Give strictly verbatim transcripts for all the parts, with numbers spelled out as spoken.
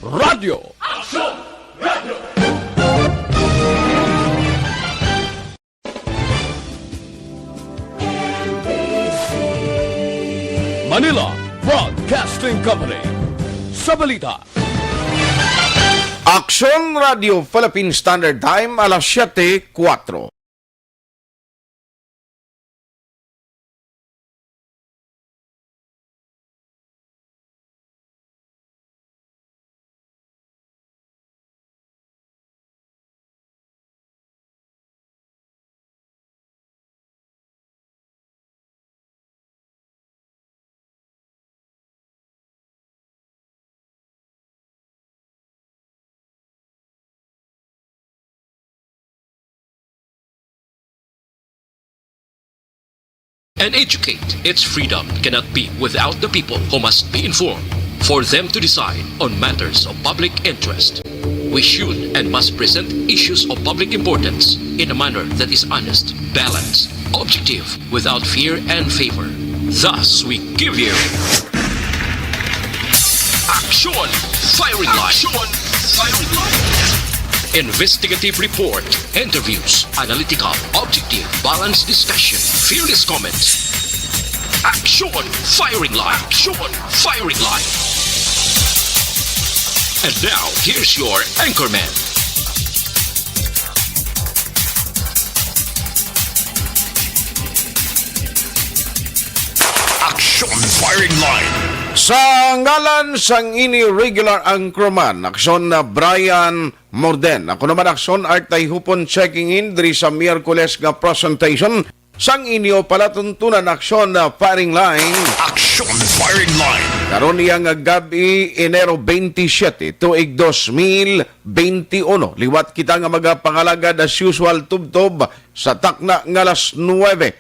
Radyo. Aksyon! Radyo! Manila Broadcasting Company. Sa balita. Aksyon Radio Philippine Standard Time, alas siyete kuwatro. And educate. Its freedom cannot be without the people, who must be informed for them to decide on matters of public interest. We should and must present issues of public importance in a manner that is honest, balanced, objective, without fear and favor. Thus, we give you Action Firing Line. Action Firing Line. Investigative report, interviews, analytical, objective, balanced discussion, fearless comments. Action Firing Line. Action Firing Line. And now, here's your anchorman. Action Firing Line. Sa ngalan sang inyo regular anchorman, Aksyon na Brian Morden. Ako naman, Aksyon Art Tayhupon, checking in diri sa Miyerkules nga presentation sang inyo palatuntunan, Aksyon na Firing Line. Action Firing Line. Karon iya nga gab-i, Enero twenty-seven, tuig dos mil twenty-one. Liwat kita nga magapangalagad as usual, tubtob sa takna nga alas nuwebe.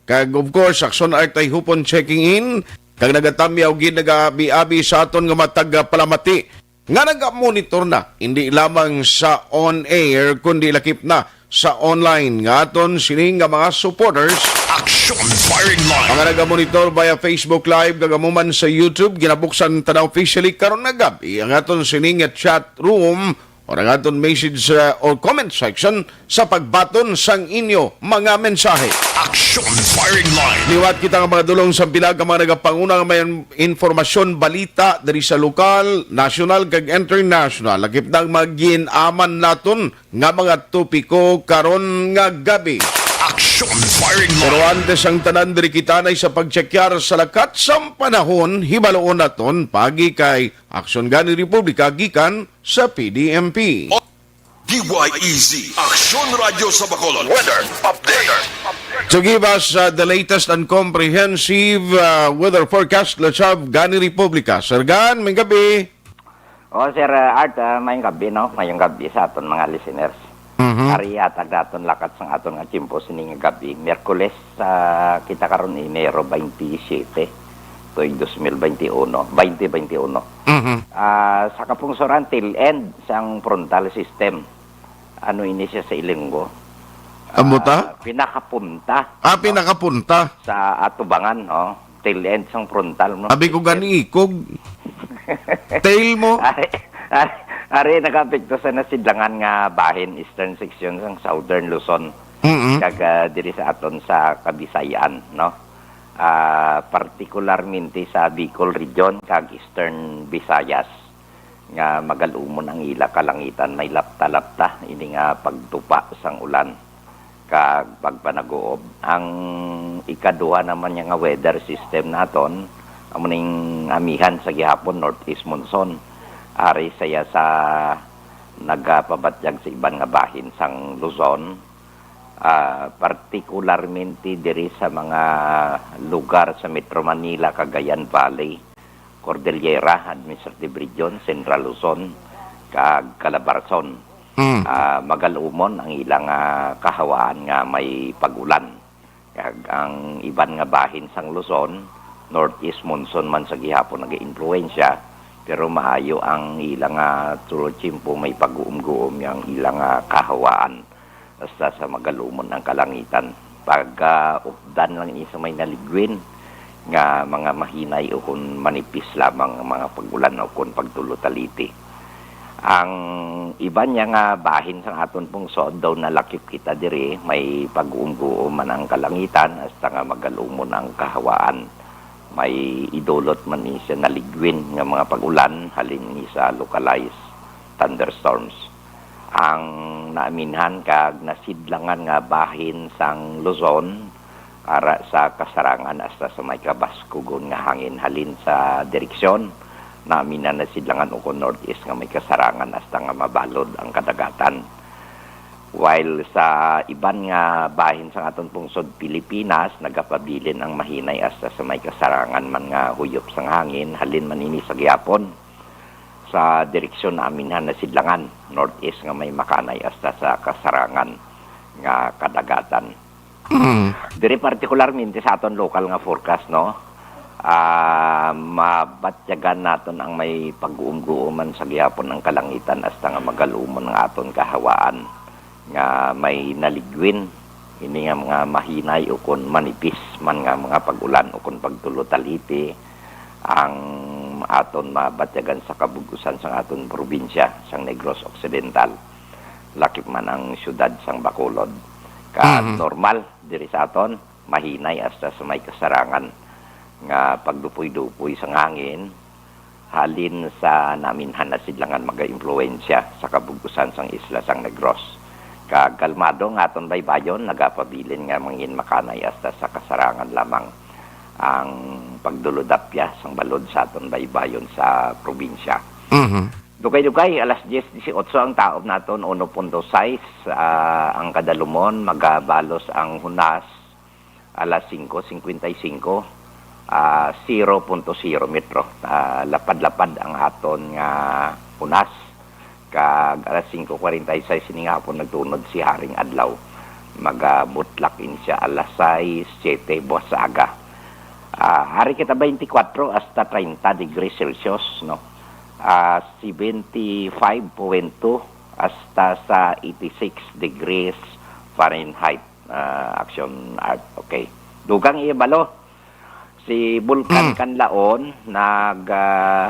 Kag, of course, Aksyon Art Tayhupon checking in. Kag nagatamyaw gid, nagaabi-abi sa aton nga matag palamati nga nagamonitor na, hindi lamang sa on-air, kundi lakip na sa online nga aton sini nga mga supporters. Action Firing Line. Mga nagamonitor via Facebook Live, kag amo man sa YouTube, ginabuksan ta na officially karon nga gab-i ang aton sini nga chat room or ang aton message, uh, or comment section sa pagbaton sang inyo mga mensahe. Action Firing Line. Liwat kita nga mga dulong sa pila ka mga nagapanguna nga may informasyon, balita diri sa lokal, nasyonal, kag international. Lakip na ang mga gin-aman naton nga mga topiko karon nga gab-i. Action Firing Line. Pero antes ang tanan, diri kita na sa pagtsekyar sa lakat sang panahon, hibaluon naton pagi kay Aksyon gani Republika gikan sa P D M P. D Y E Z, Aksyon Radyo sa Bacolod. Weather update. To give us, uh, the latest and comprehensive, uh, weather forecast, let's have Gani Republika. Sir Gan, may gabi. Oh, Sir, uh, Art, uh, may gabi, no? May gabi sa aton mga listeners. Mhm. Ari, atag naton lakat sang aton nga tiyempo sining gabi. Miyerkules, ah, kita karon, Enero twenty-seven, tuig dos mil twenty-one, twenty twenty-one. Mhm. Ah, sa kapungsoran, tail end sang frontal system. Ano ini siya sa Ilonggo? Amo ta? Ah, pinakapunta, Ah, no? Pinakapunta. Sa atubangan, no? Tail end sang frontal, no? Abi ko gani ikog. Tail mo? Ari, ari, ari nakaapekto sa nasidlangan nga bahin, eastern section sang Southern Luzon. Mm-mm. Kag, ah, diri sa aton sa Kabisayan, no? Ah, partikularmente sa Bicol Region kag Eastern Visayas, nga magalumon ang ila kalangitan, may lapta-lapta ini nga pagtupa sang ulan kag pagpanaguob. Ang ikaduha naman niya nga weather system naton, amo ning amihan sa gihapon, northeast monsoon. Ari saya sa nagapabatyag sa iban nga bahin sang Luzon, ah, partikularmente diri sa mga lugar sa Metro Manila, Cagayan Valley, Cordillera, Administrative Region, Central Luzon, kag Calabarzon. Mm. Ah, magalumon ang ilang, ah, kahawaan nga may pag-ulan. Kag ang iban nga bahin sang Luzon, northeast monsoon man sa gihapon nag-iimpluwensya, pero maayo ang ilang, ah, tulo tiyempo may pag-uumguom ang ilang, ah, kahawaan. Basta sa magalumon ang kalangitan. Pag, ah, updan lang ini sa may naliguin nga mga mahinay ukon manipis lamang ang mga pag-ulan ukon pagtulo taliti. Ang iban niya nga bahin sang aton pungsod, daw nalakip kita diri, may pag-uumguom man ang kalangitan, hasta nga magalumon ang kahawaan. May idulot man ni siya naligwin nga mga pag-ulan, halin ni sa localized thunderstorms. Ang naaminhan kag nasidlangan nga bahin sang Luzon, ara sa kasarangan hasta sa may kabaskugon nga hangin halin sa direksyon, naaminhan na sidlangan ukon northeast nga may kasarangan hasta nga mabalod ang kadagatan. While sa iban nga bahin sang aton pungsod Pilipinas, nagapabilin ang mahinay hasta sa may kasarangan man nga huyop sang hangin, halin man ini sa gihapon sa direksyon naaminhan na sidlangan, northeast nga may makanay hasta sa kasarangan nga kadagatan. Mm. Diri partikularmente sa aton lokal nga forecast, no? Ah, mabatyagan naton ang may pag-uumguuman sa gihapon ang kalangitan hasta nga magalumon ang aton kahawaan nga may naligwin. Ini nga mga mahinay ukon manipis man nga mga pag-ulan ukon pagtulotalhiti ang aton mabatyagan sa kabug-usan sang aton probinsya sang Negros Occidental, lakip man ang siyudad sang Bacolod. Ka Mhm. normal diri sa aton, mahinay hasta sa may kasarangan nga pagdupoy-dupoy sang hangin, halin sa naminhan na sidlangan magaimpluwensya sa kabug-usan sang isla sang Negros. Kag kalmado nga aton baybayon, nagapabilin nga mangin makanay hasta sa kasarangan lamang ang pagdulodapya sang balod sa aton baybayon sa probinsya. Mhm. Dugay-dugay, alas diyes disiotso ang taob naton, uno punto sais, ah, ang kadalumon, magabalos ang hunas, alas singko singkwenta y singko, ah, zero punto zero metro. Ah, lapad-lapad ang aton nga hunas. Kag alas singko kwarenta y sais ini nga hapon nagtunod si Haring Adlaw. Magabutlak ini siya alas sais, siyete buwas sa aga. Ah, hari kita twenty-four hasta thirty degrees Celsius, no? Ah, seventy-five point two hasta sa eighty-six degrees Fahrenheit, ah, Action Art. Okay. Dugang ibalo, si Bulkan Mm. Kanlaon, nag, ah,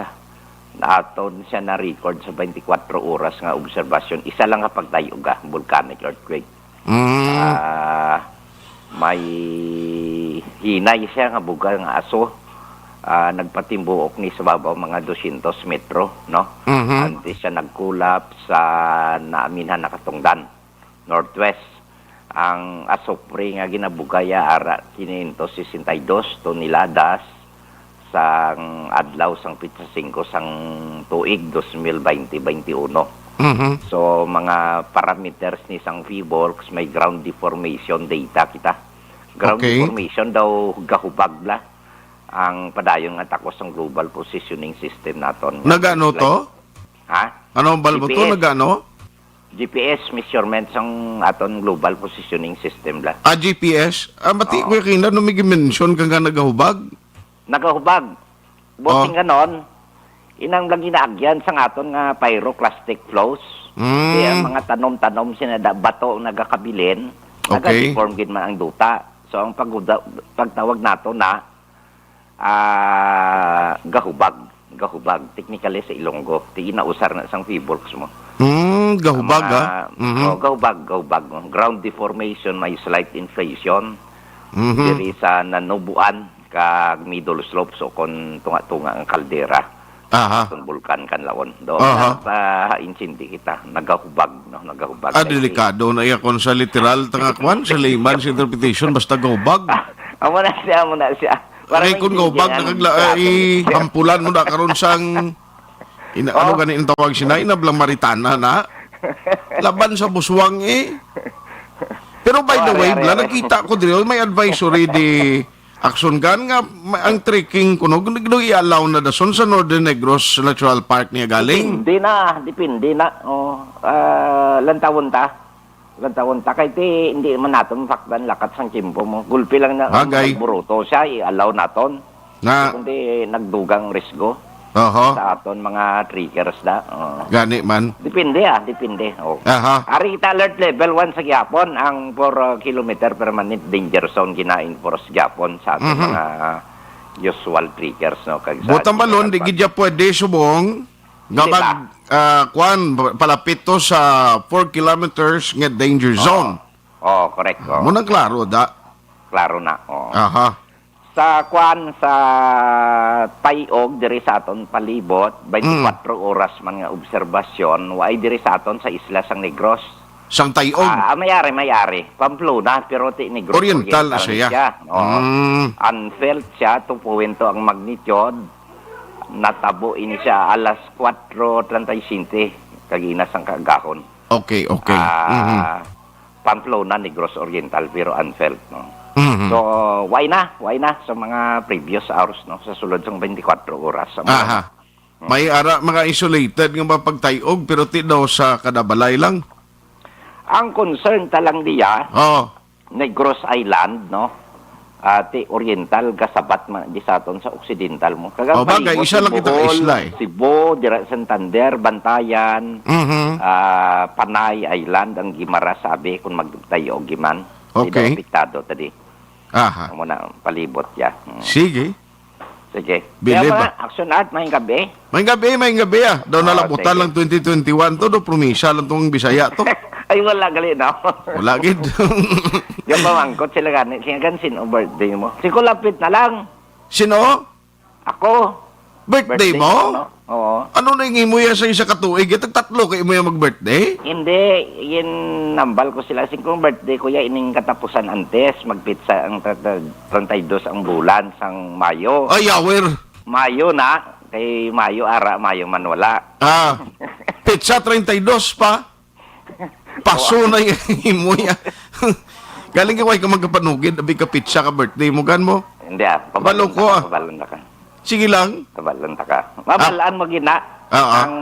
aton siya na-record sa twenty-four oras nga obserbasyon. Isa lang nga pagtayog, ah, volcanic earthquake. Mm. Ah, may hinay siya nga bugal nga aso. Ah, nagpatimbuok ni sa babaw mga dosyentos metro, no? Mhm. Antes siya nag-collapse sa naaminhan na katungdan, northwest. Ang asupre nga ginabugaya ara quinientos sesenta y dos toneladas sang adlaw sang pitsa singko sang tuig dos mil baynte baynte uno. Mhm. So, mga parameters ni sang PHIVOLCS, may ground deformation data kita. Ground Okay. deformation daw gahubag la ang padayon nga takos sang global positioning system naton. Nagano Like, to? Ha? Ano ang balbo to? G P S. Nagano? G P S measurement sang aton global positioning system la. Ah, G P S? Ah, mati Oo. ko yung kina, nung may mention ka nga nagahubag? Nagahubag. Buting Oh. ganon, inang lang ginaagyan sang aton nga pyroclastic flows. Mm. Kaya ang mga tanom-tanom sina da-, bato ang nagakabilin, Okay. nagadeform gid man ang duta. So, ang pagguda-, pagtawag nato na, ah, gahubag. Gahubag. Technically sa Ilonggo. Ti inausar na sang PHIVOLCS mo. Mm, gahubag, Ang mga, ah. Mhm. oh, gahubag, gahubag. Ground deformation, may slight inflation. Mhm. Diri sa Nanubuan, kag middle slopes o kon tunga-tunga ang kaldera Aha. sang Bulkan Kanlaon. Do, Aha. nagpa-insindi kita, nagahubag, no? Nagahubag. Ah, Like, delikado na iya kon sa literal, tanga kwan, sa layman's interpretation, basta gahubag. Amo na siya, amo na siya. Para Kay kung maintindihan gahubag, ang nakagla-, grabe eh, ni hampulan mo na karon sang, ina-, ano Oh. gani ang tawag siya na? Inablang maritana na? Laban sa buswang, eh. Pero by Oh, the are, way, are, bla, are. nakita ko diri, may advisory di Action Gun nga ma-, ang trekking kuno, gud-, gud-, i-allow na dason sa Northern Negros Natural Park niya galing? Depende na, depende na. Oh, ah, lantawon ta. Lantawon ta. Kay ti, hindi man naton mapakdan lakat sang tiyempo mo. Gulpi lang na, Bagay. nagburuto siya, i-allow naton. Na. Kundi nagdugang risgo Oho. sa aton mga trekkers da. Oh. Gani man. Depende, ah, depende. Oh. Aha. Ari kita alert level one sa gihapon, ang four, uh, kilometer permanent danger zone gina-enforce gihapon sa aton Mhm. mga usual trekkers, no? Kag sa Butang balon, di gid ya pwede subong nga Hindi mag, na. ah, kwan, palapit to sa four kilometers nga danger zone. Oo, correct. Oo. Mo nang klaro, da? Klaro na, oo. Aha. Sa kwan, sa Tayog, diri sa aton palibot, Mm. twenty-four oras man nga obserbasyon, waay diri sa aton sa isla sang Negros. Sang Tayog? Ah, ah, may ari, may ari. Pamplona, pero ti Negros Oriental Oriental siya. siya. Oo. Mm. Unfelt siya, two point two ang magnitude. Natabo ini siya alas kwatro treinta y siete, kagina sang kaagahon. Okay, okay. Ah, Mhm. Pamplona, Negros Oriental, pero unfelt, no? Mhm. So, why na? Why na? Sa mga previous hours, no? Sa sulod sang twenty-four oras. Sa mga Aha. May ara mga isolated nga mga pagtayog, pero ti daw sa kada balay lang. Ang concern ta lang diya, Oh. Negros Island, no? Ah, ti Oriental, gasabat man di sa aton sa Occidental mo. Kag ang Oh, bagay, palibot, isa lang kita ka Bohol, isla, eh. Cebu, dira Santander, Bantayan, Mhm. ah, Panay Island, ang Guimaras, sabi, kung magtayog giman. Di Okay. daw apektado tadi. Aha. Amo na ang palibot ya. Mm. Sige. Sige. Bilib, Kaya mga ah. Action Art, maayong gabi. Maayong gabi, maayong gabi, ah. Daw Ah, nalabutan sige. lang twenty twenty-one to, do promisa lang tong Bisaya to. Ay, wala gali na. Wala gid. Yung pamangkot sila gani, siya gan, "Sino birthday mo?" Si ko lapit na lang. Sino? Ako. Birthday Birthday mo? ko, no? Oo. Ano na yung imo yan sa isa ka tuig? Itag tatlo kay imo yan mag-birthday? Hindi, ginambal ko sila. Sing kong birthday ko ya ining katapusan antes, magpitsa ang trata-, treinta y dos ang bulan sang Mayo. Ay, yawer. Mayo na, kay Mayo ara, Mayo man wala. Ah, pitsa treinta y dos pa? Paso na yung imo ya. Galing ka, way ka magkapanugid, abi ka pitsa ka birthday mo, gan mo? Hindi, ah. Balo ko, ah. Pabalon na ka. Sige lang. Pabalon na ka. Mabalaan mo gina Ah, ah. ang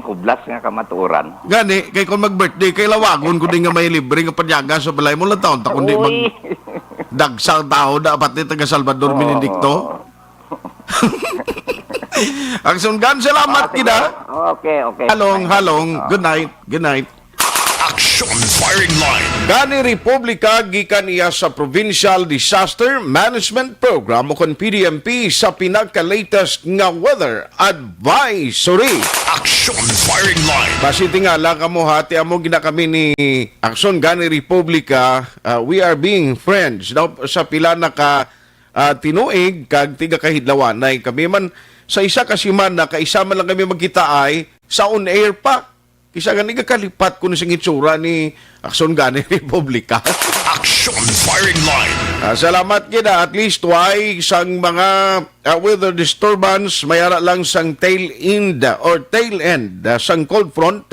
hublas nga kamatuoran. Gani, kay kung mag-birthday, kay lawagon ko din nga may libre nga panyaga sa balay mo, lang taon ta kundi Uy. mag-, dagsa ang tao, dapat ni taga Salvador Oo. Benedicto. Action Gun, salamat Ah, sige. kita. Okay, okay. Halong, Fine. halong. Ah. Good night. Good night. Action Firing Line. Gani Republika gikan iya sa Provincial Disaster Management Program o kon P D M P sa pinaka-latest nga weather advisory. Action Firing Line. Basi tingala kamo ha, ti amo gina kami ni Action Gani Republika, ah, we are being friends daw sa pila na ka ah, tinuig kag tigakahidlawanay. Kami man, sa isa ka semana, kaisa man lang kami magkitaay, sa on air pa. Kisa gani gakalipat ko ni sing itsura ni Action Gani Republika. Action Firing Line. Ah, salamat gid, ah. At least, way sang mga, ah, weather disturbance, may ara lang sang tail end or tail end, ah, sang cold front.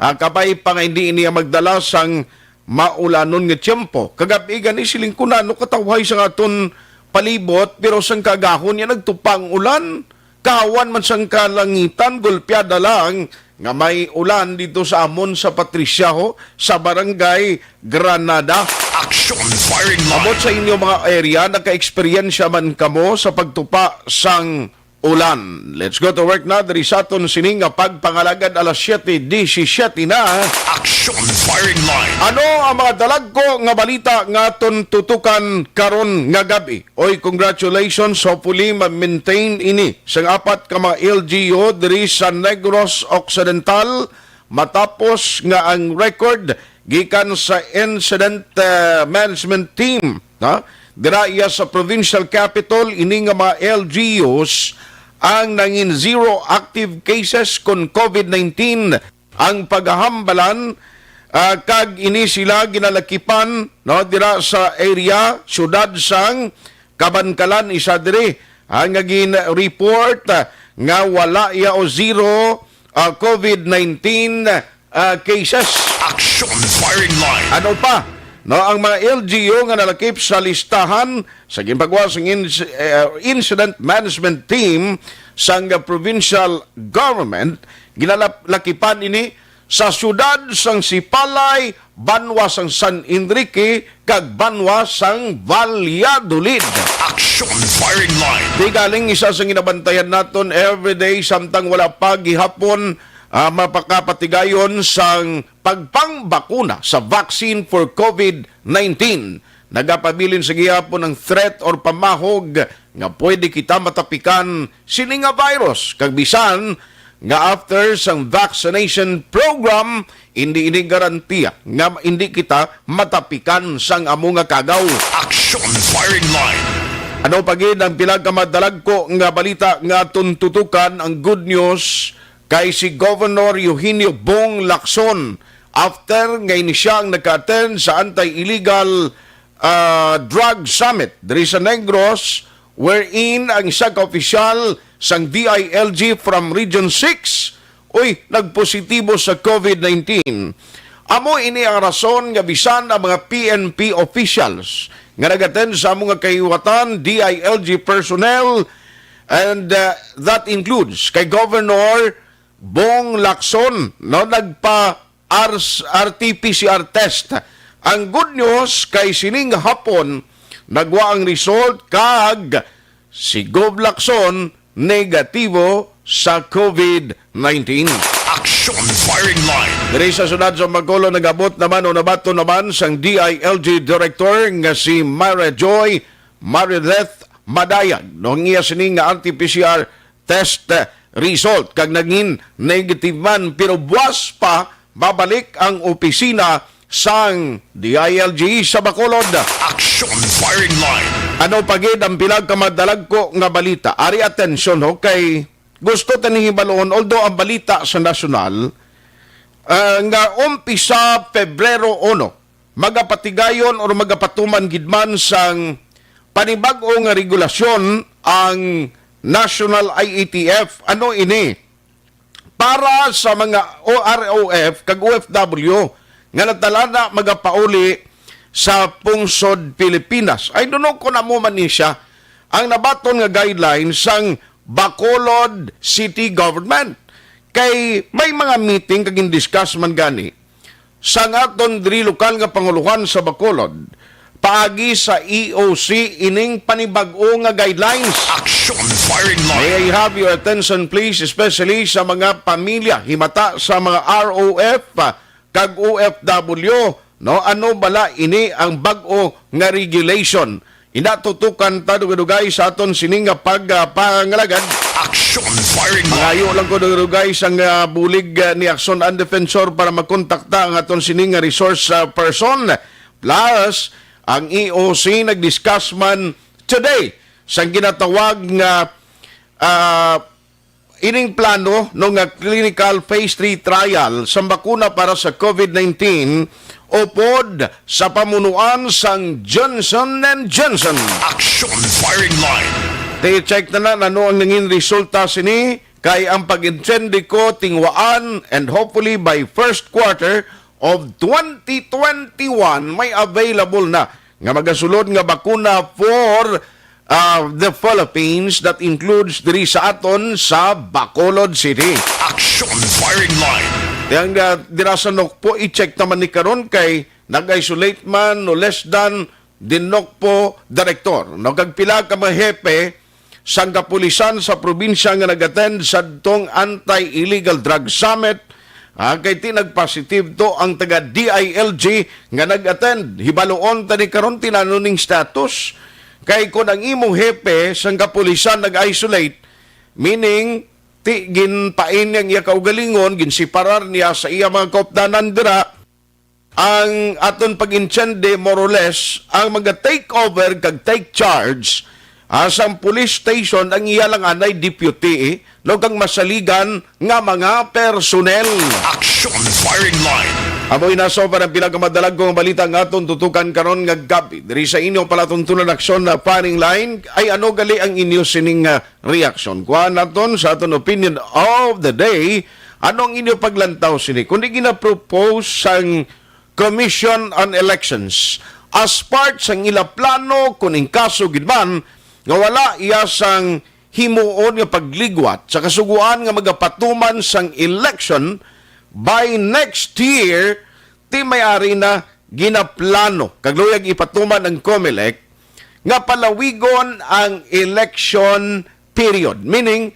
Ah, kabay pa nga hindi niya magdala sang maulanon nga tiyempo. Kagab-i gani siling ko na, no, katawhay sang aton palibot, pero sang kaagahon niya nagtupa ang ulan. Kahawan man sang kalangitan, gulpiada lang nga may ulan dito sa amon sa Patricia, ho, sa Barangay Granada. Action Firing Line. Abot sa inyo mga area, naka-eksperyensya man kamo sa pagtupa sang ulan. Let's go to work na diri sa aton sining nga pagpangalagad, alas siyete disisiete na. Action Firing Line. Ano ang mga dalagko nga balita nga aton tutukan karon nga gab-i? Oy, congratulations. Hopefully, ma-maintain ini sang apat ka mga L G U diri sa Negros Occidental, matapos nga ang record gikan sa Incident, uh, Management Team, no? Dira iya sa provincial capital, ini nga mga L G Us ang nangin zero active cases kon COVID nineteen ang paghambalan, ah, kag ini sila ginalakipan, no, dira sa area, siyudad sang Kabankalan, isa diri, ah, nga gin-report, ah, nga wala iya o zero, ah, COVID nineteen, ah, cases. Action Firing Line. Ano pa? No, ang mga L G U nga nalakip sa listahan sa ginpagawa sang ins-, eh, Incident Management Team sang provincial government, ginalakipan ini sa siyudad sang Sipalay, banwa sang San Enrique, kag banwa sang Valladolid. Action Firing Line. Di galing isa sa ginabantayan naton everyday, samtang wala pa gihapon, ah, mapakapatigayon sang pagpangbakuna sa vaccine for COVID nineteen. Nagapabilin sa gihapon ang threat or pamahog nga pwede kita matapikan sini nga virus, kag bisan nga after sang vaccination program, hindi ini garantiya nga hindi kita matapikan sang amo nga kagaw. Action Firing Line. Ano pa gid ang pila ka madalagko nga balita nga aton tutukan? Ang good news kay si Governor Eugenio Bong Lacson, after nga ini siya ang naka-attend sa anti-illegal, ah, drug summit diri sa Negros, wherein ang isa ka opisyal sang D I L G from Region six, uy, nagpositibo sa COVID nineteen. Amo ini ang rason nga bisan ang mga P N P officials nga nag-attend sa amo nga kahiwatan, D I L G personnel, and, uh, that includes kay Governor Bong Lacson, no, nagpa R T P C R test. Ang good news kay sining hapon nagwa ang result kag si Gov Lacson negatibo sa COVID nineteen. Action Firing Line. Diri sa siyudad sa Bacolod, nagabot naman o nabaton naman sang D I L G Director nga si Mara Joy Marileth Madayag, no, ang iya sini nga R T P C R test, eh, result, kag naging negative man, pero buwas pa mabalik ang opisina sang D I L G sa Bacolod. Action Firing Line. Ano pa gid ang pila ka madalagko nga balita? Ari, atensyon ho, kay gusto tani hibaluon, although ang balita sa nasyonal, ah, nga umpisa Pebrero uno, magapatigayon or magapatuman gid man sang panibag-o nga regulasyon ang National I A T F. Ano ini? Para sa mga O R O F kag O F W nga nagtalana magapauli sa pungsod Pilipinas. I don't know kung amo man ni siya ang nabaton nga guidelines sang Bacolod City Government. Kay may mga meeting kag discuss man gani sang aton diri lokal nga panguluhan sa Bacolod, paagi sa E O C ining panibag-o nga guidelines. Action Firing Line. May I have your attention, please, especially sa mga pamilya himata sa mga R O F, ah, kag O F W, no? Ano bala ini ang bag-o nga regulation? Ina, tutukan ta dugay-dugay sa aton sini nga pag, ah, pangalagad. Action Firing Line. Mangayo lang ko dugay-dugay sang, ah, bulig, ah, ni Aksyon ang Defensor para makontakta ang aton sini nga resource, ah, person. Plus, ang E O C nag-discuss man today sang ginatawag nga, ah, ining plano, no, nga clinical phase three trial sang bakuna para sa COVID nineteen upod sa pamunuan sang Johnson and Johnson. Action Firing Line. I-check na na ano ang nangin resulta sini, kay ang pag-intindi ko tingwaan, and hopefully by first quarter of twenty twenty-one may available na nga magasulod nga bakuna for, ah, the Philippines, that includes diri sa aton sa Bacolod City. Action Firing Line. Yang, ah, dira sa Nokpo, i-check naman ni karon kay nag-isolate man no less than the Nokpo director, no, kag pila ka mga hepe sang kapulisan sa probinsya nga nag-attend sadtong Anti-Illegal Drug Summit, ah, kay ti nag-positive to ang taga D I L G nga nag-attend. Hibaluon ta ni karon tinano ning status. Kay kung ang imong hepe sang kapulisan nag-isolate, meaning ti ginpain niya ang iya kaugalingon, ginseparar niya sa iya mga kaupdanan dira, ang aton pag-intindi, more or less, ang mga take over kag take charge, ah, sang police station, ang iya lang anay deputy, eh, no, kag masaligan nga mga personnel. Action Firing Line. Amoy na so para ang pila ka madalagko nga balita nga aton tutukan karon nga gabi. Diri sa inyo palatuntunan, Action na Firing Line. Ay, ano gali ang inyo sining, ah, reaksyon? Kuha naton sa aton opinion of the day. Ano ang inyo paglantaw sini? Kung di ginapropose sang Commission on Elections as part sang ila plano, kung in kaso gid man nga wala iya sang himuon nga pagligwat sa kasugoan nga magapatuman sang election by next year, ti may ari na ginaplano kag luyag ipatuman ang Comelec nga palawigon ang election period, meaning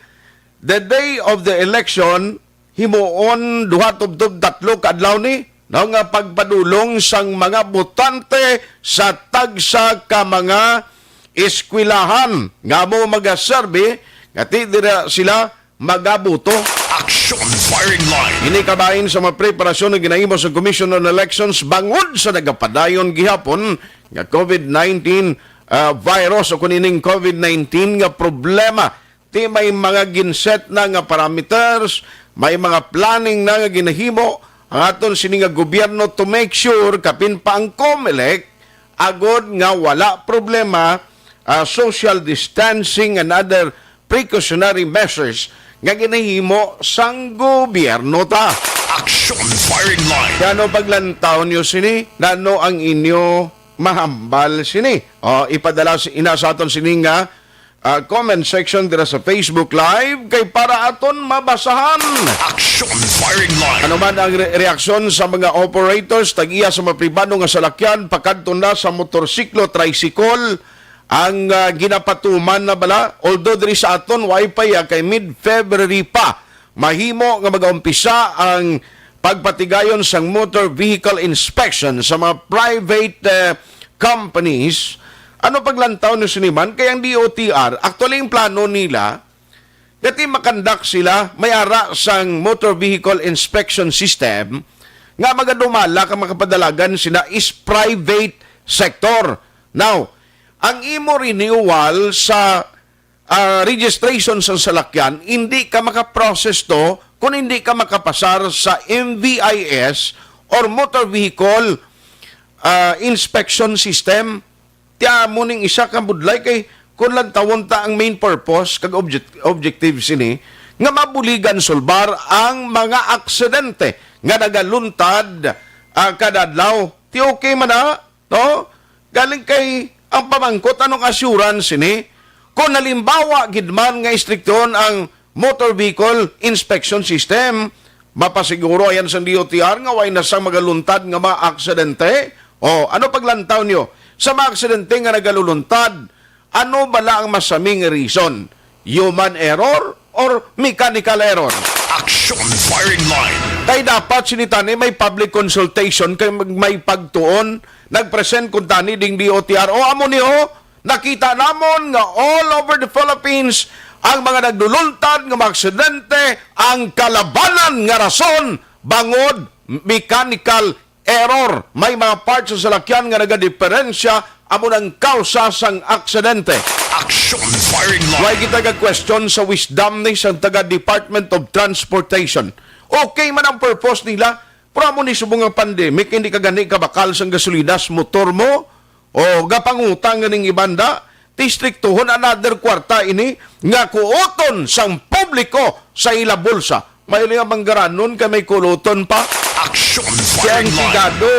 the day of the election, himuon duha tubtob tatlo ka adlaw ni, no, nga pagpadulong sang mga botante sa tagsa ka mga eskwelahan nga amo magaserbi nga ti dira sila magaboto. Action Firing Line. Ini kabahin sa mga preparasyon nga ginahimo sa Commission on Elections bangod sa nagapadayon gihapon nga COVID nineteen, ah, virus o kung ining COVID nineteen nga problema. Ti may mga ginset na nga parameters, may mga planning na nga ginahimo ang aton sini nga gobyerno to make sure kapin pa ang COMELEC agod nga wala problema, ah, social distancing and other precautionary measures nga ginahimo sang gobyerno ta. Action Firing Line. Kaya ano paglantaw niyo sini? Nano ang inyo mahambal sini? O, ipadala si, ina sa aton sini nga, ah, comment section dira sa Facebook Live kay para aton mabasahan. Action Firing Line. Ano man ang re- reaksyon sa mga operators tag-iya sa mga pribado nga salakyan pakadto na sa motorsiklo, tricycle, ang, ah, ginapatuman na bala? Although diri sa aton, wa pa ya, kay mid-February pa mahimo nga magaumpisa ang pagpatigayon sang motor vehicle inspection sa mga private, eh, companies. Ano paglantaw ni siniman? Kay ang D O T R, actually, ang plano nila, dati makandak sila, may ara sang motor vehicle inspection system nga magadumala ka makapadalagan sila is private sector. Now, ang imo renewal sa, ah, registration sa salakyan, hindi ka makaprocess to kung hindi ka makapasar sa M V I S or motor vehicle, ah, inspection system. Ti amo ning isa ka budlay kay kun lantawon ta ang main purpose kag object-, objective sini nga mabuligan sulbar ang mga aksidente nga nagaluntad, ah, kada adlaw. Ti okay man na, no? Galing kay ang pamangkot, anong assurance sini? Kung halimbawa gid man nga istriktohon ang motor vehicle inspection system, mapasiguro ayan sa D O T R nga way na sang magaluntad nga mga aksidente. O, ano paglantaw niyo sa mga aksidente nga nagaluluntad? Ano bala ang masami nga reason? Human error or mechanical error? Action Firing Line. Kay dapat sini tani may public consultation kay mag-, may pagtuon. Nag-present kun tani ding D O T R. O, amo ni, o, nakita namon nga all over the Philippines ang mga nagluluntad nga mga aksidente, ang kalabanan nga rason bangod mechanical error. May mga parts sa salakyan nga nagadiperensya, amo nang kausa sang aksidente. Action Firing Line. Way kita ga question sa wisdom ni sang taga Department of Transportation. Okay man ang purpose nila, pero amo ni subong nga pandemic, hindi ka gani kabakal sang gasolina sa motor mo o gapangutang ganing ibanda, ti istriktuhon another kwarta ini nga kuoton sang publiko sa ila bulsa. May nga manggaranon kay may kuloton pa. Action Kaya ang Firing Line. Sigado,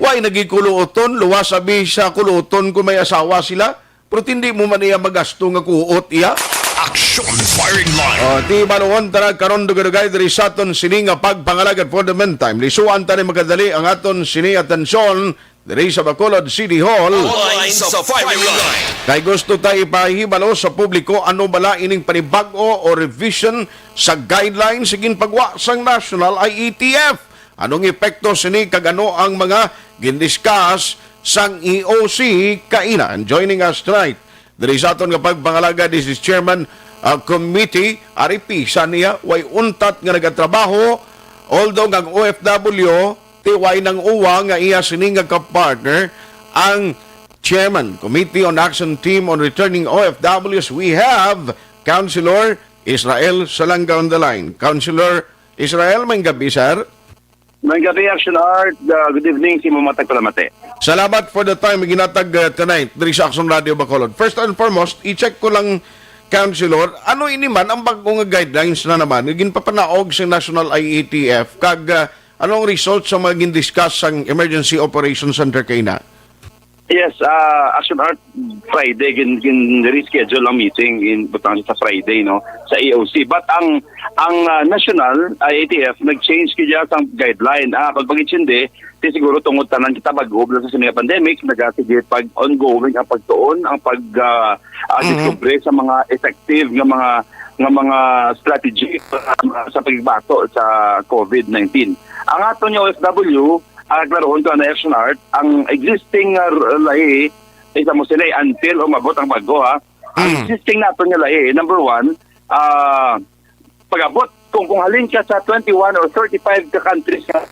way nagikuluoton, luwas abi sa kuluoton kung may asawa sila. Pero hindi mo man iya magasto nga kuot iya. Action Firing Line. O, ti baluon tara karon dugay-dugay diri sa aton sini nga pagpangalagad for the meantime. Lisuan ta ni magadali ang aton sini atensyon diri sa Bacolod City Hall. Online sa Firing Line. Kay gusto ta ipahibalo sa publiko ano bala ining panibag-o o revision sa guidelines sa ginpagwa sang National I A T F. Anong epekto sini kag ano ang mga gindiscuss sang E O C kaina? And joining us tonight, diri sa aton nga pagpangalagad, this is Chairman, uh, Committee, ari pisa niya, way untat nga nagatrabaho, although nga ang O F W, ti way nang uwa nga iya sini nga ka-partner, ang Chairman, Committee on Action Team on Returning O F Ws, we have Councilor Israel Salanga on the line. Councilor Israel, may gabi, sir. May gabi, Action Art. Uh, good evening, si Mama Tagpalamate. Salamat for the time nga ginatag, uh, tonight diri sa Action Radio Bacolod. First and foremost, i-check ko lang, Councilor, ano ini man ang bag-o nga guidelines na naman nga ginpapanaog sa National I A T F, kag, uh, anong result sa mga gindiscuss sang Emergency Operation Center kaina? Yes, uh, Action Art, Friday, gin, gin reschedule ang meeting in butang sa Friday, no, sa E O C. But ang ang, uh, national, uh, I A T F nag-change kaya sa guideline. Ah, pag pag-intindi, di siguro tungod tanan kita bag-o na sa sini nga pandemic, nagasige pag ongoing ang pagtuon, ang pag, uh, uh, discovery sa mga effective nga mga nga mga strategy para sa pagbato sa COVID nineteen. Ang ato nga O F W, ah, klarohon ko na Action Art, ang existing nga r-, lahi, isa mo sila, eh, until umabot ang bago, ha. Ang existing nato nga lahi, number one, ah, pag-abot Kung, kung halin ka sa twenty-one or thirty-five ka countries nga,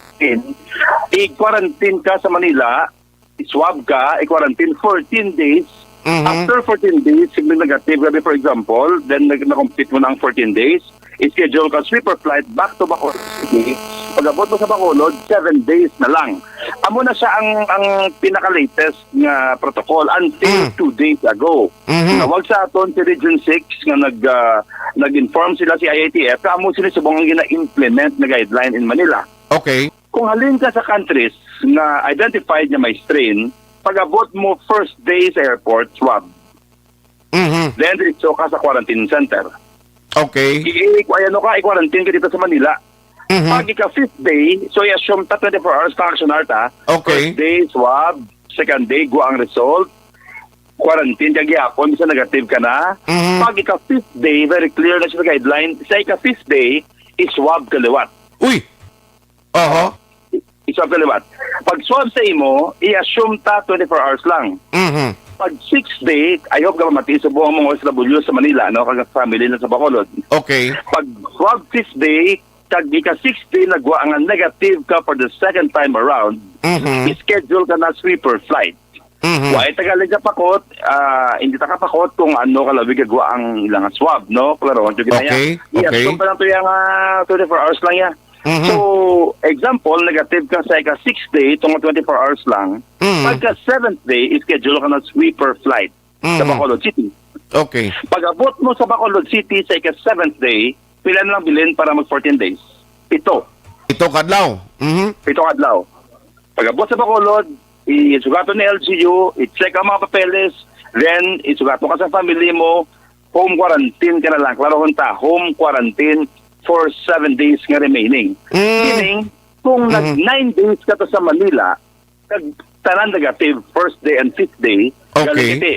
i-quarantine ka sa Manila, i-swab ka, i-quarantine fourteen days. Mhm. After fourteen days, kung negative ka, for example, then nag-, na-complete mo na ang fourteen days, i-schedule ka sweeper flight back to Bacolod City. Pag-abot mo sa Bacolod, seven days na lang. Amo na siya ang, ang pinaka-latest nga protocol until Mm. two days ago. Mhm. Nawag sa aton si Region six nga nag, ah, nag-inform sila si I A T F nga amo sini subong ang gina-implement na guideline in Manila. Okay. Kung halin ka sa countries nga identified nga may strain, pag-abot mo first day sa airport, swab. Mhm. Then diretso ka sa quarantine center. Okay. I, i, ano ka, i-quarantine ka dito sa Manila. Mhm. Pag ika-fifth day, so i-assume ta twenty-four hours ka, Action Art, ha? Okay. First day, swab. Second day, gwa ang result. Quarantine ka gihapon, bisan negative ka na. Mhm. Pag ika-fifth day, very clear na siya sa guideline. Sa ika-fifth day, i-swab ka liwat. Uy! Oho. I-, i-swab ka liwat. Pag swab sa imo, i-assume ta twenty-four hours lang. Mhm. Pag sixth day, I hope nga mamati subong ang mga O F W sa Manila, no? Kag family na sa Bacolod. Okay. Pag swab fifth day, kag ika sixth day, nagwa nga negative ka for the second time around, Mhm. schedule ka na sweeper flight. Mhm. Wa ita galing kapakot, ah, hindi ta kapakot kung ano kalawig gagwa ang ilang swab, no? Klaro, ang ginaya. Okay, okay. Yes, kung parang tuya nga twenty-four hours lang ya. Mhm. So, example, negative ka sa ika-sixth day, tungod twenty-four hours lang. Mhm. Pagka seventh day, schedule ka na sweeper flight sa Mhm. Bacolod City. Okay. Pag-abot mo sa Bacolod City sa ika-seventh day, pila na lang bilin para mag fourteen days? Pito. Pito ka adlaw. Mhm. Pito ka adlaw. Pag-abot sa Bacolod, isugaton ni L G U, i-check ang mga papeles, then isugaton ka sa family mo, home quarantine ka na lang. Klarohon ta, home quarantine for seven days nga remaining. Mm. Meaning, kung nag Mhm. nine days ka to sa Manila, kag tanan negative, first day and fifth day, Okay. galing kiti,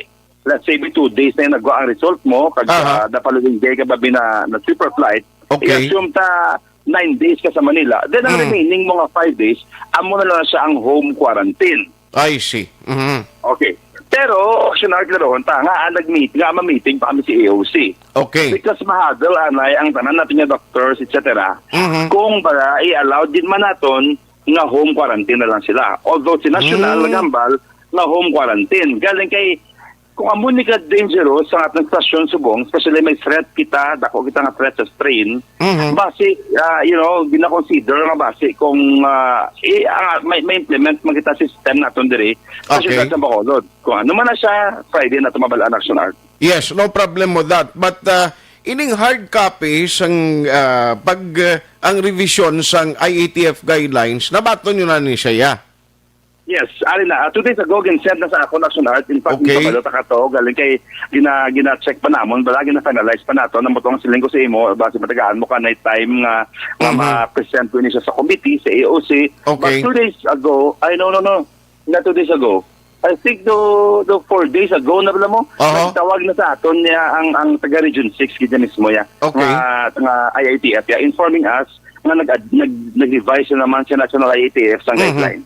let's say, may two days na yung nagwa ang result mo, kag, Aha. ah, the following day ka ba bina-, na super flight, Okay. i-assume ta nine days ka sa Manila, then ang Mm. remaining mga five days, amo na lang siya ang home quarantine. I see. Mhm. Okay. Pero, Action Art, klarohon ta, nga, ah, nag-meet, nga ma-meeting pa kami si A O C. Okay. Because mahadol, anay, ang tanan natin nga doctors, et cetera. Mhm. Kung ba, i-allow din man naton nga home quarantine na lang sila. Although si National Mm. nagambal nga home quarantine. Galing kay, kung amo ni ka dangerous sa atong stasyon subong, especially may threat kita, dako kita nga threat sa strain, Mhm. basi, ah, you know, gina-consider nga basi kung, ah, i-, ah, may, may implement man kita system naton diri sa Okay. siyudad sa Bacolod. Kung ano man na siya, pwede na ito mabalaan, Action Art. Yes, no problem with that. But, ah, ining hard copy sang, ah, pag, ah, ang revision sang I A T F guidelines, nabaton nyo na ni siya? Yes, ari na. Ah, two days ago, gin-send na sa akon, Action Art. In fact, Okay. kabalo ta ka to. Galing kay gina-, gina-check pa namon, bala, gina-finalize pa nato. Namo to ang siling ko sa imo, basi matagaan mo ka na time nga, nga Mhm. ma-present ko ini siya sa committee, sa A O C. Okay. But two days ago, ay, no, no, no. Not two days ago. I think the, the four days ago na pala mo, Aha. nagtawag na sa aton niya ang, ang taga Region six, kita mismo ya. Okay. Nga, nga I A T F ya, informing us nga nag-, nag-, nag-revise na naman sa National I A T F sa Mhm. guideline.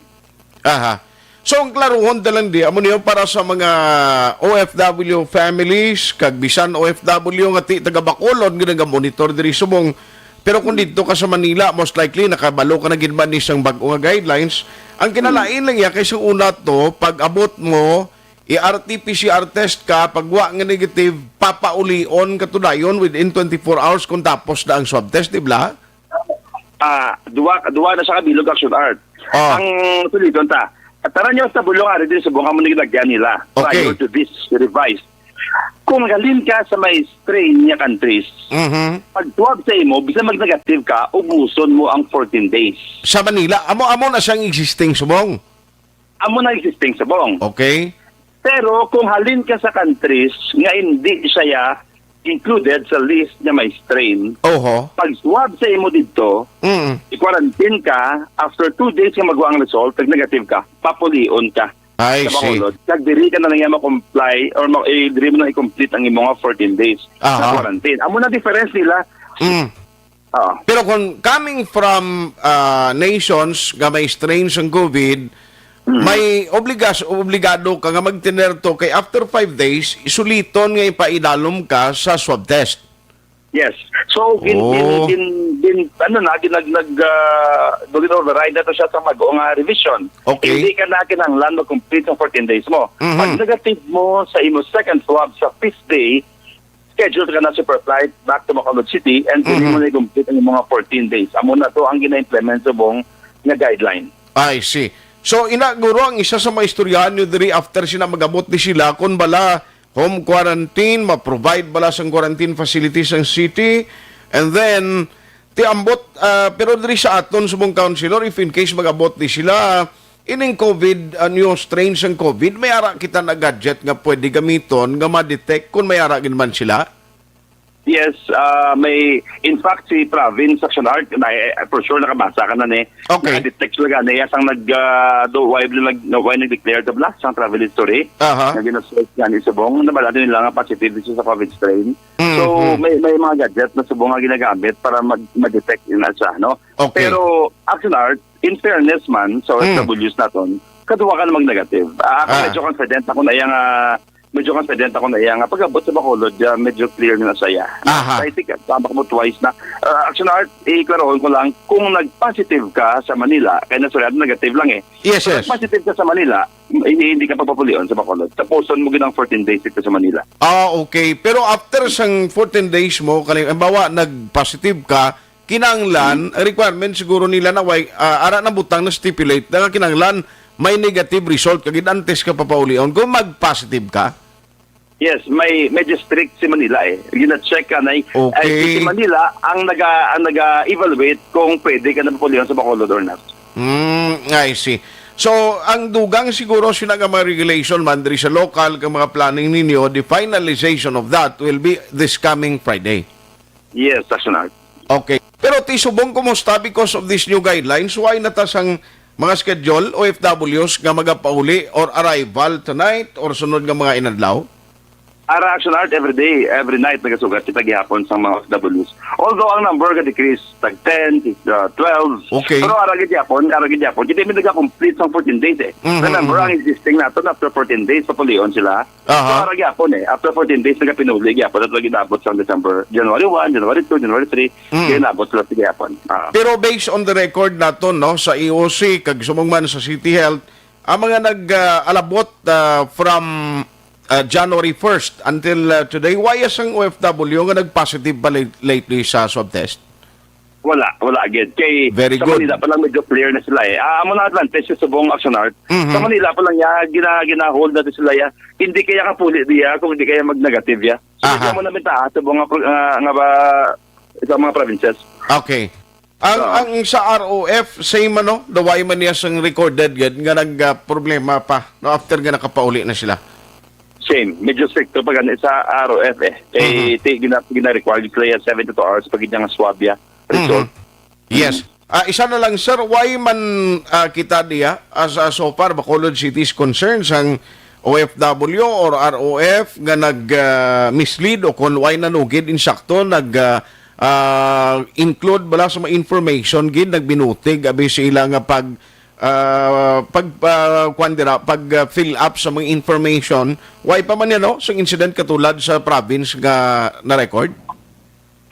Aha. So, ang klaruhon da lang di, amo niyo para sa mga O F W families, kag bisan O F W nga ti-, taga Bacolod nga nagamonitor diri subong. Pero kung dito ka sa Manila, most likely, nakabalo ka na gid man ni sang bag-o nga guidelines. Ang kinalain lang iya kay sa una to, pag abot mo, i-R T P C R test ka, pag wa nga negative, papaulion ka to dayon within twenty-four hours kung tapos na ang swab test, di ba? Ah, duwa, duwa na siya ka bilog, Action Art. Oh. Ang suliton ta, tanan niyo sa bulong ari din subong amo ni ginagyan nila Okay. prior to this revise. Kung halin ka sa may strain niya countries, Mhm. pag swab sa imo, bisan mag-negative ka, ubuson mo ang fourteen days. Sa Manila, amo, amo na siyang existing subong. Amo na existing subong. Okay. Pero kung halin ka sa countries nga hindi siya included sa list nga may strain, Oho. pag swab sa imo didto, Mm. i-quarantine ka, after two days nga magwa ang result, pag negative ka, papulion ka I sa see. Bacolod. Kag diri ka na lang niya ma-comply or ma-, eh, diri mo na i-complete ang imo nga fourteen days Aha. sa quarantine. Amo na difference nila. Mm. Oo. Pero kung coming from, ah, nations nga may strain sang COVID, Mm. may obligas-, obligado ka nga magtener to kay after five days, suliton nga ipaidalom ka sa swab test. Yes. So, gin, gin, Oh. gin, gin, ano na, gin, nag, nag, ah, gin override na to siya sa mag-o nga revision. Okay. Hindi ka na kinahanglan mag-complete sa fourteen days mo. Mhm. Pag negative mo sa imo second swab sa fifth day, schedule ka na super flight back to Bacolod City and pwede Mhm. mo na i-complete ang mga fourteen days. Amo na to ang gina-implement subong nga guideline. I see. So, ina, guro, ang isa sa mga istoryahan nyo diri after sina mag-abot di sila, kung bala home quarantine, ma-provide bala sang quarantine facilities ang city, and then, ti ambot, ah, pero diri sa aton subong, Councilor, if in case mag-abot di sila, ining COVID, ah, new strain sang COVID, may ara kita na gadget nga pwede gamiton nga ma-detect kung may ara gid man sila? Yes, ah, may, in fact, si province, Action Art, na, eh, for sure nakabasa ka na ni. Okay. Naka-detect sila gani, iya sang nag, ah, do, why nag, no, why nag-declare the blast sang travel history. Aha. Nga gina-search gani subong, nabal-an nila nga positive siya sa COVID strain. Mm, So, mm. may, may mga gadget na subong nga ginagamit para mag, ma-detect yun na siya, no? Okay. Pero, Action Art, in fairness man sa Mm. O F Ws naton, kaduwa ka na mag-negative. Ah, ako Ah. medyo confident ako na iya nga, medyo confident ako na iya nga pag-abot sa Bacolod, ah, medyo clear na siya. Aha. I think, ah, tama ko, twice na. Ah, Action Art, iklarohon ko lang, kung nag-positive ka sa Manila, kaya na, sorry, negative lang eh. Yes, Kung yes. nag-positive ka sa Manila, hindi, hindi ka papapulion sa Bacolod. Tapuson mo gid ang fourteen days dito sa Manila. Ah, okay. Pero after sang fourteen days mo, kalimbawa, nag-positive ka, kinahanglan, ang requirement siguro nila na way, ah, ara na butang na stipulate na kinahanglan may negative result kag antes ka papaulion kung mag-positive ka. Yes, may, medyo strict si Manila eh. Gina-check ka na, Okay. ay, si Manila ang naga, ang naga-evaluate kung pwede ka na papaulion sa Bacolod or not. Mm, I see. So, ang dugang siguro sina nga mga regulation man diri sa local kag mga planning ninyo, the finalization of that will be this coming Friday. Yes, Action Art. Okay. Pero ti subong, kumusta because of these new guidelines? Why na ta sang mga schedule, O F Ws nga magapauli or arrival tonight or sunod nga mga inadlaw? Ara, Action Art, every day, every night nagasugat kita gihapon sang mga O F Ws. Although ang number ga-decrease, tag ten, uh, twelve. Okay. Pero ara gid gihapon, ara gid gihapon. Hindi mi naga-complete sang fourteen days eh. Mhm, Remember, mhm. ang existing naton after fourteen days, papulion sila. Aha. So, ara gyapon eh. After fourteen days, nagapinuli gyapon at lagi naabot sa December, January one, January two, January three, Mm. kaya naabot sila sa gyapon. Ah. Pero based on the record naton, no, sa E O C, kag sumong man sa City Health, ang mga nag, ah, alabot, ah, from, ah, January first until, ah, today, why sang O F W nga nag-positive pa late-, lately sa swab test? Wala, wala gid. Kay Very sa good. Manila pa lang medyo clear na sila eh. Ah, amo na advantage sa subong, Action Art. Mhm. Sa Manila pa lang ya, gina-, gina-hold natin sila ya. Hindi kaya kapuli diya kung hindi kaya mag-negative ya. So, Aha. hindi mo namin taas sa mga pro-, ah, nga ba, sa mga provinces. Okay. Ang, Oo. ang sa R O F, same ano, the why man niya sang recorded gid nga nag, ah, problema pa, no, after nga nakapauli na sila. Same. Medyo stricto pa gani sa R O F eh. Eh, Mhm. ti-, gina-, gina-require gid sila ya seventy-two hours pa gid nga swab ya result. Mhm. Yes. Ah, isa na lang, sir, why man, ah, kita diya, as, ah, so far, Bacolod City is concerned, sang O F W or R O F nga nag, ah, mislead o kung why nanugid, insakto, nag, ah, ah, include bala sa mga information gid, nagbinutig, abi sa ila nga pag, ah, pag, ah, kwan dira, pag, ah, fill up sa mga information, why pa man yan, no? Sa incident katulad sa province nga na-record?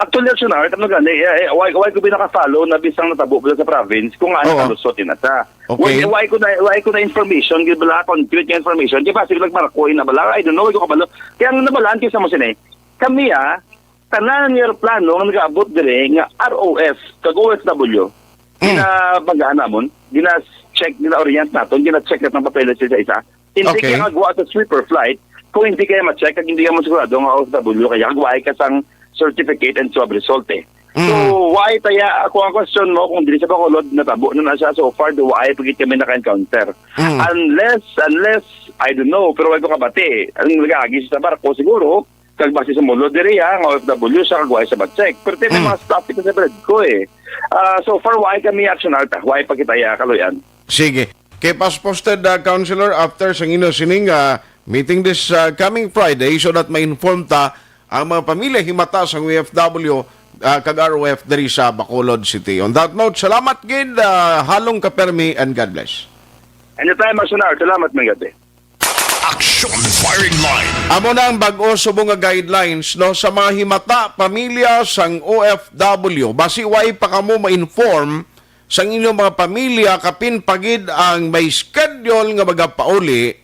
Actually, Action Art, ano gani, eh, eh, why, why ko binaka-follow na bisang natabo ba sa province kung ano Oo. kalusot yun ata? Okay. Why, why ko na, why ko na information, gid bala, concrete nga information, di ba, sige, nagmarakoy na bala, I don't know, why ko kabalo. Kaya ang nabalaan ko sa mo sini, kami, ah, tanan nga aeroplano nga nag-aabot dire nga R O F, kag O F W, Mm. ginabagaan namon, gina-check, gina-orient naton, gina-check naton ang papeles sa isa-isa. Hindi Okay. kaya magwa sa sweeper flight kung hindi kaya ma-check kag hindi ka mo sigurado nga O F W kaya kag wala ka sang certificate and swab result eh. So, Mm. why taya, kung ang question mo, kung dili sa Bacolod, natabo na na siya, so far, do why pa gid kami naka-encounter. Mm. Unless, unless, I don't know, pero wala ko kabati. Ang nag-agi sa barko, siguro, kag base sa mulo diri, ha, nga O F W siya, kag wala siya ma-check. Pero tayo may Mm. mga staff kita sa Bradco, eh. Ah, so far, why kami Action Art, ah? Why pa kita ya, kaluyan? Sige. Keep us posted, uh, Councilor, after sang inyo sining, uh, meeting this, uh, coming Friday so that ma-inform ta ang mga pamilya himata sang O F W, uh, kag R O F diri sa Bacolod City. On that note, salamat gid, uh, halong kapermi, and God bless. Anytime, Action Art. Salamat, mga gati. Action firing line. Amo na ang bag-o subong nga guidelines, no, sa mga himata pamilya sang O F W. Basi way pa kamo ma-inform sang inyong mga pamilya, kapin pa gid ang may schedule nga magapauli,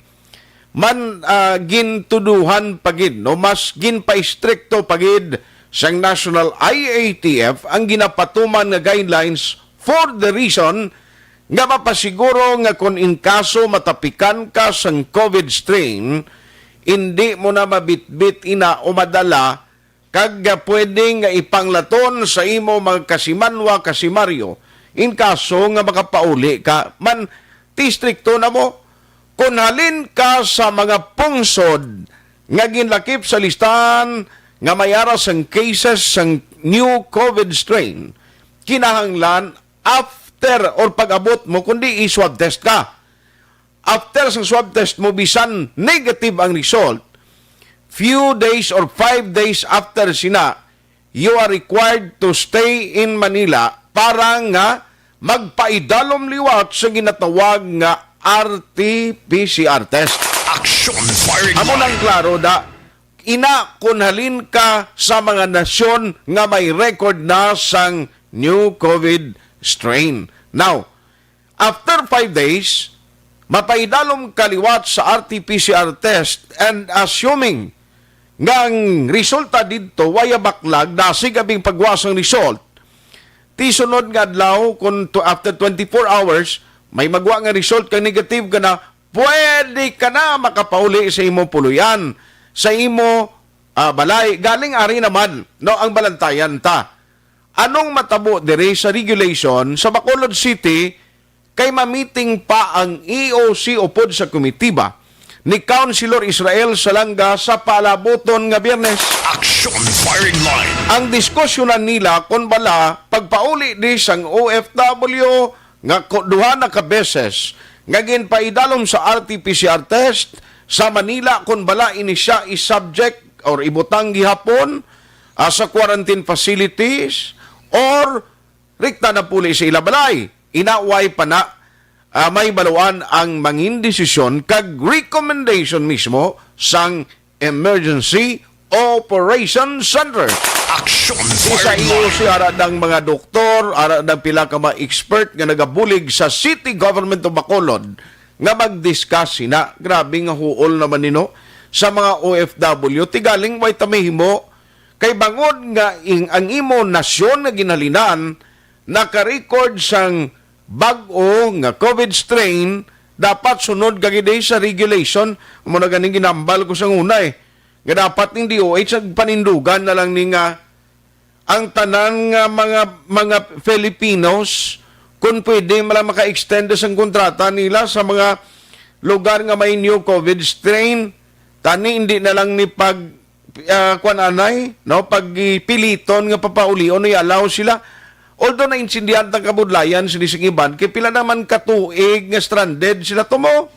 man, ah, gintuduhan pa gid, no, mas ginpaistrikto pa gid sang National I A T F ang ginapatuman nga guidelines for the reason nga mapasiguro nga kon in kaso matapikan ka sang COVID strain, indi mo na mabitbit ina o madala kag pwede nga ipanglaton sa imo mga kasimanwa, kasimaryo, in kaso nga makapauli ka man. Ti istrikto na mo. Kon halin ka sa mga pungsod nga ginlakip sa listahan nga may ara sang cases sang new COVID strain, kinahanglan after or pag-abot mo kundi i-swab test ka. After sang swab test mo, bisan negative ang result, few days or five days after sina, you are required to stay in Manila para nga magpaidalom liwat sa ginatawag nga R T P C R test. Action firing Amo line. Nang klaro da, ina kon halin ka sa mga nasyon nga may record na sang new COVID strain. Now, after five days, mapaidalom ka liwat sa R T P C R test, and assuming nga ang resulta didto waya baklag, dasig abing pagwa sang result, ti sunod nga adlaw, kung to, after twenty-four hours, may magwa nga result kay negative ka na, pwede ka na makapauli sa imo puloy-an, sa imo, ah, balay. Galing ari naman, no, ang balantayan ta. Anong matabo diri sa regulation sa Bacolod City kay mamiting pa ang E O C upod sa komitiba ni Councilor Israel Salanga sa palabuton nga Biyernes. Action firing line. Ang diskusyonan nila kon bala pagpauli di sang O F W nga ko-, duha na ka beses nga ginpaidalom sa R T P C R test sa Manila, kon bala ini siya i-subject or ibutang gihapon, ah, sa quarantine facilities or rikta na puli sa ila balay. Inaway pa na, ah, may baluan ang mangin desisyon kag recommendation mismo sang Emergency Operation Center. Action Isa firing iyo line. Si ara dang mga doktor, ara dang pila ka mga expert nga nagabulig sa City Government of Bacolod nga mag-discuss sina. Grabe nga huol naman nino sa mga O F W. Tigaling way ta mahimo kay bangod nga ing, ang imo nasyon nga ginhalinan naka-record sang bag-o nga COVID strain, dapat sunod ka gid sa regulation. Amo na ganing ginambal ko sang una, eh, nga dapat ning D O H nagpanindugan na lang ni nga ang tanan nga mga, mga Filipinos, kung pwede, mala maka-extend sang kontrata nila sa mga lugar nga may new COVID strain. Tani, hindi na lang ni pag, ah, kwan anay, no? Pagpiliton nga papaulion, i-allow sila. Although naintindihan ta kabudlayan sini sing iban, kay pila naman ka tuig nga stranded sila tumo.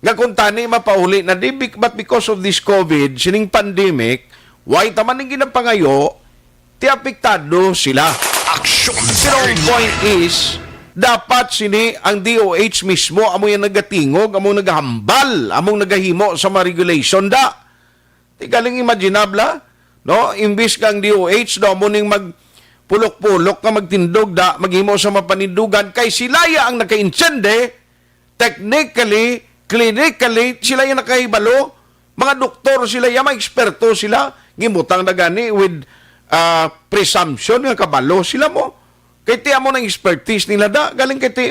Nga kung tani mapauli na, di, bec-, but because of this COVID, sining pandemic, why taman ning ginapangayo, ti apektado sila. Action Pero ang firing point line. Is, dapat sini ang D O H mismo amo yung nagatingog, amo nagahambal, among nagahimo sa mga regulation da. Ti galing imaginable, no? Imbis nga ang D O H daw mo ning magpulok-pulok nga magtindog da, maghimo sa mapanindugan, kay sila ya ang nakaintindi, technically, clinically, sila yung nakahibalo, mga doktor sila, ya, mga eksperto sila, gimutang na gani with, ah, presumption nga kabalo sila mo. Kay ti amo nang expertise nila da, galing kay ti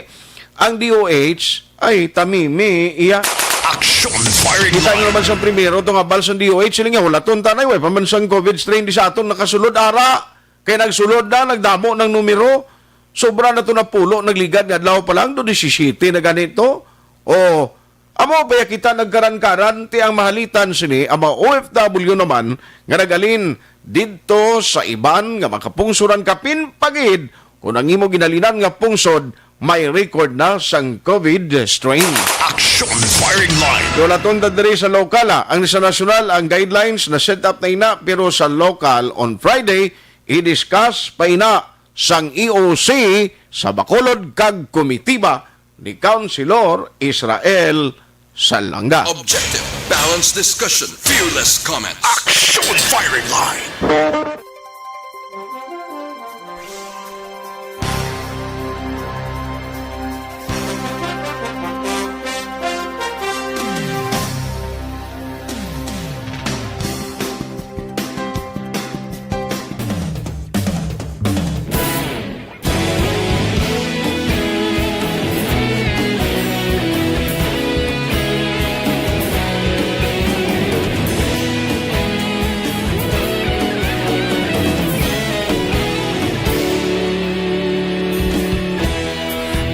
ang D O H, ay, tamimi, iya. Action firing Kita line. Nyo naman sa primero, itong abal sa D O H, sila nga, hulaton tanay, way pa man sang COVID strain di sa aton nakasulod, ara. Kay nagsulod na, nagdamo ng numero, sobra na to na pulo, nagligad nga adlaw pa lang, do disisiyete na ganito. O, amo baya kita nagkaran-karan, ti ang mahalitan sini, ang mga O F W naman, nga nagalin didto sa iban nga makapungsuran kapin pagid, kung ang imo ginalinan nga pungsod, may record na sang COVID strain. Action firing line. Wala tonda diri sa lokal, ah. Ang sa nasyonal, ang guidelines na set up na ina, pero sa lokal, on Friday, i-discuss pa ina sang E O C sa Bacolod kag komitiba ni Councilor Israel sa langga. Objective, balanced discussion, fearless comments. Action firing line!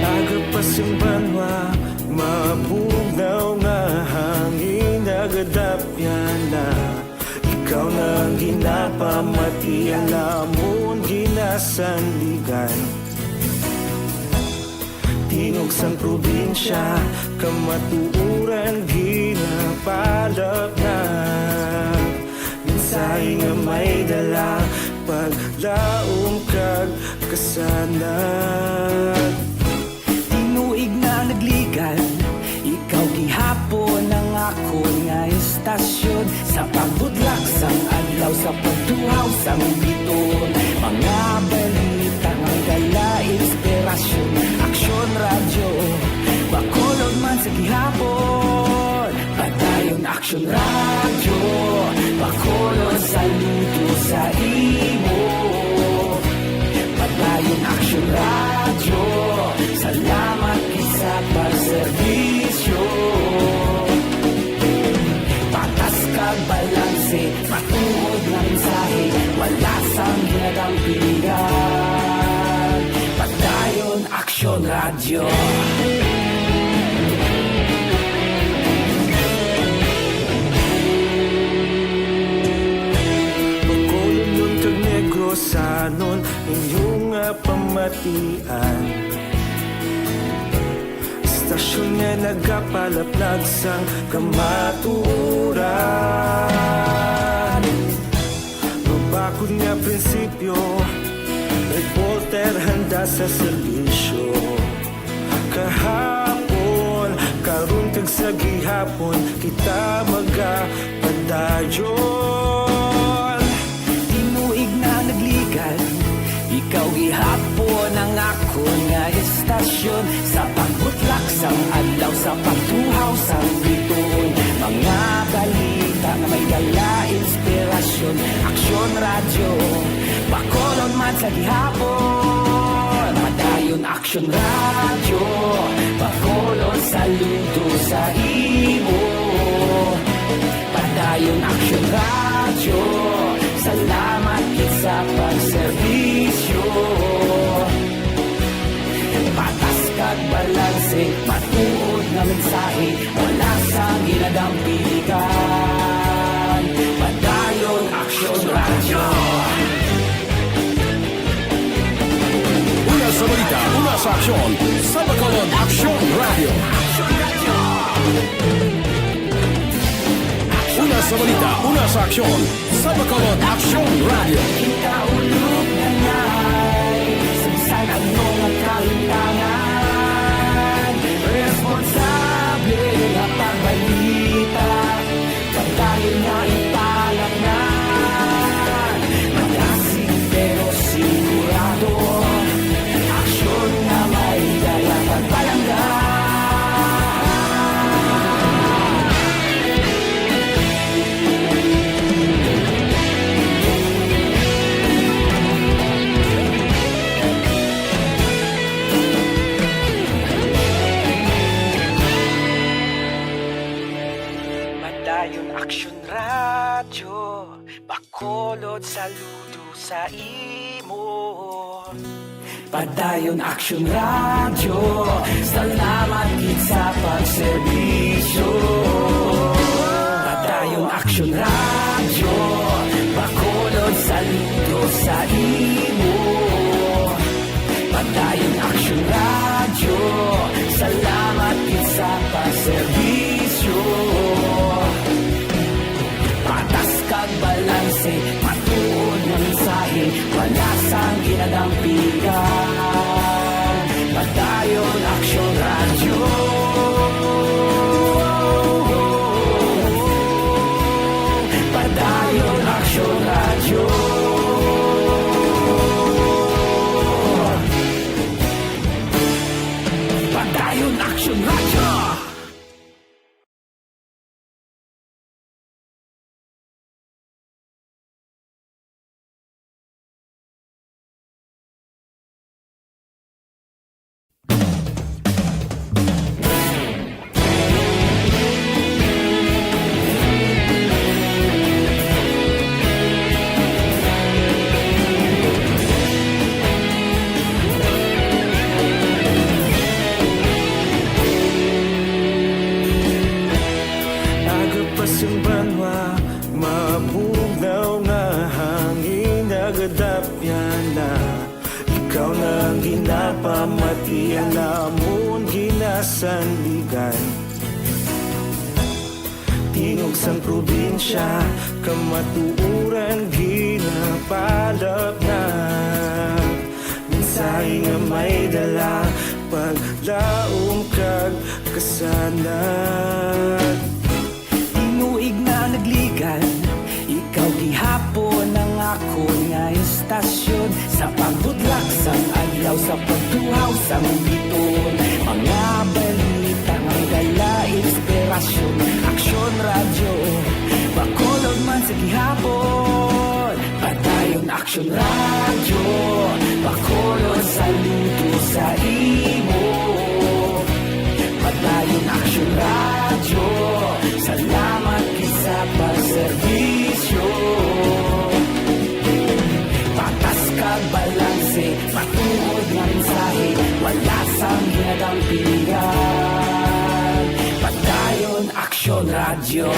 Aga pa sing banwa, mabugnaw nga hangin, nagadapyan na. Ikaw na ang ginapamati, ang lamon ginasandigan. Tingog sang probinsya, kamatuoran ginapalapnag. Mensahe nga may dala, paglaom kag kasanag. Tinuig na nagligan, ikaw gihapon ang akon nga istasyon. Sa pagbutlak sang adlaw, sa pagtuhaw sang bituon, mga balita nga may dala inspirasyon. Aksyon Radyo, Bacolod man sa gihapon. Padayon Aksyon Radyo, Bacolod, saludo sa imo. Padayon Aksyon Radyo, salamat gid sa pagserbisyo. Patas kag balanse, matuod nga mensahe, wala sang ginadampigan. Padayon Aksyon Radyo. Bacolodnon kag Negrosanon, inyo nga pamatian. Istasyon nga nagapalaplag sang kamatuoran. Mabakod nga prinsipyo, reporter handa sa serbisyo. Kahapon, karon, kag sa gihapon, kita magapadayon. Tinuig na nagligan, ikaw gihapon ang akon nga istasyon. Sa pagbutlak sang adlaw, sa pagtuhaw sang bituon, mga balita nga may dala inspirasyon. Aksyon Radyo, Bacolod man sa gihapon. Padayon Aksyon Radyo, Bacolod, saludo sa imo. Padayon Aksyon Radyo, salamat gid sa pagserbisyo. Patas kag balanse, matuod nga mensahe, wala sang ginadampigan. Padayon Aksyon Radyo. Una sa balita, una sa aksyon, sa Bacolod Aksyon Radyo. Una sa balita, una sa aksyon, sa Bacolod Aksyon Radyo. Ikaulog na ngay, sa bisan ano nga kalimtangan, responsable nga pagbalita, pagdayon nga ipalaknag, magasig pero sigurado, aksyon nga may dala pagpalangga. Padayon Aksyon Radyo, Bacolod, saludo sa imo. Padayon Aksyon Radyo, salamat gid sa pagserbisyo. Padayon Aksyon Radyo, Bacolod, saludo sa imo. Padayon Aksyon Radyo, salamat gid sa pagserbisyo. Patas kag balanse, matuod nga mensahe, wala sang ginadampigan. Padayon Aksyon Radyo. Yun, Action Radyo! Agapas ang banwa, mabugnaw nga hangin, nagadapyan na. Ikaw na ang ginapamatian, amon ginasandigan. Tingog sang probinsya, kamatuoran ginapalapnag. Mensahe nga may dala, paglaom kag kasanag. Tinuig na nagligan, ikaw gihapon ang akon nga istasyon. Sa pagbudlak sang adlaw, sa pagtuhaw sang biton, mga balita nga may dala inspirasyon. Aksyon Radyo, Bacolod man sa gihapon. Padayon Aksyon Radyo, Bacolod, saludo sa imo. Padayon Aksyon Radyo, salamat gid sa pagserbisyo. Patas kag balanse, matuod nga mensahe, wala sang ginadampigan. Padayon Aksyon Radyo.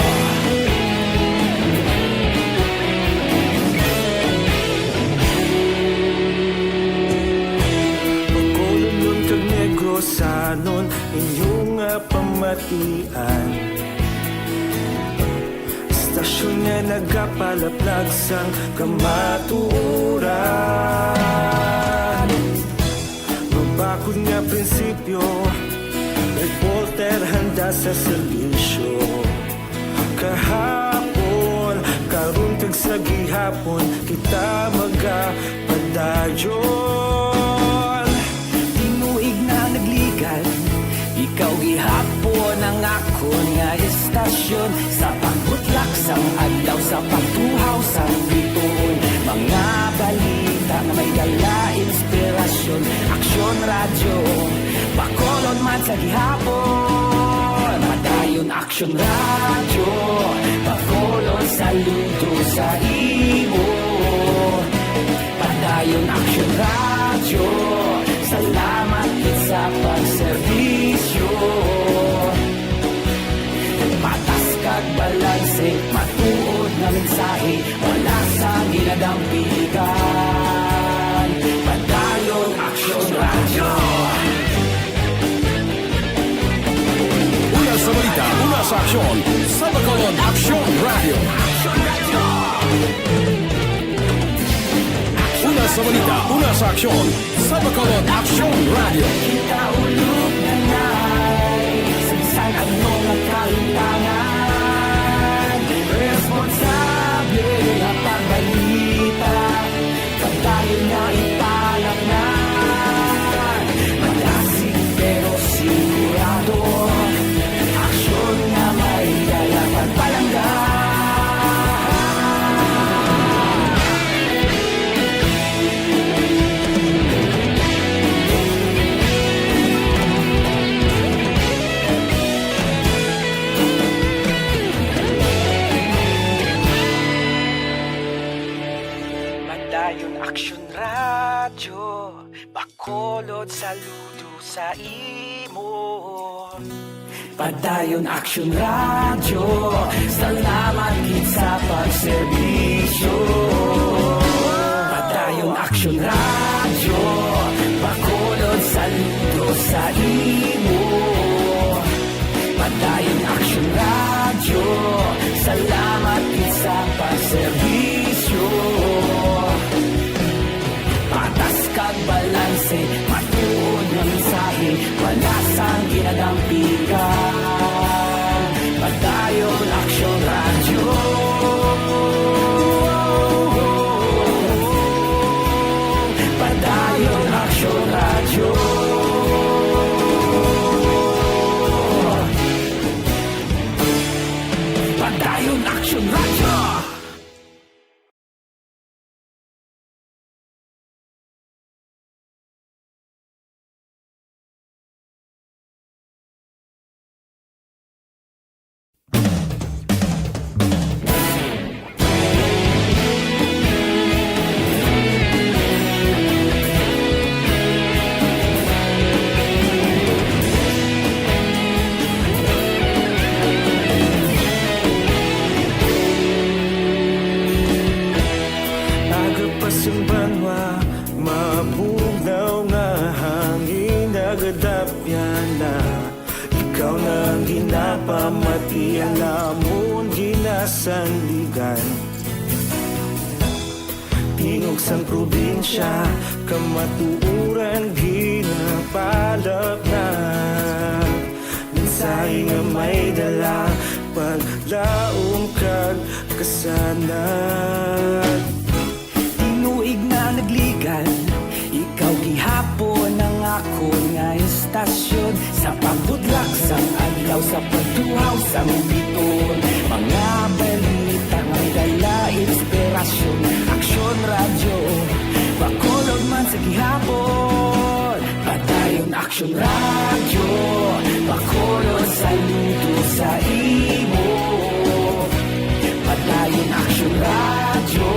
Bacolodnon kag Negrosanon, inyo nga pamatian. Istasyon nga nagapalaplag sang kamatuoran. Mabakod nga prinsipyo, reporter handa sa serbisyo. Kahapon, karon kag sa gihapon, kita magapadayon. Tinuig na nagligan, ikaw gihapon ang akon nga istasyon. Sa pagbutlak sang adlaw, sa pagtuhaw sang bituon, mga balita nga may dala inspirasyon. Aksyon Radyo, Bacolod man sa gihapon. Padayon Aksyon Radyo, Bacolod, saludo sa imo. Padayon Aksyon Radyo, salamat gid sa pagserbisyo. Patas kag balanse, matuod nga mensahe, wala sang ginadampigan. Padayon Aksyon Radyo. Una sa balita, una sa aksyon, sa Bacolod Aksyon Radyo. Una sa balita, una sa aksyon, sa Bacolod Aksyon Radyo. Kita ulog na nay, sa bisan ano nga kahimtangan, responsable nga pagbalita. Padayon nga ipalapngan, madasig pero sigurado. Aksyon nga may dala pagpalangga. Padayon Aksyon Radyo, Bacolod, saludo sa imo. Padayon Aksyon Radyo, salamat gid sa pagserbisyo. Padayon Aksyon Radyo, Bacolod, saludo sa imo. Padayon Aksyon Radyo, salamat gid sa pagserbisyo. Patas kag balanse, matuod nga mensahe, wala sang ginadampigan. Padayon Aksyon Radyo. Padayon Aksyon Radyo. Ikaw na ang ginapamati, ang amon ginasandigan. Tingog sang probinsya, kamatuoran ginapalapnag. Mensahe nga may dala, paglaom kag kasanag. Tinuig na nagligan, ikaw gihapon ang akon nga istasyon. Sa pagbutlak sang adlaw, sa pagtuhaw sang biton, mga balita nga may dala inspirasyon. Aksyon Radyo, Bacolod man sa gihapon. Padayon Aksyon Radyo, Bacolod, saludo sa imo. Padayon Aksyon Radyo,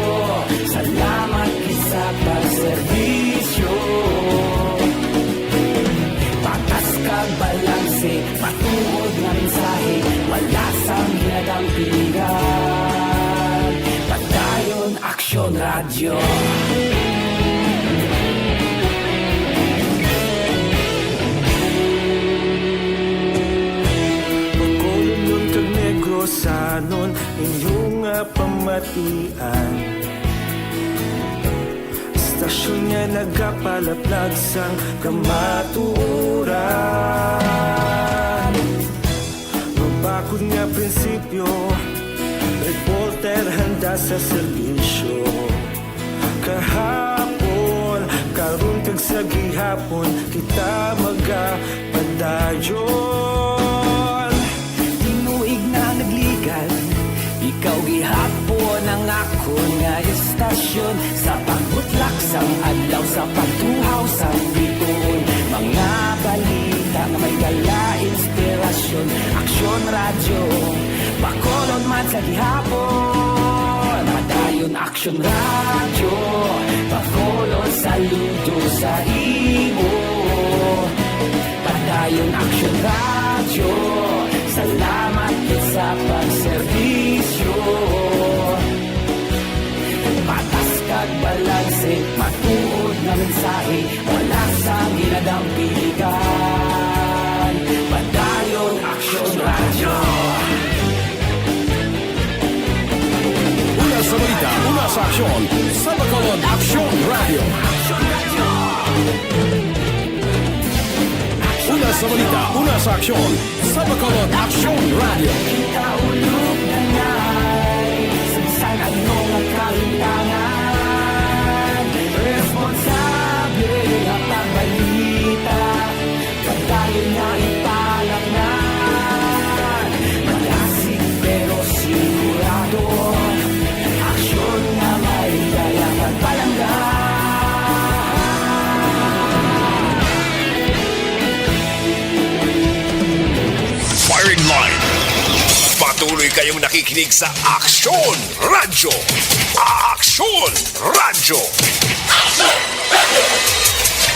salamat gid sa pagserbisyo. Patas kag balanse, matuod nga mensahe, wala sang ginadampigan. Padayon Aksyon Radyo. Bacolodnon kag Negrosanon, inyo nga pamatian. Istasyon nga nagapalaplag sang kamatuoran. Mabakod nga prinsipyo, reporter handa sa serbisyo. Kahapon, karon kag sa gihapon, kita magapadayon. Tinuig na nagligan, ikaw gihapon ang akon nga istasyon. Sa pagbutlak sang adlaw, sa pagtuhaw sang biton, mga balita nga may dala inspirasyon. Aksyon Radyo, Bacolod man sa gihapon. Padayon Aksyon Radyo, Bacolod, saludo sa imo. Padayon Aksyon Radyo, salamat gid sa pagserbisyo. Patas kag balanse, matuod nga mensahe, wala sang ginadampigan. Padayon Aksyon Radyo. Una sa balita, una sa aksyon, sa Bacolod Aksyon Radyo. Una sa balita, una sa aksyon, sa Bacolod Aksyon Radyo. Kita ulog na ngay, sa bisan ano nga kahimtangan, responsable nga pagbalita. Padayon nga ipalaknad, malasig pero sigurado. Aksyon nga may dala kag palangga. Firing Line. Patuloy kayong nakikinig sa Aksyon Radyo. Aksyon Radyo.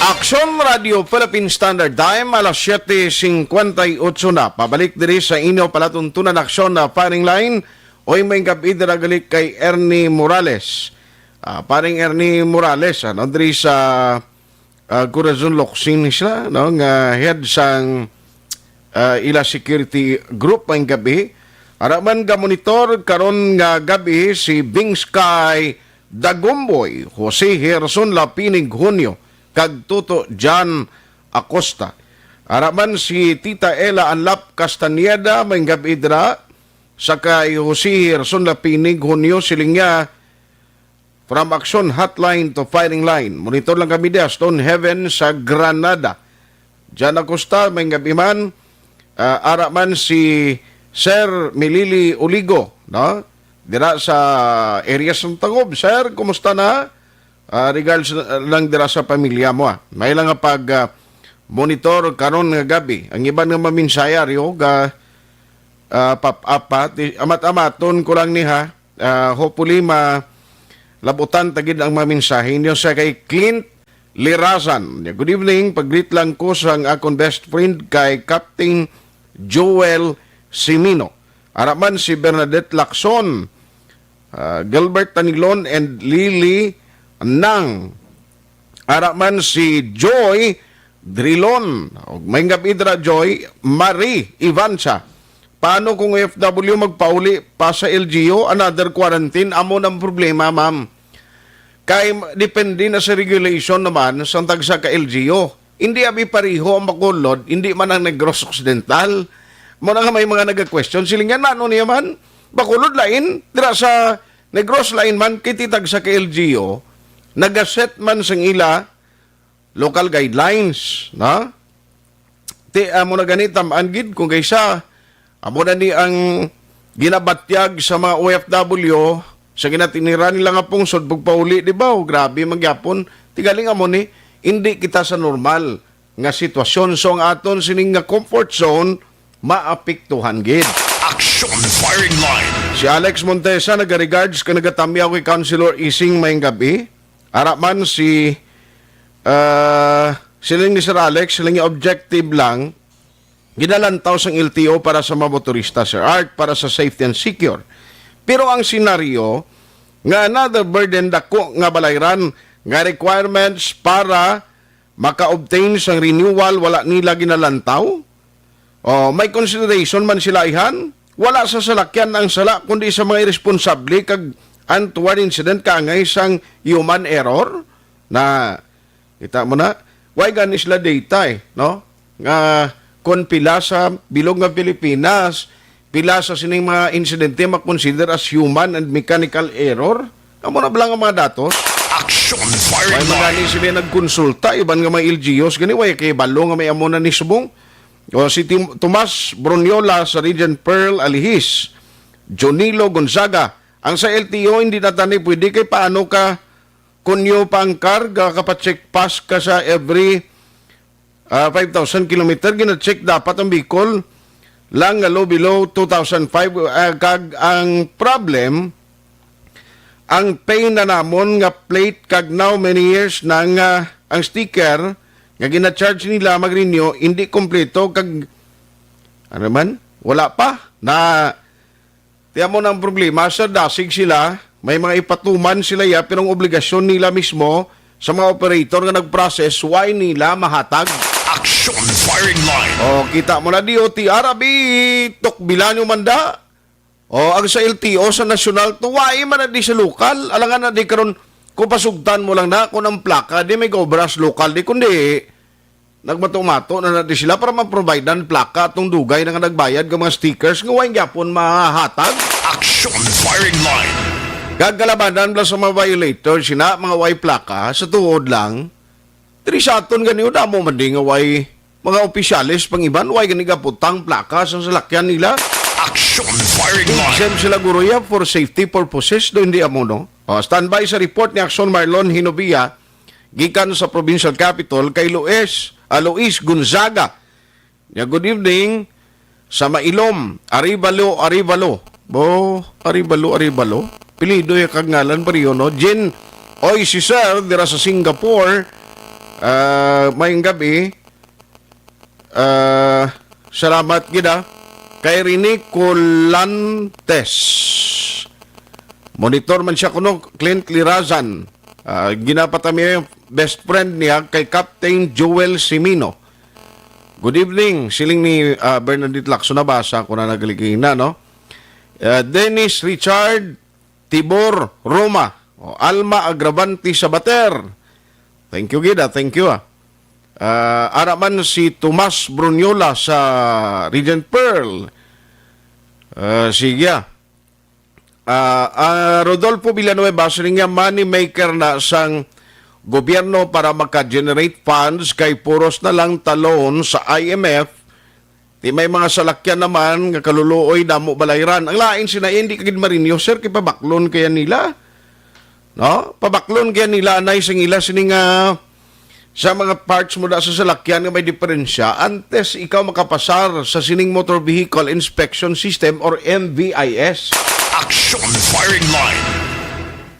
Aksyon Radyo Philippine Standard Time, alas siyete cincuenta y ocho na. Pabalik diri sa inyo palatuntunan, Aksyon na Firing Line. Oy, may gabi dira gali kay Ernie Morales. Ah, paring Ernie Morales, ano, diri sa, ah, Corazon Locsin sila, no, nga head sang, ah, ila security group ang gabi. Ara man, ga-monitor karon nga gabi si Bing Sky Dagumboy, Jose Gerson Lapinig Junio, kag Toto John Acosta. Ara man, si Tita Ella Anlap Castañeda, may gabi dira, sa kay Jose Gerson Lapinig Junio, siling niya, from action hotline to firing line. Monitor lang kami diya, Stone Heaven sa Granada. John Acosta, may gabi man, ah, ara man si Sir Milili Oligo, no? Dira sa area sa Tagob. Sir, kumusta na? Ah, regards lang dira sa pamilya mo, ah. May lang nga pag, ah, monitor karon nga gabi. Ang iban nga maminsaya, rio, ga, ah, pap-, apa, ti-, amat-amaton ko lang ni, ha. Ah, hopefully, ma-, labutan ta gid ang mga mensahe ninyo. Sa kay Clint Lirazan. Good evening. Pag-greet lang ko sa akon best friend kay Captain Joel Simino. Ara man si Bernadette Lacson, ah, Gilbert Tanilon, and Lily Nang. Ara man si Joy Drilon. Ug may gabi dira, Joy Marie Ivancha. Paano kung O F W magpauli pa sa L G U? Another quarantine? Amo nang problema, ma'am. Kay depende na sa regulation naman sa tagsa ka L G U. Hindi abi pareho ang Bacolod, hindi man ang Negros Occidental. Mo na nga may mga nag-question, sila nga, "Nano niya man? Bacolod lain, dira sa Negros lain man, kay ti tagsa ka L G U, nagaset man sang ila local guidelines, na?" Ti, amo na gani, tam-an gid, kung kaysa, amo na ni ang ginabatyag sa mga O F W, sa ginatiniran nila nga pungsod, pagpauli, di ba? O, grabe, magyapon. Ti galing amo ni, hindi kita sa normal nga sitwasyon. So, ang aton sining nga comfort zone, maapektuhan gid. Action Firing Line. Si Alex Montesa, nagaregards ka, nagatamyaw kay Councilor Ising, may gabi. Ara man si, ah, siling ni Sir Alex, siling niya, objective lang, ginalantaw sang L T O para sa mga motorista, Sir Art, para sa safety and secure. Pero ang senaryo nga another burden, dako nga balayran nga requirements para maka-obtain sang renewal, wala nila ginalantaw? O, may consideration man sila, ihan? Wala sa salakyan ang sala, kundi sa mga irresponsable kag untoward incident kaangay sang human error. Na, kita mo na, why gani sila data, eh, no? Nga kung pila sa bilog nga Pilipinas, pila sa sining mga insidente makonsider as human and mechanical error? Amo na ba lang ang mga datos? Action Firing May mga Line. Ni sila nagkonsulta, iban nga mga L G Us, gani, way kay balo nga may amo na ni subong. O, si Tim-, Tomas Bruniola sa Regent Pearl Alihis, Jonilo Gonzaga, ang sa L T O, hindi na tani pwede kay paano ka kunyo pa ang karga, kapacheck pass ka sa every, ah, five thousand kilometer, gina-check dapat ang Bicol lang nga low below two thousand five, ah, kag ang problem, ang pay na namon nga plate kag now many years na nga ang sticker nga gina-charge nila mag-renew hindi kompleto kag ano man, wala pa na. Tiyan mo na ang problema, sir, dasig sila, may mga ipatuman sila ya, pero ang obligasyon nila mismo sa mga operator nga nag-process, why nila mahatag? Action Firing Line. O, kita mo na, D O T R, abi, tukbilan yung manda. O, ang sa L T O, sa nasyonal, tuwai man na di sa lokal. Alangan na di karon, kung pasugtan mo lang na, kung ang plaka, di may gaobras lokal, di kundi nagmato-mato na na di sila para ma-provide ang plaka atong dugay na nga nagbayad ka mga stickers nga way gyapon mahatag. Action Firing Line. Gagalabanan lang sa mga violator, sina, mga way plaka, sa tuod lang. Diri sa aton gani, damo man di nga way mga opisyales pang iban, way gani gaputang plaka sa salakyan nila. Action Firing Line. Exempt sila, guro, ya, for safety purposes, do hindi amo, no? O, standby sa report ni Action Marlon Hinovia, gikan sa provincial capital kay Luis, ah, Luis Gonzaga. Nya, good evening sa Mailom, Arevalo, Arevalo. Bo, Arevalo, Arevalo. Pilido ya kag ngalan pa riyo, no? Jen, oy, si Sir, dira sa Singapore. Ah, mayong gabi. Ah, salamat gid, ah. Kay Rene Colantes. Monitor man siya kuno, Clint Lirazan. Ah, ginapatami yung best friend niya kay Captain Joel Simino. Good evening, siling ni, ah, Bernadette Lacson, nabasa ko na nagaligina, no? Ah, Dennis Richard Tibor Roma, o Alma Agravante Sabater. Thank you, gid, ah. Thank you, ah. Ah, ara man si Tomas Bruniola sa Regent Pearl. Ah, sige, ah. Ah, ah, Rodolfo Villanueva, siling niya, money maker na sang gobyerno para maka-generate funds kay puros na lang talon sa I M F. Ti may mga salakyan naman nga kaluluoy, damo balayran. Ang lain sina, hindi ka gid marinyo, sir, kay pabaklon kaya nila. No? Pabaklon kaya nila, anay, sing ila sini nga sa mga parts mo da sa salakyan nga may diferensya, antes ikaw makapasar sa sining Motor Vehicle Inspection System or M V I S. Action Firing Line.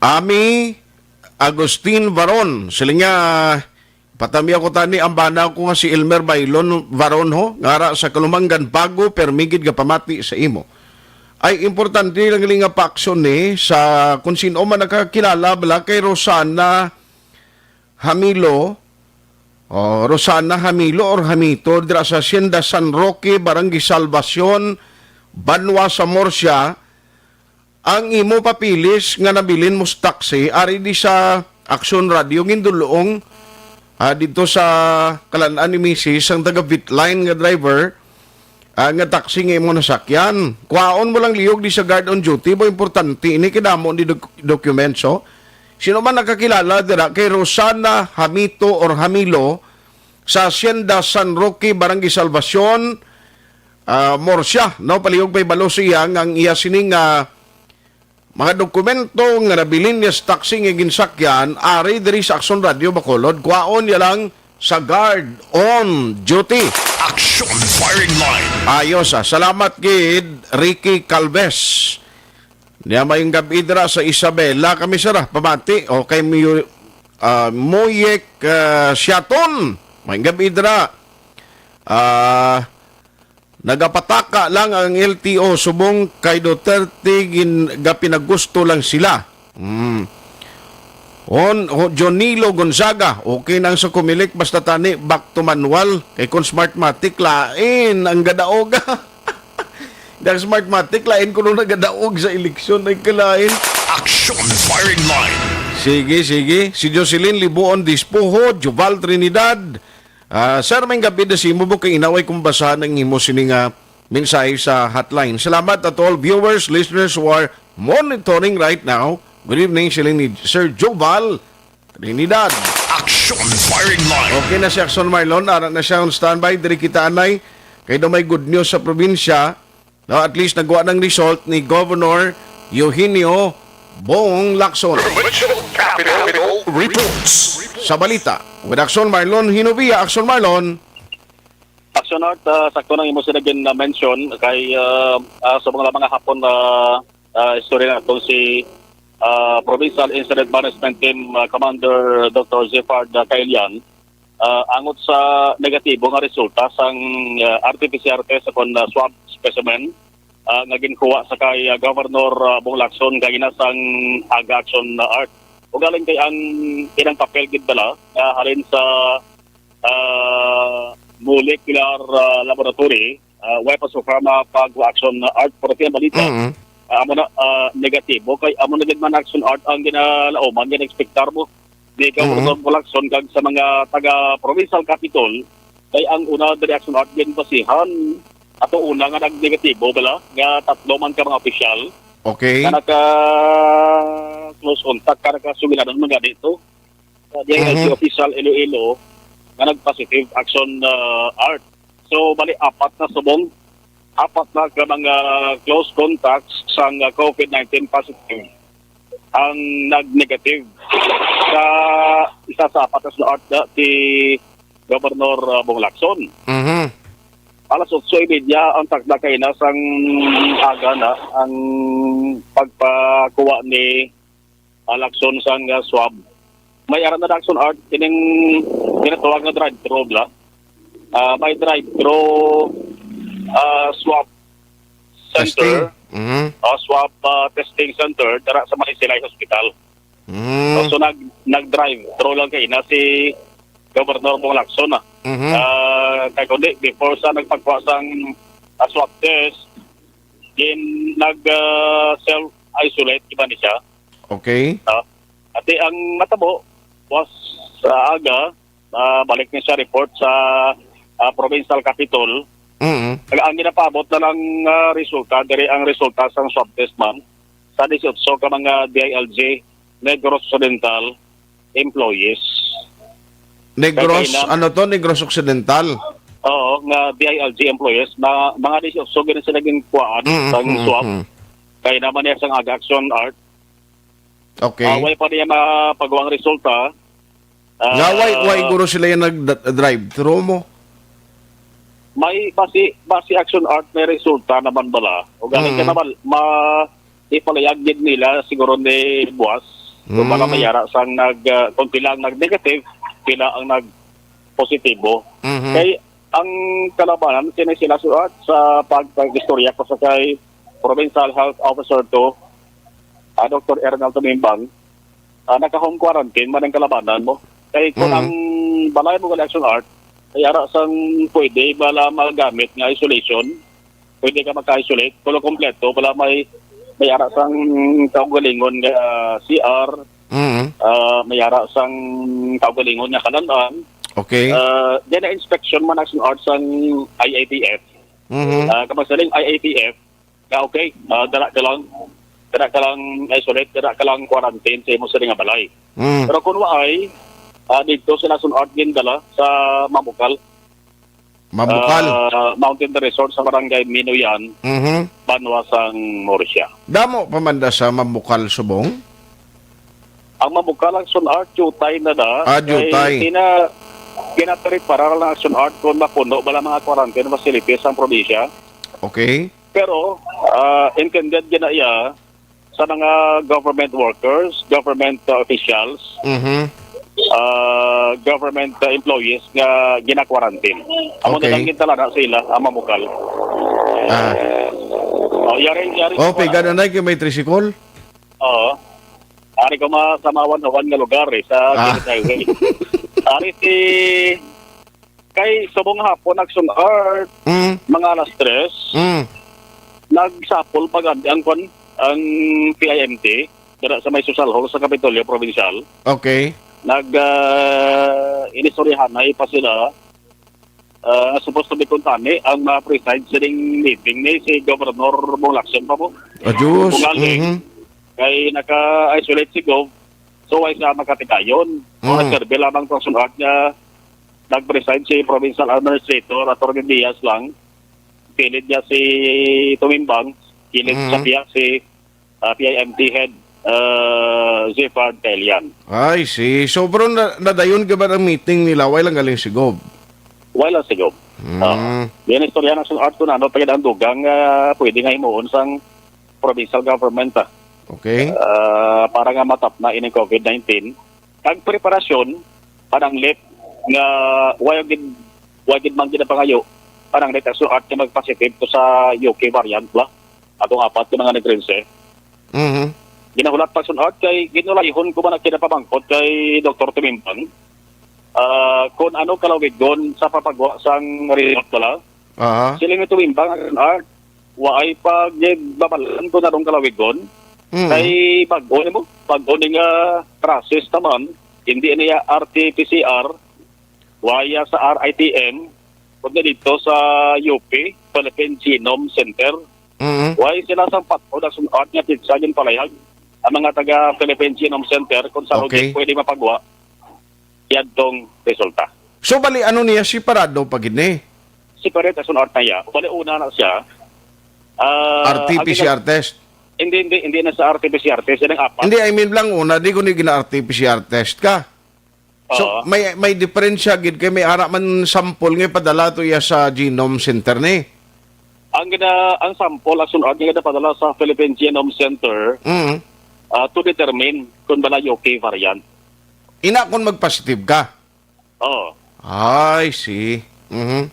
Ami Agustin Varon, sila nga, patami ako tani, ang bana ko nga si Elmer Bailon Varon, ho, ngara sa Kalumangan, bago permi gid nga pamati sa imo. Ay importante lang gali nga paaksyon ni sa kung sino man nakakilala bala kay Rosana Hamilo, Oh, Rosana Hamilo or Hamito, dira sa Hacienda San Roque, Barangay Salvacion, Banwa sa Murcia, ang imo papeles nga nabilin mo sa taxi, ari di sa Action Radio, gindulong, ah, dito sa kalan-an ni misis, ang taga Vitline nga driver, ah, nga taxi nga imo nasakyan. Kuhaon mo lang lihog di sa guard on duty, mo importante ini, kay damo ni dok-, dokumento. Sino man nakakilala dira kay Rosana Hamito or Hamilo sa Hacienda San Roque, Barangay Salvacion, ah, Murcia, no? Palihog pa'y balo siya nga ang iya sining, ah, mga dokumento nga nabilin niya sa taxi nga ginsakyan, ari diri sa Action Radio Bacolod, kwaon niya lang sa guard on duty. Action Firing Line. Ayos, ah. Salamat gid, Ricky Calves. Niya, mayong gabi dira sa Isabela. Kami, sir, ah, pamati. Okay, Mu-, ah, Muyek, ah, Siaton. Mayong gabi dira. Ah, nagapataka lang ang L T O subong kay Duterte gin-, gapinagusto lang sila. Hmm. On, ho-, Jonilo Gonzaga, okay na ang sa Comelec, basta tani, back to manual. Kay kung Smartmatic, lain ang gadaog. Ang Smartmatic, lain kuno nagadaog sa eleksyon, ay kalain. Action Firing Line. Sige, sige. Si Jocelyn Libuon Dispuho, Joval Trinidad. Ah, sir, may gabi na simo, bukay inaway kung basahan ang imo sini nga mensahe sa hotline. Salamat at all viewers, listeners who are monitoring right now. Good evening, siling ni Sir Joval Trinidad. Action Firing Line. Okay na si Action Marlon, ara na siya on standby, diri kita anay. Kay daw may good news sa probinsya. No, at least nagwa ng result ni Governor Eugenio Bong Lacson. Provincial Capitol Reports. Sa balita, with Action Marlon Hinovia, Action Marlon. Action Art, ah, sakto nang imo sila gin-, ah, mention kay, ah, ah, sa mga, mga hapon na, ah, istorya nato si, ah, Provincial Incident Management Team, ah, Commander Doctor Zefard, ah, Kailian, ah, angot sa negatibo nga resulta sang, ah, R T P C R test kon, ah, swab specimen, ah, nga ginkuha sa kay, ah, Governor, ah, Bong Lacson kaina sang aga, Action, ah, Art. Ugaling kay ang ilang papel gid bala nga halin sa, ah, molecular, ah, laboratory, ah, way pa so far mapag-action na, Art, pero kaya balita, Mm. ah, amo na, ah, negatibo. Kay amo na gid man, Action Art, ang ginalauman, gina-expectar mo ni Governor Mm. Bong Lacson kag sa mga taga-provincial capitol, kay ang una diri, Action Art, ginbasihan ato una nga nag-negatibo bala, nga tatlo man ka mga opisyal Okay. nga naka-close contact, ka nagkasugilanon man gani to. Sa D I L G Mhm. official Iloilo nga nag-positive, Action, ah, Art. So, bali, apat na subong, apat na ka mga close contacts sang, ah, COVID nineteen positive ang nag-negative. Sa isa sa apat na, Art, na si Governor, ah, Bong Lacson. Mhm. Alas otso y media ang takna kaina sang aga na ang pagpakuha ni, ah, Lacson sang, ah, swab. May ara na, Action Art, kining ginatawag nga drive-thru bala. Ah, may drive-thru, ah, swab Testing. center, Mhm. o swab, ah, testing center dira sa may Silay Hospital. Mm. So, so nag, nag-drive-thru lang kaina si Governor Bong Lacson, ah. Mhm. Ah, kay kundi, before sa nagpagkuha sang, ah, swab test, gin-, nag, ah, self-isolate, di ba ni siya? Okay. Ah, ati ang matabo, was sa aga, ah, balik ni siya report sa, ah, provincial capitol. Mm. Ang, ang ginapaabot na lang, ah, resulta, diri ang resulta sang swab test man sa disiotso ka mga D I L G Negros Occidental employees. Negros, Kay kaina, ano to? Negros Occidental? Oo, nga D I L G employees, mga, mga disiotso gid sila ginkuhaan Mm, sang mm, swab. mm. Kay naman niya sang aga, Action Art. Okay. Ah, way pa niya mapagawa ang resulta. Ah, Nga, why, why guro sila yung nag-drive-thru mo? May basi, basi, Action Art, may resulta naman bala. O galing ka Mm. naman, ma, ipalayag din nila siguro ni buwas. Kung Mm. mga mayara sang nag, ah, kung pila ang nag-negative, pila ang nag-positibo. Mhm. Kay ang kalabanan, kini sila suat sa pag-, pag-istorya ko sa kay Provincial Health Officer two, ah, Doctor Ernal Tumimbang, ah, naka-home quarantine man ang kalabanan mo. Kay kung Mm. ang balay mo gali, Action Art, ay ara sang pwede bala magamit nga isolation. Pwede ka maka-isolate. Kulo kompleto, bala may, may ara sang kaugalingon nga C R, Mm. ah, may ara sang kaugalingon nga kalan-an. Okay. Ah, then na-inspection man, Action Art, sang I A T F. Mhm. Ah, kapag siling I A T F, nga okay, ah, dala ka lang, dala ka lang isolate, dala ka lang quarantine sa imo sini nga balay. Mm. Pero kung waay, ah, dito sila sunod gindala sa Mambukal. Mambukal? Ah, Mountain Resort sa Barangay Minoyan, Mhm. Banwa sang Murcia. Damo pa man da sa Mambukal subong? Ang Mambukal, Action Art, jutay na da. Ah, Kay jutay. Sina, ginapreparar lang, Action Art, kung mapuno ba lang mga quarantine facilities ang probinsya. Okay. Pero, ah, intended gina iya sa mga government workers, government, ah, officials, Mhm. ah, government, ah, employees nga gina-quarantine. Amo na Okay. lang gintala na sila, ang Mambukal. Ah. Oh, yari, yari. Oh, piga na na kay may tricycle? Oo. Ari ko ma-, sa Mawan-Hawan nga lugar, eh, sa Ah. Gilid Highway. Ari si, kay subong hapon, Action Art, Mm. mga alas tres, Mm. nagsapol pa gani ang kwan, ang P I M T, dira sa may Social Hall sa Kapitolyo Provincial. Okay. Nag, ah, inistoryahanay pa sila. Ah, supposed to be kuntani ang ma-preside sining meeting ni si Governor Bong Lacson pa po. Adios. Bong Aling. Mhm. Kay naka-isolate si Gov, so why siya makatigayon? Mm. Nagserve lamang to, Action Art, nga nag-preside si Provincial Administrator Attorney Diaz lang. Kilid niya si Tumimbang, kilid Mm. sa piyak si, ah, P I M T Head, ah, Zephyr Telian. I see. So, pero na, nadayon ka ba ang meeting nila? Wala lang galing si Gov? Wala lang si Gov. Mm. Ah, yan istorya na sa Art kung ano pa gid ang dugang, ah, pwede nga himuon sang provincial government, ah. Okay. Ah, para nga matapna ining COVID nineteen. Kag preparasyon, pananglit nga wala gid, wala gid man ginapangayo, pananglit, Action Art, nga magpositive to sa U K variant ba. Atong apat ka mga nagrense. Mhm. Ginahulat pa, Action Art, kay ginulayhon ko man ang kinapamangkot kay Doktor Tumimbang. Ah, kung ano kalawigon sa papagwa sang result bala. Aha. Siling ni Tumimbang, Action Art, waay pa gid babalan kung anong kalawigon. Mhm. Kay bag-o ni mo, bag-o ni nga process naman, hindi niya R T P C R, waya sa R I T M, kundi dito sa U P, Philippine Genome Center. Mhm. Why sila sang patod, Action Art, nga pizza yung palayag ang mga taga Philippine Genome Center kung sa Okay. Pwede mapagwa yadtong resulta. So, bali, ano niya, separado pa gid ni? Separate, Action Art, na iya. Bali, una na siya. Ah, R T P C R ang gina-, test? Hindi, hindi, hindi na sa R T P C R test. Yan ang apat. Hindi, I mean lang, una, di ko ni gina-R T P C R test ka. So, Oo. may, may diferensya gid kay may ara man sample nga padala to iya sa Genome Center ni? Ang gina-, ang sample, Action Art, nga padala sa Philippine Genome Center, Mm. ah, to determine kung bala U K variant. Ina kung magpositive ka? Oo. I see. Mhm.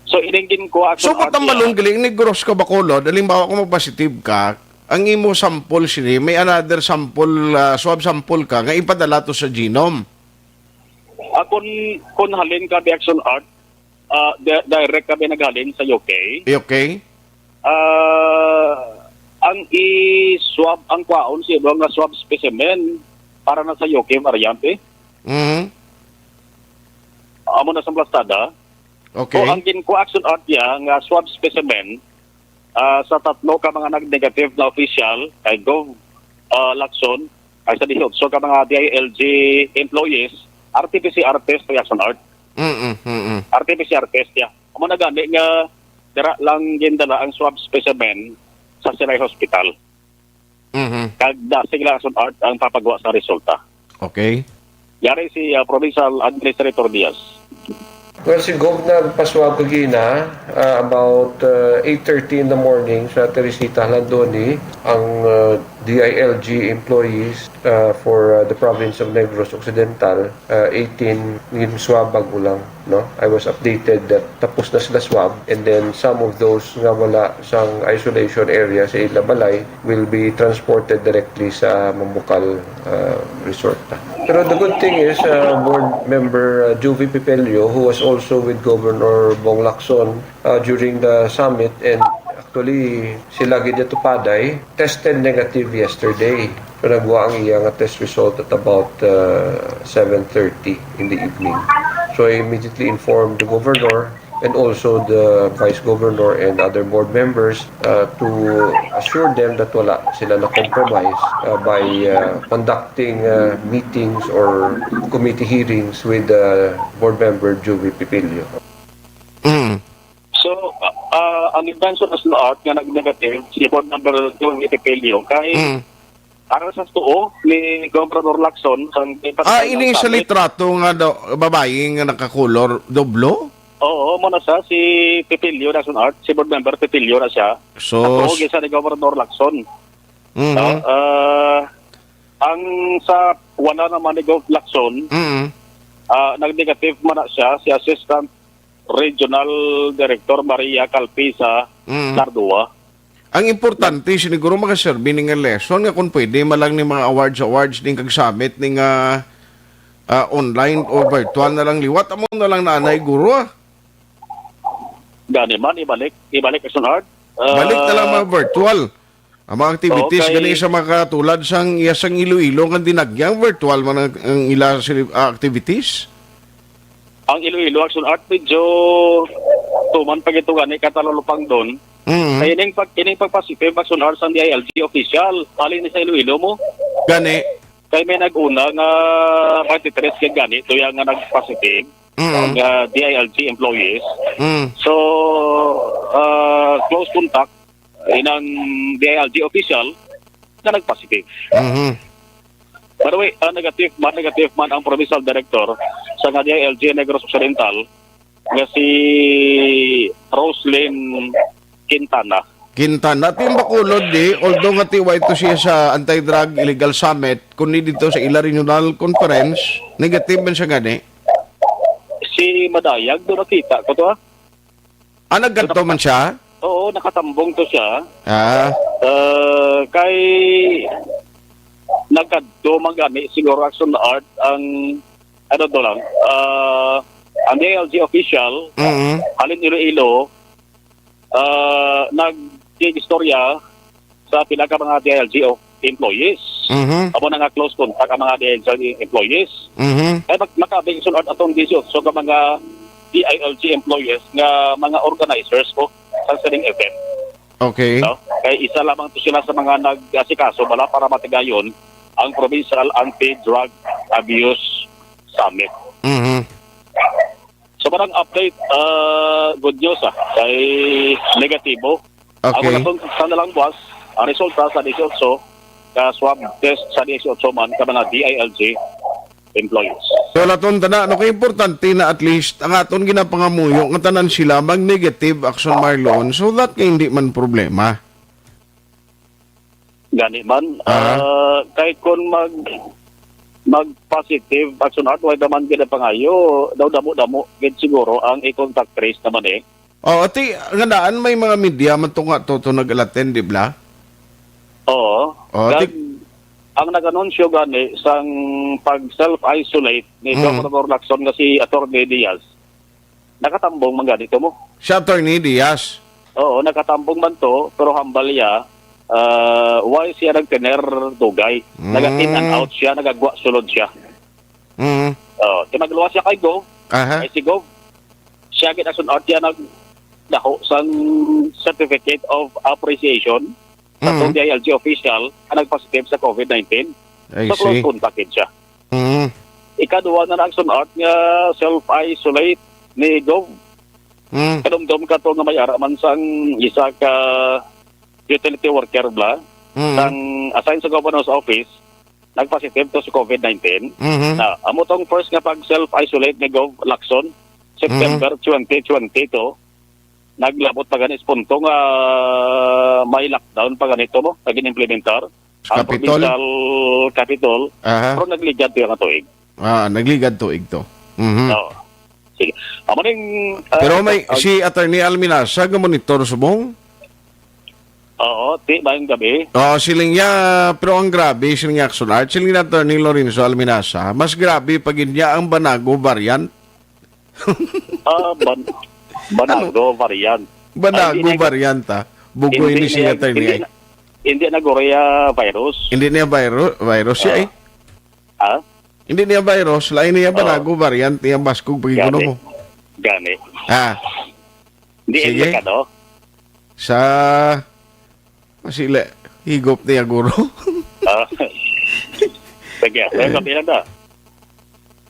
So, ining ginkuha, Action So, Art, tambalon niya. Galing ni Negros ka, Bacolod, halimbawa kung magpositive ka, ang imo sample sini, may another sample, ah, swab sample ka, nga ipadala to sa Genome. Ah, kun, kun halin ka, the Action Art, ah, di-, direct kami naghalin sa U K. U K? Ah, ang i-swab, ang kwaon sa imo nga swab specimen para na sa U K variant, eh. Mhm. Amo na sa plastada. Okay. So, ang ginkuha, Action Art, niya nga swab specimen, ah, sa tatlo ka mga nag-negative na official, kay Gov, ah, Lacson, kay sa dieciocho ka mga D I L G employees, R T P C R test, Action Art. Mm-mm, mm-mm. R T P C R test, ya. Amo na gani nga dira lang gindala ang swab specimen sa Silay Hospital. Mhm. Kag dasig lang, Action Art, ang papagwa sa resulta. Okay. Yari si, ah, Provincial Administrator Diaz. Well, si Gov nagpaswab kagina, ah, about, ah, eight thirty in the morning sa Teresita, Jalondoni, ang, ah, D I L G employees, ah, for, ah, the province of Negros Occidental, ah, eighteen, ginswab bago lang, no? I was updated that tapos na sila swab, and then some of those nga wala sang isolation area sa ila balay will be transported directly sa Mambukal, ah, Resort. Pero the good thing is, uh, Board Member, uh, Juvie Pepelio, who was also with Governor Bong Lacson, uh, during the summit, and actually, sila gid ito paday, tested negative yesterday. So, nagwa ang iya nga test result at about, uh, seven thirty in the evening. So, I immediately informed the governor and also the vice governor and other board members, uh, to assure them that wala sila na-compromise, uh, by, uh, conducting, uh, meetings or committee hearings with, uh, board member Juvie Pepilio. Mm. So, uh, uh, ang invention as lahat nga nag-negative, si board member Juvie Pepilio, kay Mm. Para sa tuo ni Governor Lacson, sang Ah, ini sa litrato nga do, babayi nga nakakulor, doblo? Oo, mo na siya, si Pepilio Lacson Art, si board member Pepilio na siya. Sus. Sa tuo, gisa ni Governor Lacson. Mhm. No? Ah, ang sa wala naman ni Gov Lacson, Mhm. ah, nag-negative man na siya, si Assistant Regional Director Maria Calpisa Mhm. Cardua. Ang importante, siniguro makaserve ni nga lesson nga kung pwede man lang ni mga awards, awards, ning kag summit, ning, ah, ah, online o virtual na lang liwat. Amo na lang na anay, guro, ah. Gani man, ibalik, ibalik, Action Art. Ah, Balik na lang mga virtual. Ang mga activities, okay. Gani sa mga katulad sang iya sang Iloilo nga dinagyang virtual man ang, ang ila sili-, ah, activities. Ang Iloilo Action Art, medyo tuman pa gito gani katalulupang doon. Mm. Kaya ining pag, ining pagpasitive Action Art sang D I L G official, halin ni sa Iloilo mo. Gani. Kay may nag-una nga forty-three ka gani, tuya nga nag-positive, Mm. nga D I L G employees. Mm. So, ah, close contact, inang D I L G official nga nag-positive. Mhm. By the way, ah, negative man, negative man ang provincial director sa nga D I L G Negros Occidental nga si Roslyn Quintana. Quintana, ti ang bakulod di, although nga ti wa ito siya sa Anti-Drug Illegal Summit, kundi dito sa ila regional conference, negative man siya gani. Si Madayag, doon nakita ko to, ha? Ah, nagkadto man siya? Oo, nakatambong to siya. Ah. Ah, kay nagkadto man gani siguro Action Art ang, ano to lang, ah, ang D I L G official, Mm-hmm. halin Iloilo, ah, nag-istorya sa pila ka mga D I L G o employees. Mhm. Amo na nga close contact ang mga D I L G employees. Mhm. Kaya mag-, makaabing sunod atong disiotso ka mga D I L G employees nga mga organizers ko sa sining event. Okay. No? Kay isa lamang to sila sa mga nag-asikaso bala para matigayon ang Provincial Anti-Drug Abuse Summit. Mhm. So, parang update, ah, good news, ah, kay negatibo. Okay. Ang mga sa nalang buwas, ang resulta sa disiotso, ka swab test sa disiotso man, ka mga D I L G employees. So, laton tana, no, kay importante na at least ang aton ginapangamuyo nga tanan sila mag-negative Action Marlon, so that nga hindi man problema. Gani man, Aha. ah, kay kung mag, mag-positive Action Art, way naman ginapangayo, daw damo-damo, gid siguro, ang i-contact trace naman eh. Oh, ati, nga daan may mga media man to nga to, to nag-attend, di ba? Oo. Oh, Kag, ti- ang nag-anunsyo gani sang pag-self-isolate ni Mm. Governor Lacson nga si Attorney Diaz, nakatambong man gani to mo. Si Attorney Diaz? Oo, nakatambong man to, pero hambal iya, ah, why siya nagtener dugay? Naga-in and Mm. out siya, nagagwa sulod siya. Mm. Oh, ti magluwas siya kay Gov. Aha. Kay si Gov, siya gid asun out siya nagdaho sang certificate of appreciation sa Mm. D I L G official nga nagpositive sa COVID nineteen. I So, close see. contact gid siya. Mm. Ikaduha na nagsun out nga self-isolate ni Gov. Mm. Kadumdom ka to nga may ara man sang isa ka utility worker bla, Mm. sang assign sa governor's office, nagpositive to sa COVID nineteen. Mhm. Na, amo tong first nga pag self-isolate ni Gov Lacson, September Mhm. twenty twenty-two, naglabot pa gani sa punto nga may lockdown pa ganito, no? Nga gin-implementar Sa ang Capitol? provincial capitol, Aha. pero nagligad to yung tuig. Ah, nagligad tuig to. Mhm. Oo. Sige. Amo ning, ah, Pero may, ang si Attorney Alminasa nga monitor subong? Oo, ti, maayong gabi. Oh, siling niya, pero ang grabe, siling niya, Action Art, siling niya, Attorney Lorenzo Alminaza, mas grabe pa gid niya ang Banago variant. Ah, ban-, Banago variant. Banago Ay, hindi na, variant, ah. Bugoy hindi ni siya, niya, Attorney, hindi ay. na, hindi na Gorea virus. Hindi niya viru-, virus siya, Ah. eh. Ha? Hindi niya virus, lain niya Oo. Banago variant niya baskog pagiguno Gani. mo. Gani. Ah. Hindi Sige. Delikado. Sa Masila, higop niya, guro. Ah. Sige, Eh. welcome, Ilanda.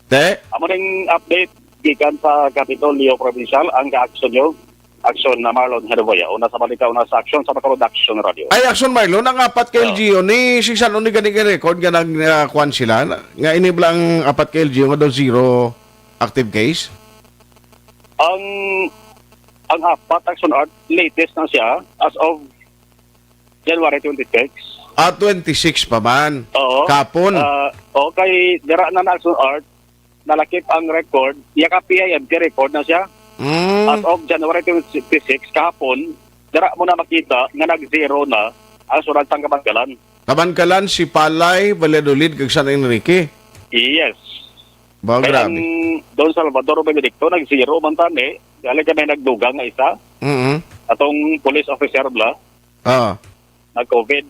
Te? Amo ning update gikan sa Kapitolyo Provincial, ang ka-action nyo, action na Marlon Herboya. Una sa balita, una sa action sa Bacolod Action Radio. Ay, Action Marlon, ang apat ka Oh. L G U ni, si San ni gani record nga nag, ah, kwan sila, na, nga ini bala ang apat ka L G U nga daw zero active case? Ang, ang apat, Action Art, latest na siya as of January twenty-six. Ah, twenty-six pa man. Oo. Kapon. Ah, oo, kay dira na na Action Art, nalakip ang record. Iya ka P I M T record na siya. Mm. As of January twenty-six, kahapon, dira mo na makita nga nag-zero na ang syudad sang Kabankalan. Kabankalan, Sipalay, Valladolid, kag San Enrique. Yes. Ba, Kay grabe. ang Don Salvador Benedicto, nag-zero man tani. Dali kami nagdugang nga isa. Mm-mm. Atong police officer bla, Ah. nag-COVID,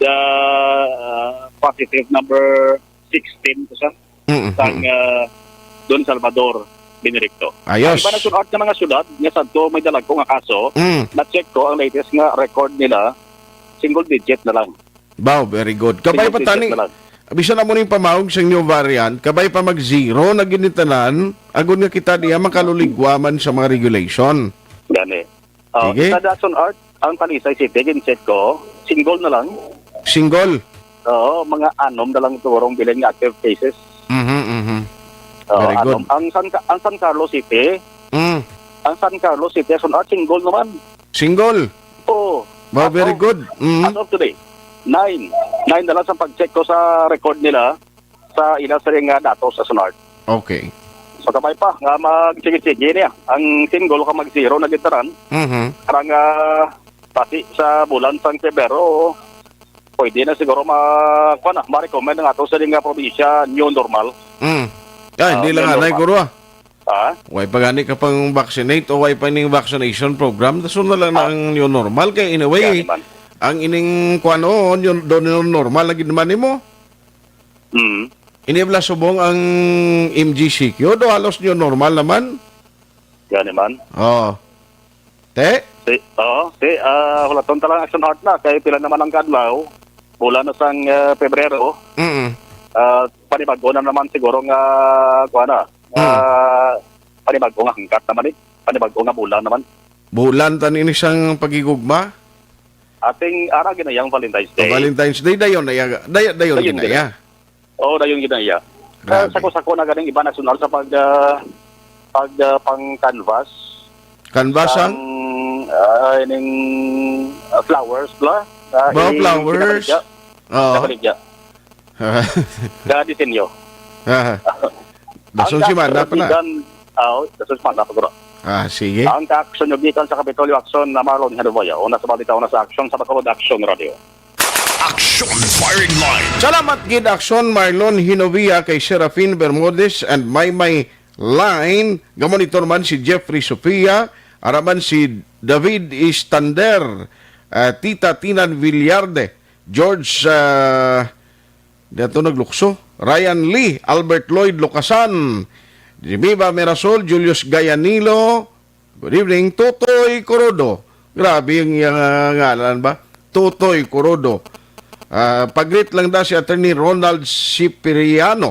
ah, ah, positive number sixteen ko siya. Mm-mm. Sang, ah, Don Salvador Benedicto. Ayos. Ang iba na sunod nga mga syudad, nga sadto may dalagko nga kaso, Mm. na-check ko ang latest nga record nila, single digit na lang. Wow, very good. Kabay Single pa digit tani. na lang. Bisan amo ning pamawag sa inyo variant, kabay pa mag-zero na gid ni tanan, agod nga kita diya makaluligwa man sa mga regulation. Gani. Oh, Sige. Sa Dason Art, ang Talisay City, gin-check ko, single na lang. Single? Oo, mga anom na lang siguro ang bilin nga active cases. Mhm, mhm. Oo, Very good. anom. Ang San Ca-, ang San Carlos City, Mm. ang San Carlos City, Dason Art, single naman. Single? Oo. Ba, As very of, good. Mm. as of today, nine. Nine na lang sa pag-check ko sa record nila. sa ila sa nga datos sa Sunart. Okay. So, kabay pa nga magsige-sige niya. Ang single ka mag-zero na gitaran. Mhm. Para nga pati sa bulan sang Pebrero, pwede na siguro ma-, kuwan na, ma-recommend nga ato sa nga probinsya, new normal. Mm. Ah, hindi Ah, lang new anay, normal. guro, ah. Ha? Way pa gani ka pang vaccinate o way pa ning vaccination program. So na lang na Ah. ang new normal. Kay in a way, Gani man. ang ining kuwan, oh, new, do new normal na gid man nimo. Mm. Ini bala subong ang M G C Q, do halos new normal naman. Gani man. Oh. Te? Si, oo, si, ah, hulaton ta lang Action Art na, kay pila naman ang kadlaw, bulan na sang, ah, Pebrero, Mm. ah, panibago na naman siguro nga, kuha na, Mm. ah, panibago nga hangkat naman eh, panibago nga bulan naman. Bulan ta nini sang paghigugma? Ating ara ginayang Valentine's O Day. Valentine's Day, dayon na ya, day-, dayon Dayon gid na gid. ya. Oo, dayon gid na iya. Grabe. Sa sako-sako na ganing iba national sa pag, ah, pag, ah, pang canvas. Canvas ang? Sang, ah, ining, ah, flowers bla. Ah, Ba, i-, flowers? Pinabaligya. Oo. Pinabaligya. Ga disenyo. Aha. Dason Ang si Mana pa na. kasunod, ah, oh, dason si Mana pa, guro. Ah, sige. Ang ka-action nyo gikan sa Kapitolyo Action na Marlon Hanuboya. Una sa balita, una sa action sa Bacolod Action Radio. Action Firing Line. Salamat gid, Action Marlon Hinovia, kay Serafin Bermudez and Maymay Line. Gamonitor man si Jeffrey Sofia, ara man si David Istander, ah, Tita Tinan Villarde, George, ah, diato naglukso, Ryan Lee, Albert Lloyd Lucasan, Jimiba Mirasol, Julius Gayanilo, Good evening, Totoy Corodo. Grabe ang iyang, ah, ngalan ba? Totoy Corodo. Ah, pag-greet lang da si Attorney Ronald Cipriano,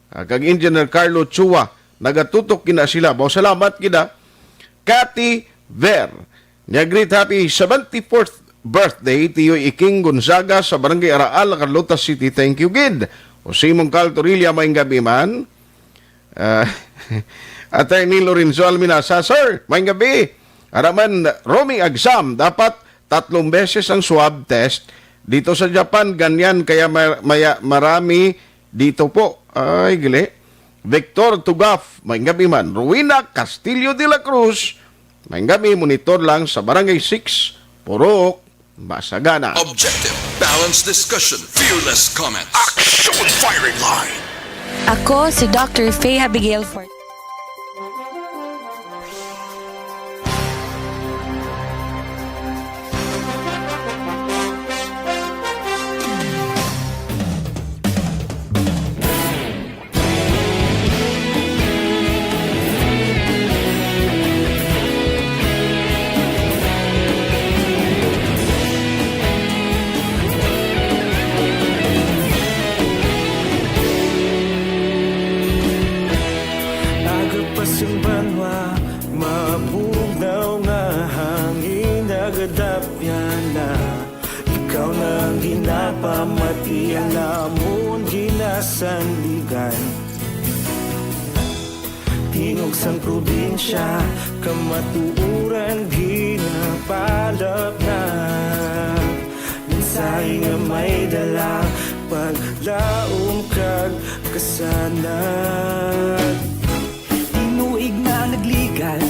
ah, kag Engineer Carlo Chua. Nagatutok gina sila. Baw, salamat gid, ah. Cathy Ver. Niya greet happy seventy-fourth birthday, Tiyo Iking Gonzaga sa Barangay Araal, Carlota City. Thank you gid. O Simon Cal Torilla, maayong gabi man. Ah, Attorney Lorenzo Alminaza, sir, maayong gabi. Araman, Romy Agsam, dapat tatlong beses ang swab test. Dito sa Japan, ganyan, kaya ma-, maya-, marami dito po. Ay, gali. Victor Tugaf, maayong gabi man. Rowena Castillo de la Cruz, maayong gabi, monitor lang sa Barangay six, Purok. Basagana. Objective, balanced discussion, fearless comments. Action Firing Line! Ako si Doctor Faye Abigail Fort. Aga pa sing banwa, mabugnaw nga hangin nagadapyan na. Ikaw na ang ginapamati, ang amon ginasandigan. Tingog sang probinsya, kamatuoran ginapalapnag. Mensahe nga may dala, paglaom kag kasanag. Tinuig na nagligad,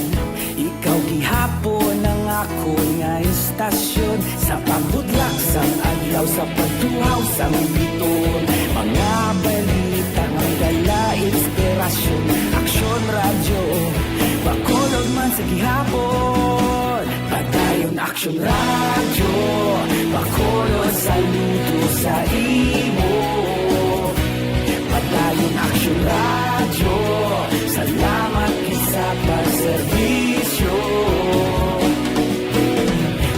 ikaw gihapon ang akon nga istasyon. Sa pagbutlak sang adlaw, sa pagtuhaw sang biton, mga balita may dala inspirasyon. Aksyon Radyo, Bacolod man sa gihapon. Padayon Aksyon Radyo, Bacolod, saludo sa imo. Padayon Aksyon Radyo, salamat gid sa pagserbisyo.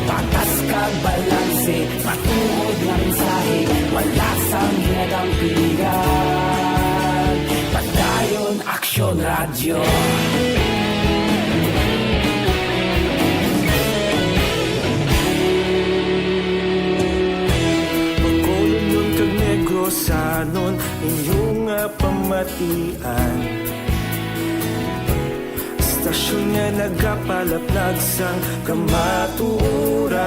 Patas kag balanse, matuod nga mensahe, wala sang ginadampigan. Padayon Aksyon Radyo. Bacolodnon kag Negrosanon, inyo nga pamatian. Istasyon nga nagapalapnag sang kamatuoran.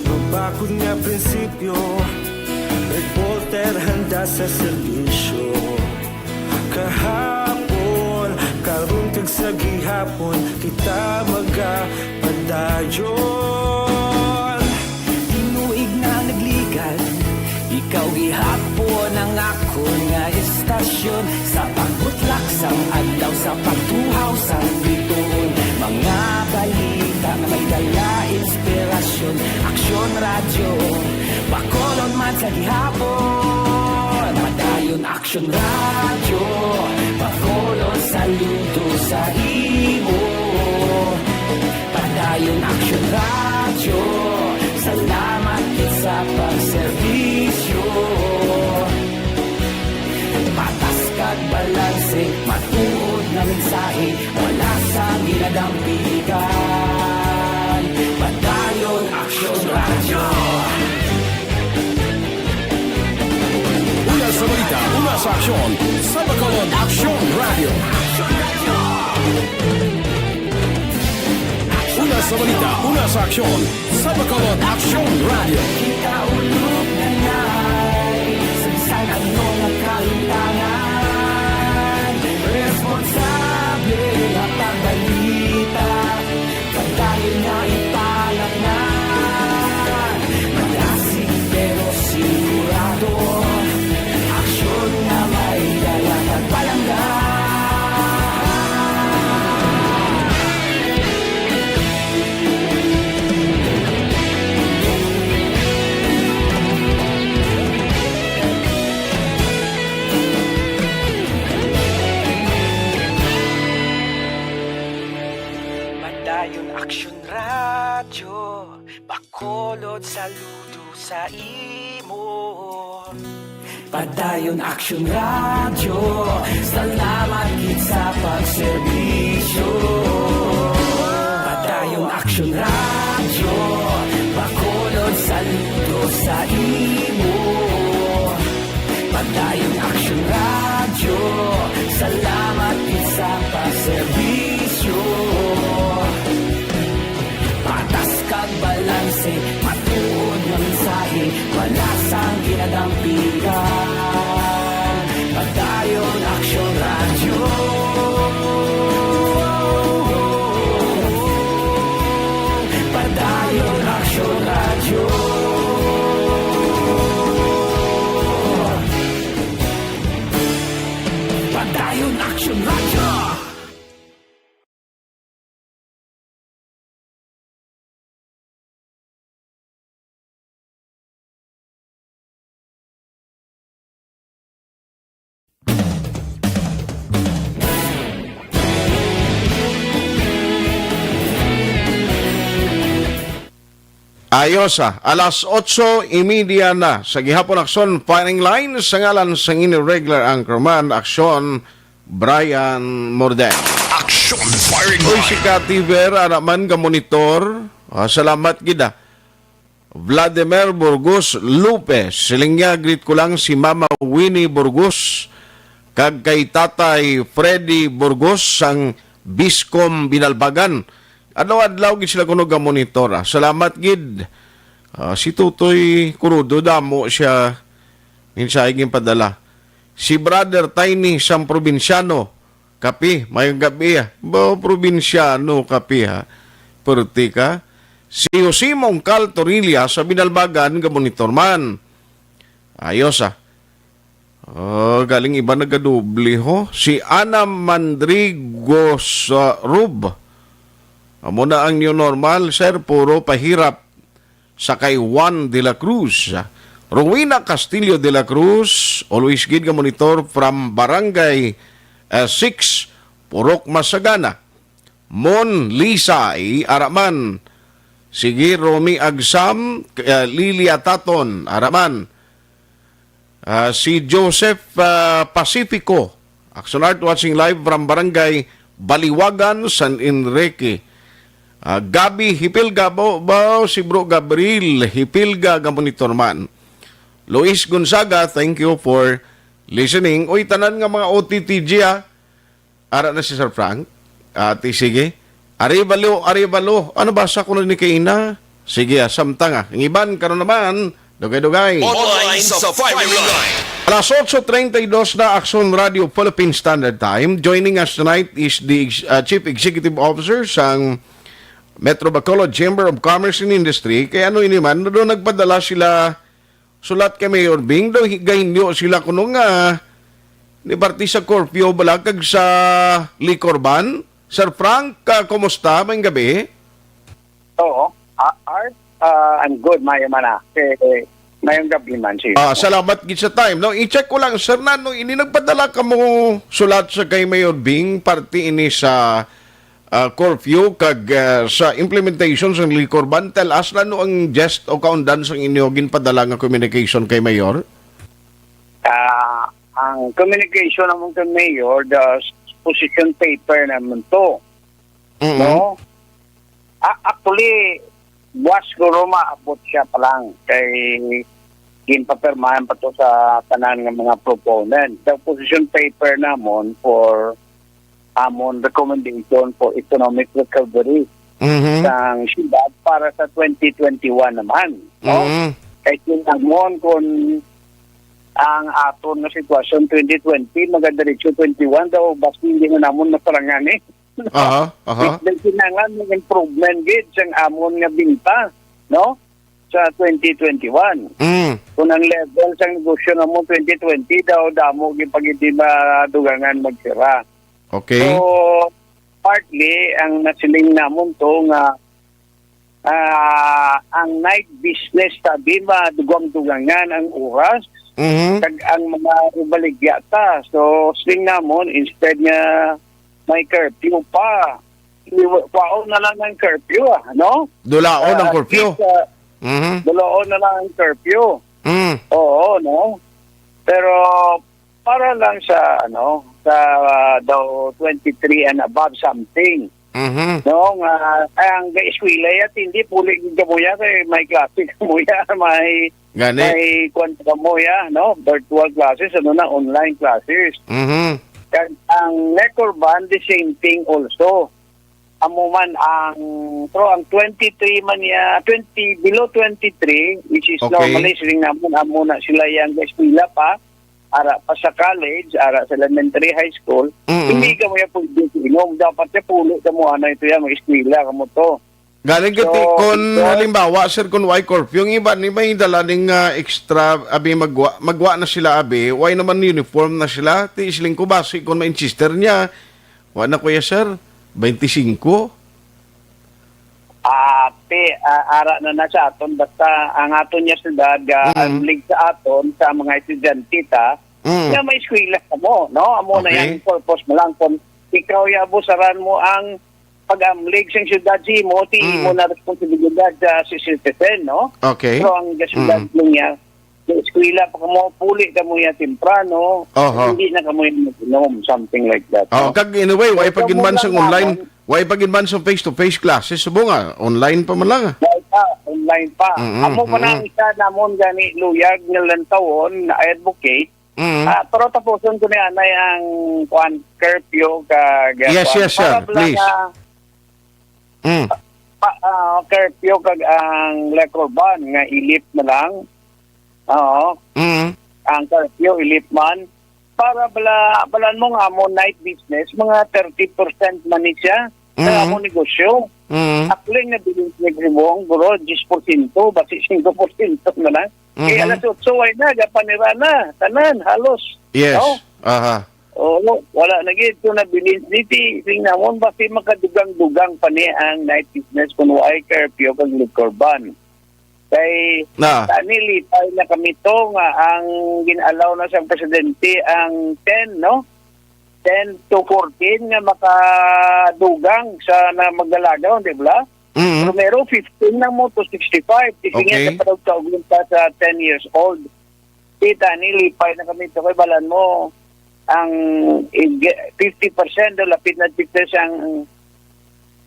Mabakod nga prinsipyo, reporter handa sa serbisyo. Kahapon, karon kag sa gihapon, kita magapadayon. Tinuig na nagligad, ikaw gihapon ang akon nga istasyon. Sa pagbutlak sang adlaw, sa pagtuhaw sang bituon, mga balita nga may dala inspirasyon. Aksyon Radyo, Bacolod man sa gihapon. Padayon Aksyon Radyo, Bacolod, saludo sa imo. Padayon Aksyon Radyo, salamat gid sa pagserbisyo. Patas kag balanse, matuod nga mensahe, wala sang ginadampigan. Padayon Aksyon Radyo. Una sa balita, una sa aksyon, sa Bacolod Aksyon Radyo. Una sa balita, una sa aksyon, sa Bacolod Aksyon Radyo. Kita ulog na nai, sa bisan ano nga kahimtangan, responsable nga pagbalita, padayon nga ipalapngan. Malasig pero sigurado, aksyon nga may dala kag palangga. Padayon Aksyon Radyo, Bacolod, saludo sa imo. Padayon Aksyon Radyo, salamat gid sa pagserbisyo. Padayon Aksyon Radyo, Bacolod, saludo sa imo. Padayon Aksyon Radyo, salamat gid sa pagserbisyo. Patas kag balanse, matuod nga mensahe, wala sang ginadampigan. Padayon Aksyon Radyo. Ayos, ah. Alas otso y media na sa gihapon, Aksyon Firing Line, sa ngalan sang inyo regular anchorman, Aksyon Brian Morden. Action Firing Uy, si Line. Kativer, ara man, ga monitor. Ah, salamat gid, ah. Vladimir Burgos Lopez, siling niya, "Greet ko lang si Mama Winnie Burgos kag kay Tatay Freddy Burgos sang Biscom Binalbagan." Adlaw-adlaw gid sila kuno ga monitor, ah. Salamat gid. Ah, si Tutoy Crudo, damo siya mensahe ginpadala. Si Brother Tiny sang Probinsyano, kape, mayong gabi, ah. Ba, Probinsyano, kape, ha? Perti ka. Si Jose Mongcal Torilla sa Binalbagan, ga monitor man. Ayos, ah. Oh, galing iba nagadoble, ho. Si Ana Mandrigo sa Rub. Amo na ang new normal, sir. Puro pahirap sa kay Juan de la Cruz. Rowena Castillo de la Cruz, always gid nga monitor from Barangay, eh, six, Purok Masagana. Mon Lisay, ara man. Sige, Romy Agsam, eh, Lilia Taton, ara man. Ah, si Joseph, ah, Pacifico, Action Art watching live from Barangay Baliwagan, San Enrique. Ah, Gabby Hipilga, ba, ba, si Bro Gabriel Hipilga, ga monitor man. Luis Gonzaga, thank you for listening. Uy, tanan nga mga O T T G, ah. Ara na si Sir Frank. Ati, sige. Arevalo, Arevalo. Ano, basa ko na ni kaina? Sige, ah, samtang, ah. Ang iban, karon naman, dugay-dugay. Online sa Firing Line. Alas otso treinta y dos na, Aksyon Radio Philippine Standard Time. Joining us tonight is the ex-, uh, Chief Executive Officer sang Metro Bacolod Chamber of Commerce and Industry. Kaya ano ini man, doon nagpadala sila sulat kay Mayor Bing, daw hi-, gahinyo sila kuno nga ni parte sa curfew bala kag sa liquor ban. Sir Frank, ah, kumusta? Mayong gabi. Oo. Ah, Art, ah, I'm good. Mayo man na. Eh, eh, mayong gabi man, sir. Ah, salamat gid sa time. No, i-check ko lang, sir, na, no, ini nagpadala kamo sulat sa kay Mayor Bing, parte ini sa, ah, curfew kag, ah, sa implementation sa liquor ban. Tell us, ano ang gist o kaundan sang inyo ginpadala nga communication kay Mayor? Ah, ang communication namon kay Mayor, the position paper namon to. Mm-mm. No? A-, actually, buwas siguro maabot siya pa lang kay ginpapirmahan pa to sa tanan nga mga proponent. The position paper namon for amon recommendation for economic recovery Mhm. sang syudad para sa twenty twenty-one naman, no? Mhm. Kay kinahanglan kung ang aton nga sitwasyon twenty twenty, magadiretso twenty-one daw, basi hindi na namon masarangan, eh. Aha, aha. May kinahanglan ng improvement gid sang amon nga binta, no? Sa twenty twenty-one. Mm. Kung ang level sang negosyo namon twenty twenty daw, damo gid pag hindi madugangan magsira. Okay. So, partly, ang nasiling namon to nga, ah, ang night business, sabi, madugwang-dugangan ang oras, Mhm. kag ang mga ibaligya ta. So, siling namon, instead nga may curfew pa, iwa-, kwaon na lang ang curfew, ah, no? Dulaon Ah, ang at curfew. least, ah, Mhm. dulaon na lang ang curfew. Mm. Oo, no? Pero para lang sa, ano, sa, ah, daw twenty-three and above something. Mhm. No, nga, ay, ang eskwela ya, hindi, puli gid kamo ya, kay may klase kamo ya, may, Gani. may kwan kamo ya, no? Virtual classes, ano na, online classes. Mhm. Kag ang liquor ban, the same thing also. Amo man ang, pero ang twenty-three man niya, twenty, below twenty-three, which is Okay. normally, siling namon, amo na sila yang eskwela pa, ara pa sa college, ara sa elementary, high school, Mm-mm. hindi kamo ya pwede inom. Dapat ya pulo kamo, ano, ito ya, mag-eskwela kamo to. Galing So, kiti, kung ito halimbawa, sir, kung why curfew, yung iba, ni may dala ning, ah, extra, abi, magwa, magwa na sila, abi, why naman uniform na sila? Ti, siling ko, basi kung ma-insistir niya, wa na, kuya, sir, twenty-five? Ah, ti, ah, ara na na sa aton, basta ang aton niya syudad, ah, Mm. ang lig sa aton, sa mga estudyante ta, Mm. nga may eskwela kamo, no? Amo na Okay. yang purpose mo lang. Kung ikaw ya, busaran mo ang pag-amlig sa syudad sa imo, ti Mm. imo na responsibilidad sa citizen, no? Okay. Pero ang sa syudad Mm. mo niya, sa eskwela pa kamo, puli kamo niya temprano, Oho. hindi na kamo yung mag-inom, something like that, Oh, no? kag anyway, way So, pa gid man sa online, way pa gid man sa face-to-face classes, subong nga, online pa man lang. Wala pa, online pa. Mm-mm, Amo pa na mm-mm. ang isa namon gani luyag nga lantawon, na advocate, Mm. Ah, pero tapuson ko ni anay ang, kuan, curfew kag, Yes, kuan, yes, sir. para bala Please. nga, Mm. pa, ah, curfew kag ang liquor ban nga i-lift na lang. Oo. Mm. Ang curfew i-lift man para bala, balan mo nga mo night business, mga thirty percent man ni siya sa Mm. amo negosyo. Mm. Akling na bilin ni Grimong, guro, diyes porsyento, basi singko porsyento na lang. Kay Mhm. alas otso ay na, gapanira na, tanan, halos. Yes. No? Aha. Oo, wala na gid. So, nabilin, niti, sing namon, basi makadugang-dugang pa ni ang night business kung why curfew kag liquor ban. Kay, Na. tani, lipay na kami to nga ang gin-allow na sa presidente ang ten, no? Ten to fourteen nga makadugang sa na magalagaw, di ba? Mm. Primero, fifteen lang mo to sixty-five. Kasi nga Okay. sa padaog-taog pa sa ten years old. Kita ni, lipay na kami to kay balan mo ang ig-, fifty percent o lapit na fifty ang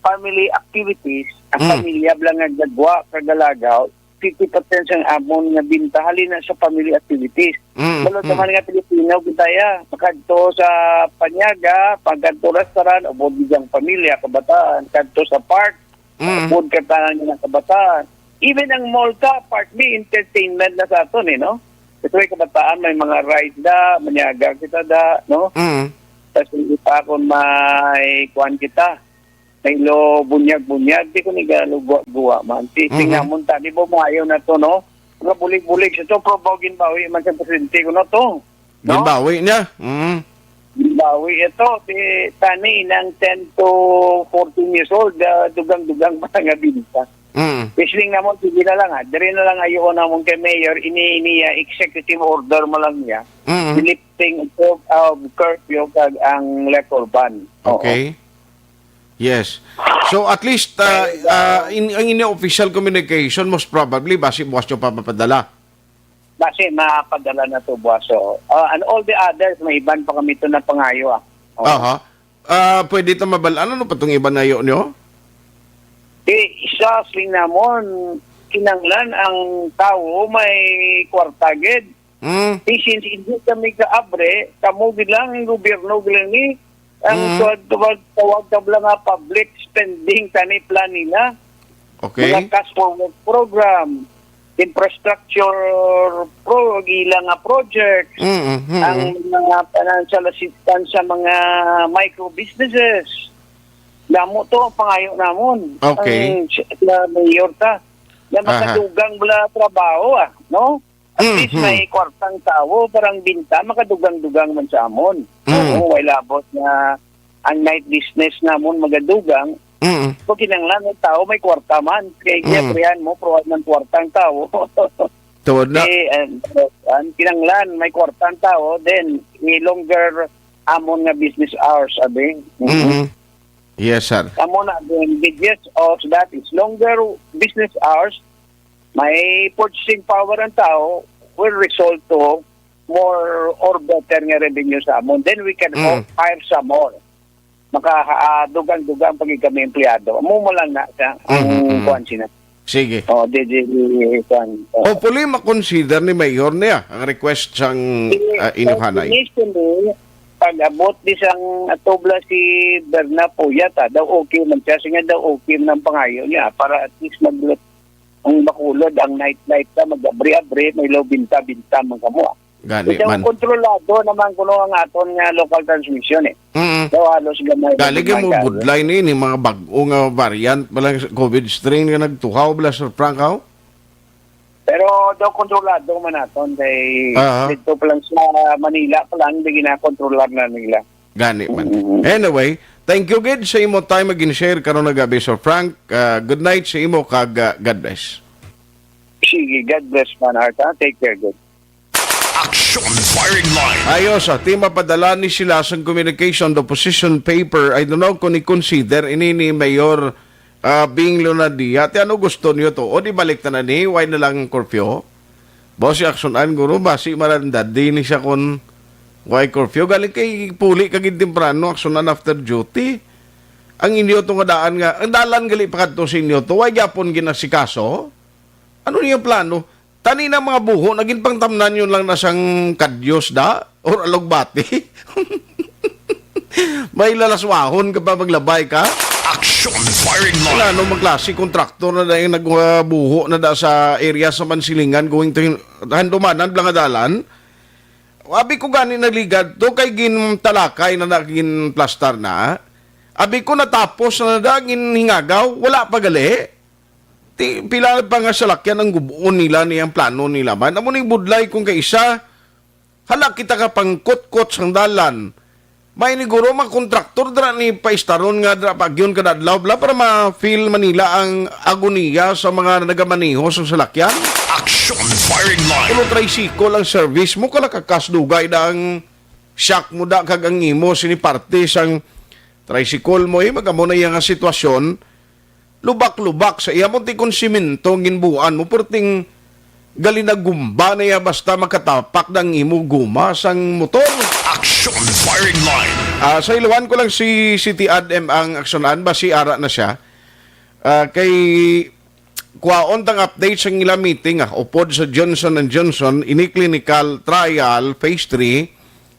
family activities, ang Mm. pamilya bala nga gagwa, kagalagaw, fifty percent sang amon nga binta halin na sa family activities. Mm, Balot mm. naman nga Pilipino, kita ya, makadto sa panyaga, pagkadto restaurant, o bodgang pamilya, kabataan, kadto sa park, Mm. Food ka tanan nga kabataan. Even ang mall ka, partly entertainment na sa aton eh, no? Kasi may kabataan, may mga rides da, manyaga kita da, no? Mm. Tapos yung ipa kung may kuwan kita, may lo bunyag-bunyag, di ko ni galo guwa-guwa man. Si Mhm. Singamon ta, di ba maayo na to, no? Mga bulig-bulig sa to, pero baw ginbawi man sa presidente ko na to. No? Ginbawi niya. Mm. Ginbawi ito, si Tani, nang ten to fourteen years old, ah, dugang-dugang pa nga binta. Mm. Isling na mo, sige na lang, ah. Diri na lang ayoon namon kay Mayor, ini, ini, ah, executive order mo lang niya. Mm. The lifting of, of curfew kag ang liquor ban. Oo. Okay. Yes. So, at least, ah, Kaya, ah, in, ang inyo official communication, most probably, basi buwas nyo pa mapadala. Basi mapadala na to, buwas, oh. Ah, and all the others, may iban pa kami to na pangayo, ah. Oh. Aha. Ah, pwede ta mabal-an, ano pa tong iban nga iyo nyo? Di, isa, sing namon, kinanglan ang tawo may kwarta gid. Mm. Di, since hindi kami kaabre, kamo gid lang, ang gobyerno gid lang ni, ang Mm. tuwag, tuwag, tawag ta bala nga public spending tani plan nila. Okay. Mga cash for work program, infrastructure pro, ila nga projects, Mm, mm, ang mm. mga financial assistance sa mga micro businesses. Damo to ang pangayo namon. Okay. Ang s-, sa mayor ta. Na Aha. makadugang bala trabaho, ah, no? At least Mhm. may kwartang tawo, parang binta, makadugang-dugang man sa amon. Mhm. Oo, way labot nga ang night business namon magadugang. Mhm. Kung kinahanglan ang tawo, may kwarta man. Kay Mhm. giabrihan mo, pruwad man kwartang tawo. Tuod na. Eh, and, and kinahanglan, may kwartang tawo, then, i longer amon nga business hours, abi. Mhm. Mhm. Yes, sir. Amo na, then, the gist of that is longer business hours, may purchasing power ang tao, will result to more or better nga revenue sa amon. Then we can Mm. ho-, hire some more. Maka, ah, dugang-dugang pa gid kami empleyado. Amo mo lang na sa ang Mm, mm, mm. kuwan sina. Sige. Oh, di, di, di, kuwan. Oh. Hopefully, makonsider ni Mayor niya ang request sang, Di, ah, inyuhanay. Initially, pag-abot di sang atubla si Berna Puyat, ah, daw okay man siya. Sige daw okay man ang pangayo niya para at least maglut ang Bacolod, ang nightlife na, mag-abri-abri, may low binta-binta man kamo, ah. Gani Ito, man. kontrolado naman kuno ang aton nga local transmission, eh. Mm. So, halos gamay Gali lang kay mo man budlay ni, ni mga bag-o nga variant pa lang sa covid strain nga nagtuhaw, bala, Sir Frank, haw? Pero daw kontrolado man naton kay Aha. dito pa lang sa Manila pa lang, di ginakontrolar na nila. Gani man. Mm. Anyway, thank you gid sa imo time nga gin-share karon nga gabi, Sir Frank. Ah, good night sa imo kag, ah, God bless. Sige, God bless man, Art, ha? Take care, good. Action Firing Line. Ayos, ah, ti mapadala ni sila sang communication, the position paper. I don't know kung i-consider ini ni Mayor, ah, Bing Leonardia. Ti ano gusto niyo to? O di balik na na ni, why na lang curfew? Boss, si Action An, guro, basi marandad din ni siya kung why curfew. Galing kay puli kagid temprano, Action An after duty. Ang inyo to nga daan nga, ang dalan gali pa kadto sa inyo to, why gyapon ginasikaso? Ano niya plano? Tani na mga buho, naging pangtamnan yun lang na sang kadyos da? Or alugbati? May lalaswahon ka pa maglabay ka? Action Firing Line. Wala no magklase, kontraktor na dahil nagbuho na da sa area sa Mansilingan going to hin-, Handumanan, Blangadalan. Abi ko gani nagligad to kay gintalakay na, na ginplastar na. Abi ko natapos na da ginhingagaw, wala pa gali. Ti, pila pa nga salakyan ang gubuon nila ni ang plano nila man. Amo ning budlay kung kaisa, hala kita ka pangkutkot sang dalan. May niguro mga kontraktor dira ni paistaron nga dira pagyon kada adlaw bla para ma-feel man nila ang agoniya sa mga nagamaneho sa salakyan. Action Firing Line. Kuno tricycle ang service mo, kala ka kas dugay da ang shock mo da kag ang imo sini parte sang tricycle mo, eh, magamo na iya nga sitwasyon. Lubak-lubak sa iya mo, ti kon simento ang ginbuan mo, perting gali na gumba na iya basta makatapak na ang imo guma sang motor. Action Firing Line. Ah, sa iluhan ko lang si City Ad M ang aksyonan, basi ara na siya. Ah, kay kuhaon tang update sa ila meeting, ah, upod sa Johnson and Johnson, ini clinical trial phase three,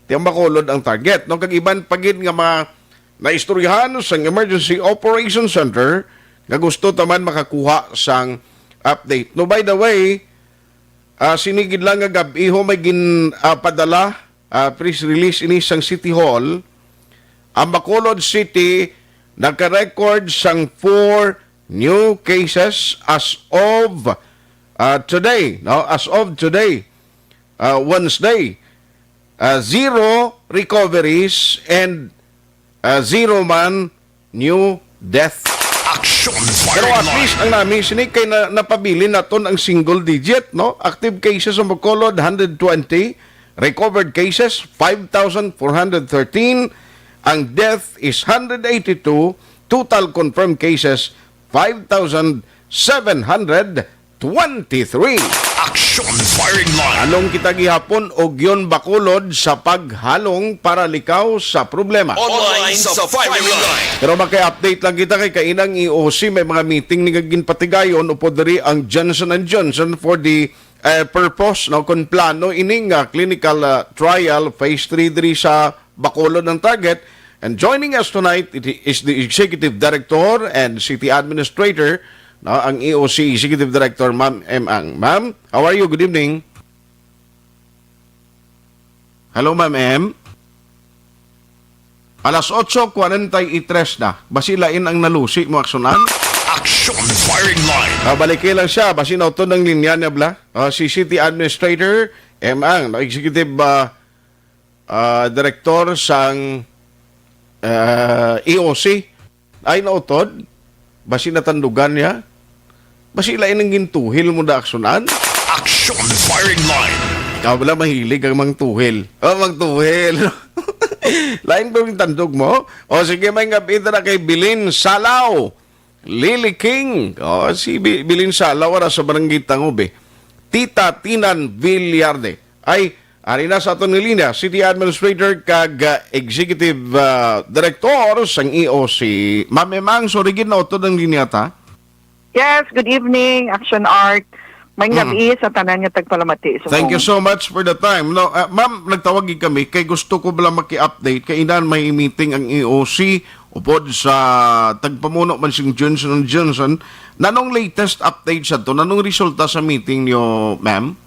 ti ang Bacolod ang target, no? Kag iban pa gid nga mga naistoryahan sang Emergency Operation Center nga gusto ta man makakuha sang update. No, by the way, ah, sini gid lang nga gab-i ho may gin, ah, padala, ah, press release ini sang City Hall. Ang Bacolod City nagka-record sang four new cases as of, ah, today, no? As of today, ah, Wednesday, ah, zero recoveries and, ah, zero man new death. Action Pero at Firing Line. Least ang nami sini kay na, napabilin naton ang single digit, no? Active cases sa Bacolod, hundred twenty. Recovered cases, five thousand four hundred thirteen. Ang death is hundred eighty-two. Total confirmed cases, five thousand seven hundred twenty-three. Action Firing Line. Halong kita gihapon og yun Bacolod sa paghalong para likaw sa problema. Online sa Firing Line. Pero makay-update lang kita kay kainang E O C may mga meeting ni nga ginpatigayon upod diri ang Johnson and Johnson for the, eh, purpose, no, kung plano ini nga clinical, ah, trial phase three diri sa Bacolod ang target. And joining us tonight, it is the Executive Director and City Administrator, no, ang E O C Executive Director, Ma'am M Ang. Ma'am, how are you? Good evening. Hello, Ma'am M. Alas otso kwarenta y tres na. Basi lain ang nalusi mo, aksyonan? Action Firing Line. Ah, baliki lang siya. Basi nautod ang linya niya, bla. Ah, si City Administrator, M Ang, no, Executive, ah, ah, Director sang, ah, E O C. Ay, nautod? Basi natandugan niya? Basi lain ang gintuhil mo na aksyonan? Action Firing Line. Ikaw wala mahilig ang mangtuhil. Oh, mangtuhil. Lain ba yung tandog mo? O sige, may ngabit na kay Bilin Salaw. Lily King. Oh, si Bi-, Bilin Salaw, ara sa Barangay Tangob, eh. Tita Tinan Villarde. Ay, ari na sa aton nga linya, City Administrator kag, ah, Executive, ah, Director sang E O C. Ma'am Emang, sorry gid, nautod ang linya ta. Yes, good evening, Action Art. May Mm. gabi sa tanan nga tagpalamati. Thank you so much for the time. No, ah, ma'am, nagtawag gid kami kay gusto ko bala maki-update kay inan may meeting ang E O C upod sa tagpamuno man sing Johnson and Johnson. Nanong latest update sa to? Nanong resulta sa meeting niyo, ma'am?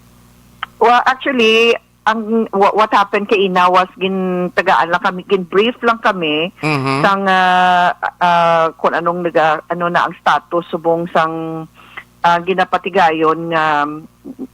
Well, actually, ang wha-, what happened kay ina was gintagaan lang kami, gin-brief lang kami Mhm. sang, ah, ah, kung anong naga-, ano na ang status subong sang, ah, ginapatigayon nga,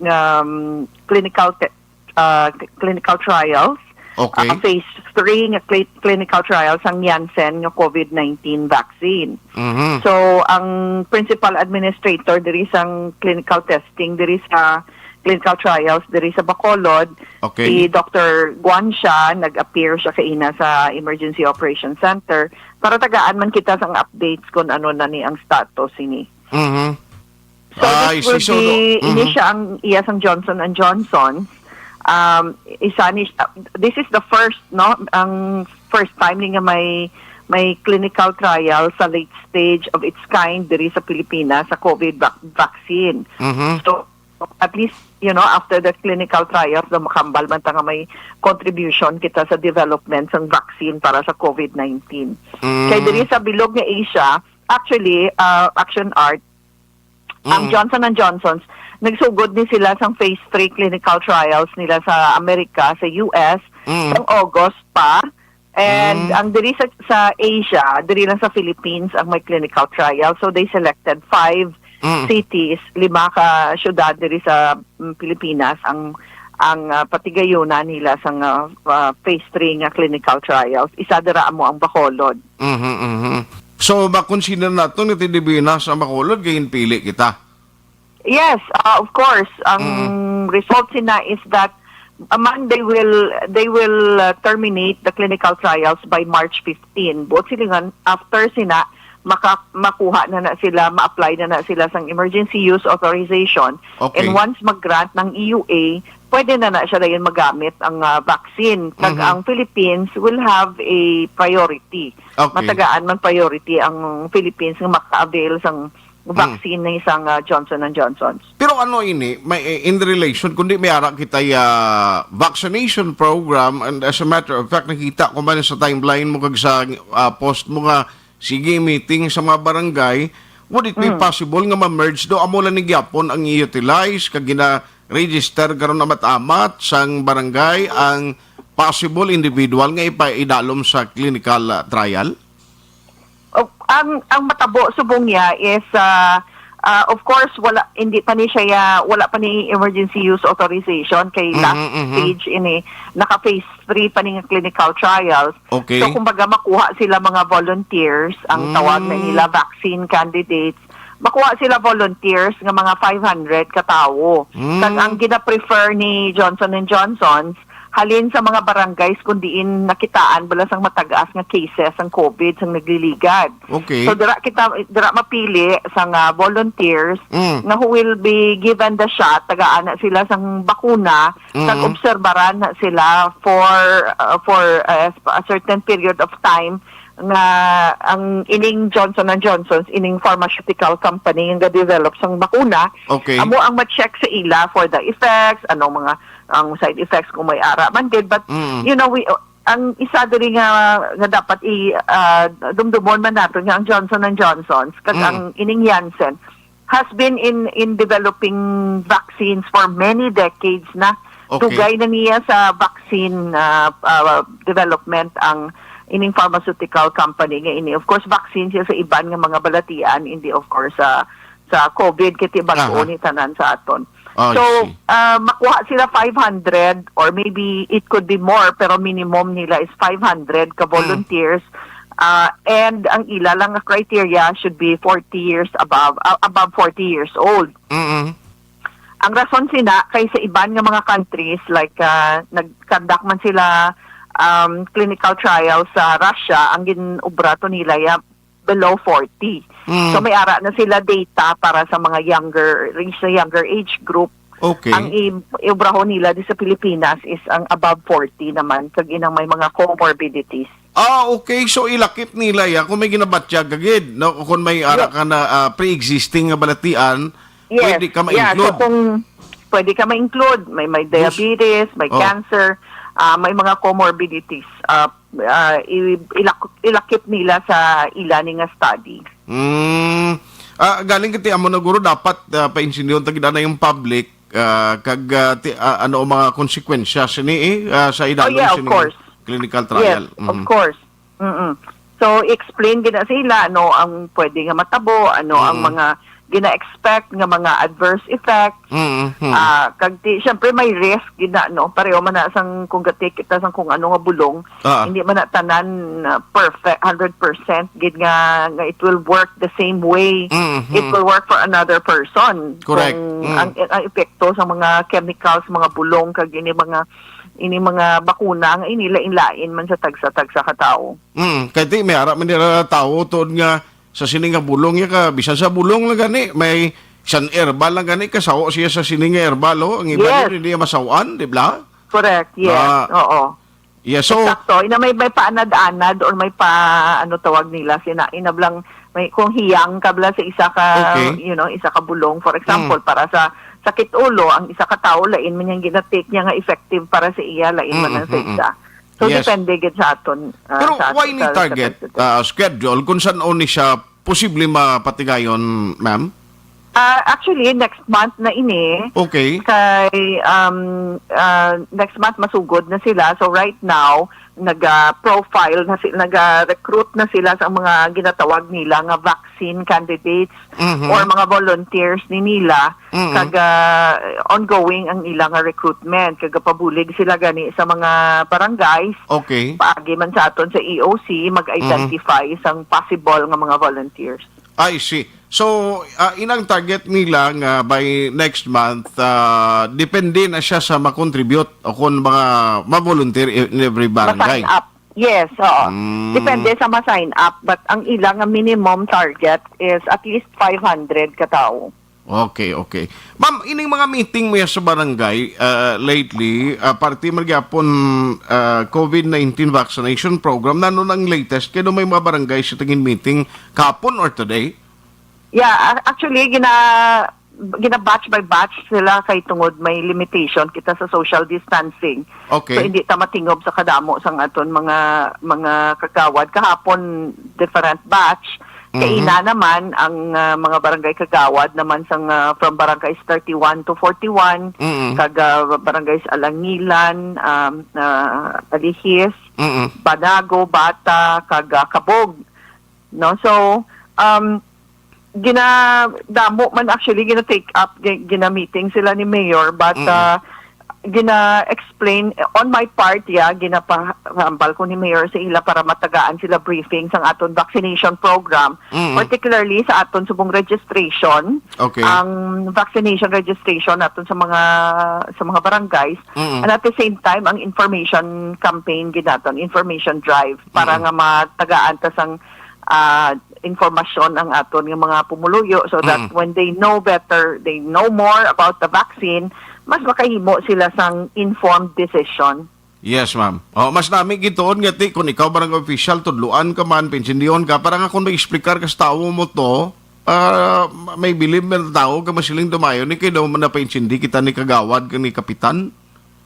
nga, um, clinical te-, ah, clinical trials, Okay. ah, phase three nga cli-, clinical trials ang Janssen nga COVID nineteen vaccine. Mhm. So, ang principal administrator diri sang clinical testing diri sa clinical trials diri sa Bacolod. Okay. Si Doctor Guan siya, nag-appear siya kaina sa Emergency Operation Center para tagaan man kita sang updates kung ano na ni ang status ini. Mhm. So, Ah, I this see. will So, be, no, ini mhm. siya ang iya sang Johnson and Johnson. Um, isa ni, this is the first, no, ang first time ni nga may, may clinical trial sa late stage of its kind diri sa Pilipinas sa COVID vac-, vaccine. Mhm. So, at least, you know, after the clinical trials, na makambal man ta nga may contribution kita sa development sang vaccine para sa COVID nineteen. Mm. Kay diri sa bilog nga Asia, actually, uh, Action Art, ang Mm. Johnson and Johnson's, nagsugod ni sila sang phase three clinical trials nila sa Amerika, sa U S, Mm. sang August pa. And Mm. ang diri sa, sa Asia, diri lang sa Philippines ang may clinical trial. So they selected five Mm. cities, lima ka syudad diri sa, mm, Pilipinas ang, ang, ah, patigayunan nila sang, ah, ah, phase three nga clinical trials. Isa dira amo ang Bacolod. Mhm, mhm. So, makonsider nato nga ti dibinas ang Bacolod kay ginpili kita. Yes, uh, of course. Ang Mm. result sina is that, uh, man, they will, they will, uh, terminate the clinical trials by March fifteen. Buot silingan, after sina, maka-, makuha na na sila, ma-apply na na sila sang emergency use authorization. Okay. And once mag-grant ng E U A, pwede na na siya dayon magamit ang, uh, vaccine. Kag Mhm. ang Philippines will have a priority. Okay. Matagaan man priority ang Philippines nga maka-avail sang Mm. vaccine na isang, ah, Johnson and Johnson. Pero ano ini, may, eh, in relation, kundi may ara kita ya vaccination program, and as a matter of fact, nakita ko man sa timeline mo kag sa, ah, post mo nga, sige, meeting sa mga barangay, would it be Mm. possible nga ma-merge do? Amo lang ni gyapon ang i-utilize kag gina-register karon amat-amat sang barangay ang possible individual nga ipaidalom sa clinical, ah, trial? Oh, ang, ang matabo subong niya is, ah, ah, of course, wala, hindi pa ni siya, wala pa ni emergency use authorization kay Mhm, last mhm. stage ini, naka phase three pa ni nga clinical trials. Okay. So, kumbaga, makuha sila mga volunteers, ang Mm. tawag na nila vaccine candidates. Makuha sila volunteers nga mga five hundred ka tawo. Mm. Kag ang gina-prefer ni Johnson and Johnson's, halin sa mga barangays kung diin nakitaan bala sang matag-as nga cases ang COVID sang nagliligad. Okay. So, dira kita, dira mapili sang, ah, volunteers Mm. nga who will be given the shot, tagaan na sila sang bakuna, Mm. kag obserbaran na sila for, uh, for, uh, a certain period of time nga ang ining Johnson and Johnson's, ining pharmaceutical company nga ga-develop sang bakuna, Okay. amo ang ma-check sa ila for the effects, anong mga, ang side effects kung may ara man gid. But, Mm. you know, we, ang isa diri nga, nga dapat i, ah, dumdumon man naton nga ang Johnson and Johnson's kag Mm. ang ining Janssen has been in, in developing vaccines for many decades na. Okay. Dugay na niya sa vaccine, ah, ah, development ang ining pharmaceutical company nga ini. Of course, vaccine siya sa iban nga mga balatian, hindi, of course, sa, sa COVID, kay bag-o Aha. ni tanan sa aton. Oh, I So, see. ah, makuha sila five hundred or maybe it could be more, pero minimum nila is five hundred ka Mm. volunteers. Ah, and ang ila lang nga criteria should be forty years above, ah, above forty years old. Mm-mm. Ang rason sina kay sa iban nga mga countries, like, ah, nag-conduct man sila, um, clinical trials sa Russia, ang ginobra to nila ya below forty. Mm. So, may ara na sila data para sa mga younger, sa younger age group. Okay. Ang i-, iobrahon nila di sa Pilipinas is ang above forty naman, kag inang may mga comorbidities. Ah, okay. So, ilakip nila ya kung may ginabatyag ka gid, no? O kung may ara Yeah. ka na, ah, pre-existing nga balatian, Yes. pwede ka Yeah, so ma-include. kung pwede ka ma-include, may, may Yes. diabetes, may Oh. cancer, ah, may mga comorbidities, ah, ah, i-, ilak-, ilakip nila sa ila ni nga study. Mm. Ah, galing kiti amo na guro dapat, ah, paintindihan ta gid ana yung public, ah, kag, ah, ti-, ah, ano ang mga konsekwensya sini, eh, ah, sa Oh, idalom yeah, of sini course. clinical trial. Yes, of Mhm. course. Mm-mm. So, explain gina sila ano ang pwede nga matabo, ano ang Mm. mga gina-expect nga mga adverse effects. Mm, mm. Ah, kag ti, syempre may risk gina, no? Pareho man na sang kung ga-take kita sang kung ano nga bulong, Ah. hindi man na tanan, ah, perfect, hundred percent gid nga, nga it will work the same way. Mm, It mm. will work for another person. Correct. Kung Mm. ang, ang epekto sa mga chemicals, mga bulong, kag ini mga, ini mga bakuna nga ini lain-lain man sa tagsa-tagsa ka tawo. Mm, kay ti, may ara man nila tawo tuod nga sa sini nga bulong ya ka, bisan sa bulong lang gani, may san herbal lang gani, kasawa siya sa sini nga herbal, oh. Ang iba Yes. din, hindi masawan, di ba? Correct, yes. Ah. Oo. Yes, so Sakto. Ina may, may paanad-anad or may pa, ano tawag nila, sina, inablang, may, kung hiyang ka bala sa isa ka, Okay. you know, isa ka bulong, for example, Mm. para sa sakit ulo, ang isa ka tao, lain man yung ginatake niya nga effective para sa iya, lain man Mm, ang sa mm, isa. So, Yes. depende gid sa aton, ah, Pero sa why aton, ni sa, sa target, sa ah, schedule kung san-o ni siya posible mapatigayon, ma'am? Ah, actually, next month na ini. Okay. Kay, um, ah, next month masugod na sila. So, right now, naga-profile na sila, naga-recruit na sila sa mga ginatawag nila nga vaccine candidates Mhm. or mga volunteers ni nila. Mhm. Kag, ah, ongoing ang ila nga recruitment. Kag pabulig sila gani sa mga barangays. Okay. Paagi man sa aton sa E O C, mag-identify Mhm. sang possible nga mga volunteers. I see. So, ah, inang target nila nga by next month, ah, depende na siya sa ma-contribute o kung mga ma-volunteer in every barangay. Ma-sign up. Yes, oo. Mm. Depende sa ma-sign up, but ang ila nga minimum target is at least five hundred ka tawo. Okay, okay. Ma'am, ining mga meeting mo sa barangay, ah, lately, ah, parte man gyapon, ah, COVID nineteen vaccination program, nano nang latest? Kay do may mga barangay sa tingin meeting kapon or today? Yeah, a-, actually, gina-, gina-batch by batch sila kay tungod may limitation kita sa social distancing. Okay. So, hindi ta matingob sa kadamo sang aton mga, mga kagawad. Kahapon, different batch. Mhm. Kaina naman ang, ah, mga barangay kagawad naman sang, ah, from barangays thirty-one to forty-one, Mm. kag, ah, barangays Alangilan, um, ah, Alihis, Mm. Banago, Bata, kag, ah, Kabog. No? So, um, gina-, damo man actually gina-take up, gi-, gina-meeting sila ni Mayor, but, Mm. ah, gina-explain, on my part, yeah, ginapahambal ko ni Mayor sa ila para matagaan sila briefing sang aton vaccination program, Mm. particularly sa aton subong registration, Okay. ang vaccination registration naton sa mga, sa mga barangays, Mm. and at the same time, ang information campaign ginaton, information drive, para Mm. nga matagaan ta sang, ah, informasyon ang aton nga mga pumuluyo, so that Mm. when they know better, they know more about the vaccine, mas makahimo sila sang informed decision. Yes, ma'am. Oh, mas nami gituon nga ti, kung ikaw barangay official, tudluan ka man, pinsindihon ka, para nga kung mag-explicar ka sa tawo mo to, ah, ma-, may bilib man tawo ka masiling dumayo ni kay daw man napaintsindi kita ni kagawad kag ni kapitan.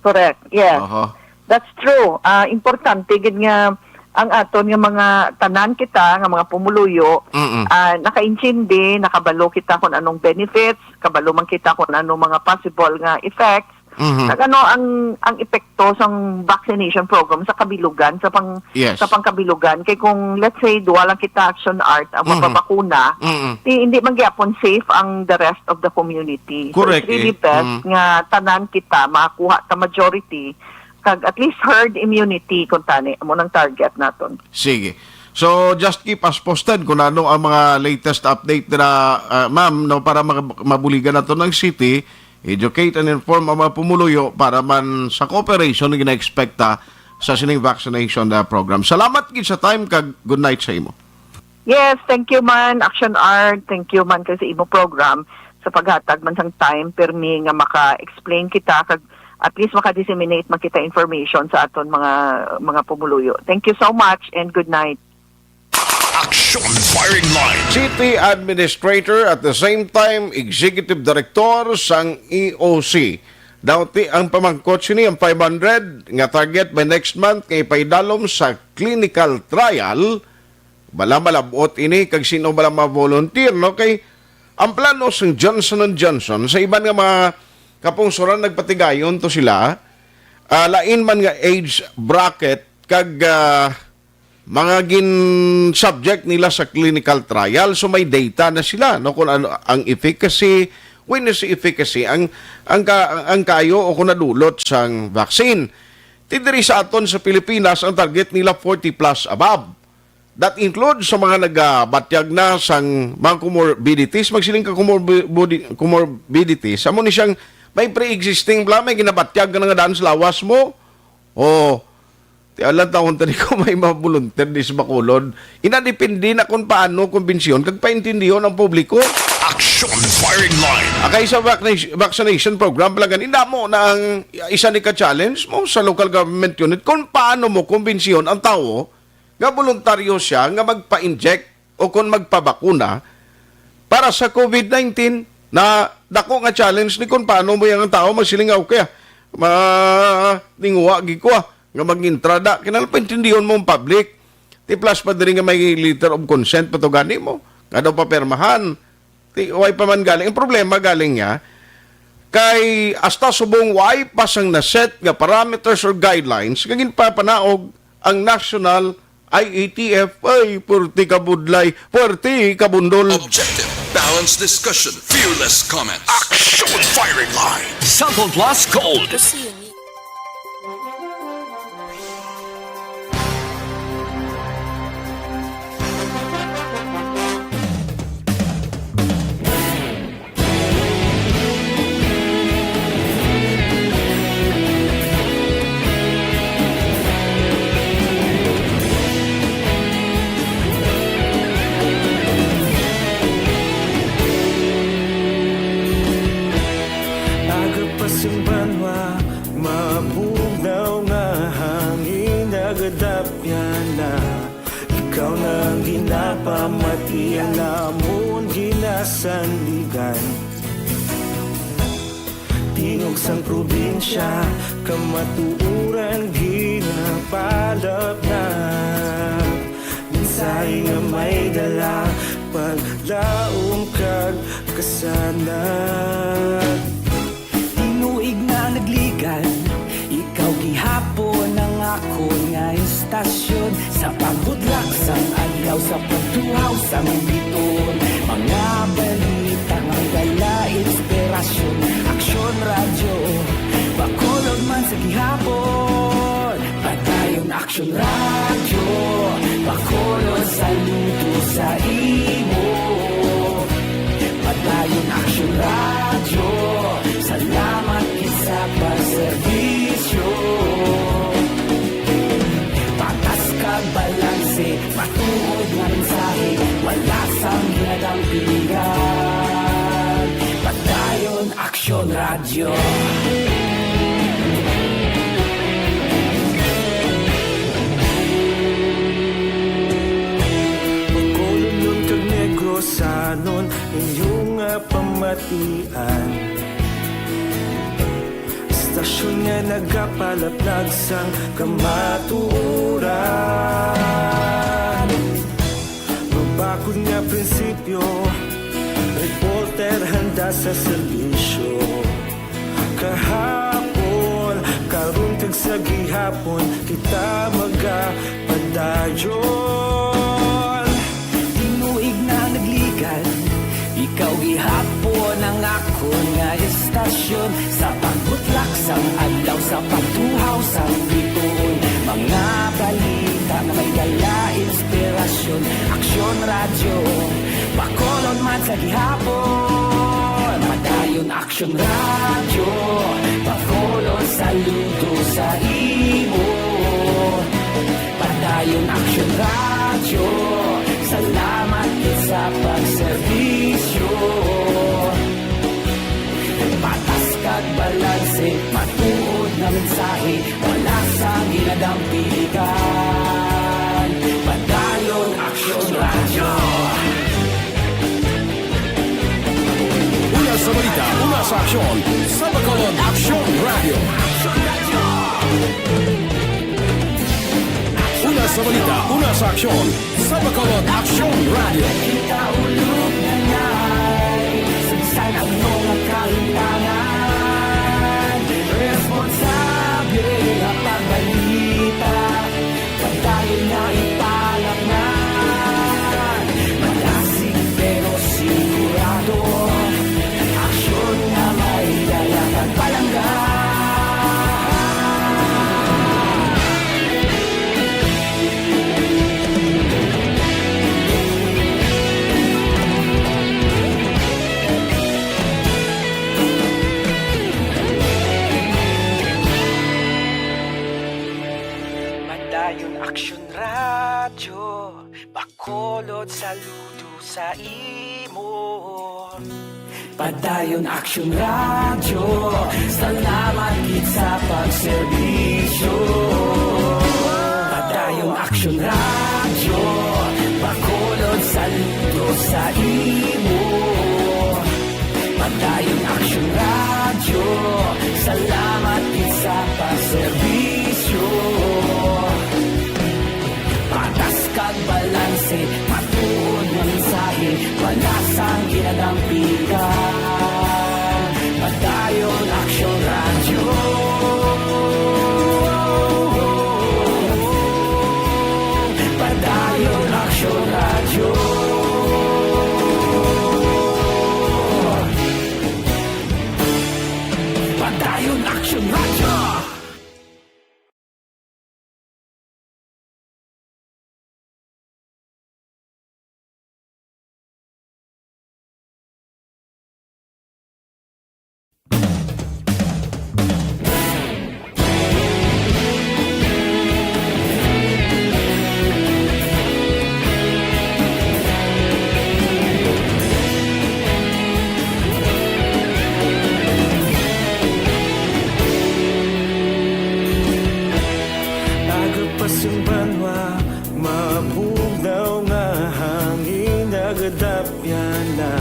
Correct. Yes. Aha. That's true. Ah, importante gid nga ang aton nga mga tanan kita nga mga pumuluyo, Mm-mm. ah, nakaintindi, nakabalo kita kung anong benefits, kabalo man kita kung anong mga possible nga effects. Mhm. Kag ano ang, ang epekto sang vaccination program sa kabilugan, sa pang-, Yes. sa pangkabilugan? Kay kung, let's say, duwa lang kita, Action Art, ang Mhm. mapabakuna, Mm-mm. di, hindi man gyapon safe ang the rest of the community. So, Correct, it's really eh. best Mm. nga tanan kita makakuha ta majority, kag at least herd immunity, kung tani, amo nang target naton. Sige. So, just keep us posted kung ano ang mga latest update nila, ah, ma'am, no, para mag-, mabuligan nato ng city, educate and inform ang mga pumuluyo para man sa cooperation na gina-expecta sa sining vaccination, ah, program. Salamat gid sa time, kag good night sa imo. Yes, thank you man, Action Art. Thank you man kay sa imo program sa paghatag man sang time, permi nga maka-explain kita, kag at least maka-disseminate man kita information sa aton mga, mga pumuluyo. Thank you so much and good night. Action Firing Line. City Administrator, at the same time, Executive Director sang E O C. Daw ti ang pamangkot sini, ang five hundred nga target by next month nga ipaidalom sa clinical trial. Bala malab-ot ini kag sino bala ma-volunteer, no? Kay ang plano sang Johnson and Johnson sa iban nga mga kapungsoran, nagpatigayon to sila, ah, lain man nga age bracket kag, ah, mga gin-subject nila sa clinical trial. So, may data na sila, no, kung ano ang efficacy, witness efficacy, ang, ang, ka, ang kayo o kung nadulot sang vaccine. Ti diri sa aton sa Pilipinas, ang target nila forty plus above. That includes sa mga nagabatyag na sang mga comorbidities. Magsiling ka comorbi-, comorbidities, amo ni siyang may pre-existing bala, may ginabatyag ka na nga daan sa lawas mo. O, ti alam, taon tani ko may mga volunteer di sa Bacolod. Ina, depende na kung paano kumbensyon kag paintindihon ang publiko. Action Firing Line. Akay sa vac-, vaccination program pala gani, damo na ang isa ni ka challenge mo sa local government unit kung paano mo kumbensyon ang tawo nga voluntaryo siya nga magpa-inject o kung magpabakuna para sa covid nineteen. Na dako nga challenge ni kung paano mo yang tawo magsiling nga, "Okay, ah, ma-, tinguha gid ko, ah, nga mag-entrada." Kinahanglan paintindihon mo ang public. Ti plus pa diri nga may letter of consent pa to gani mo. Nga daw papirmahan. Ti, way pa man galing. Ang problema galing niya, kay hasta subong way pa sang naset nga parameters or guidelines nga ginpapanaog ang National I A T F, ay, purti ka budlay, purti ka bundol. Objective, balanced discussion, fearless comment. Action Firing Line. Cellphone Plus Gold. Aga pa sing banwa, mabugnaw nga hangin, nagadapyan na. Ikaw na ang ginapamati, ang amon ginasandigan. Tingog sang probinsya, kamatuoran ginapalapnag. Mensahe nga may dala, paglaom kag kasanag. Tinuig na nagligad, ikaw gihapon ang akon nga istasyon. Sa pagbutlak sang adlaw, sa pagtuhaw sang biton, mga balita nga dala inspirasyon. Aksyon Radyo Bacolod man sa gihapon. Padayon Aksyon Radyo Bacolod, saludo sa imo. Padayon Aksyon Radyo, salamat gid sa pagserbisyo. Patas kag balanse, matuod nga mensahe, wala sang ginadampigan. Padayon Aksyon Radyo. Bacolodnon kag Negrosanon, inyo nga pamatian. Istasyon nga nagapalaplag sang kamatuoran. Mabakod nga prinsipyo, reporter handa sa serbisyo. Kahapon, karon kag sa gihapon, kita magapadayon. Tinuig na nagligad, ikaw gihapon ang akon nga istasyon. Sa pagbutlak sang adlaw, sa pagtuhaw sang bituon, mga balita nga may dala inspirasyon. Aksyon Radyo Bacolod man sa gihapon. Padayon Aksyon Radyo Bacolod, saludo sa imo. Padayon Aksyon Radyo, salamat gid sa pagserbisyo. Patas kag balanse, matuod nga mensahe, wala sang ginadampigan. Padayon Aksyon Radyo. Una sa balita, una sa aksyon, sa Bacolod Aksyon Radyo. Una sa balita, una sa aksyon, sa Bacolod Aksyon Radyo. Kita ulog na ngay, sa bisan ano nga kahimtangan, responsable nga pagbalita, padayon nga ipa- Saludo sa imo. Padayon Action Radio, salamat gid sa pagserbisyo. Padayon Action Radio, Bacolod, saludo sa imo. Padayon Action Radio, salamat gid sa pagserbisyo. Patas kag balanse, matuod nga mensahe, wala sang ginadampigan. Padayon Action Radio. Padayon Action Radio. Padayon Action Radio. Aga pa sing banwa, mabugnaw nga hangin nagadapyan na.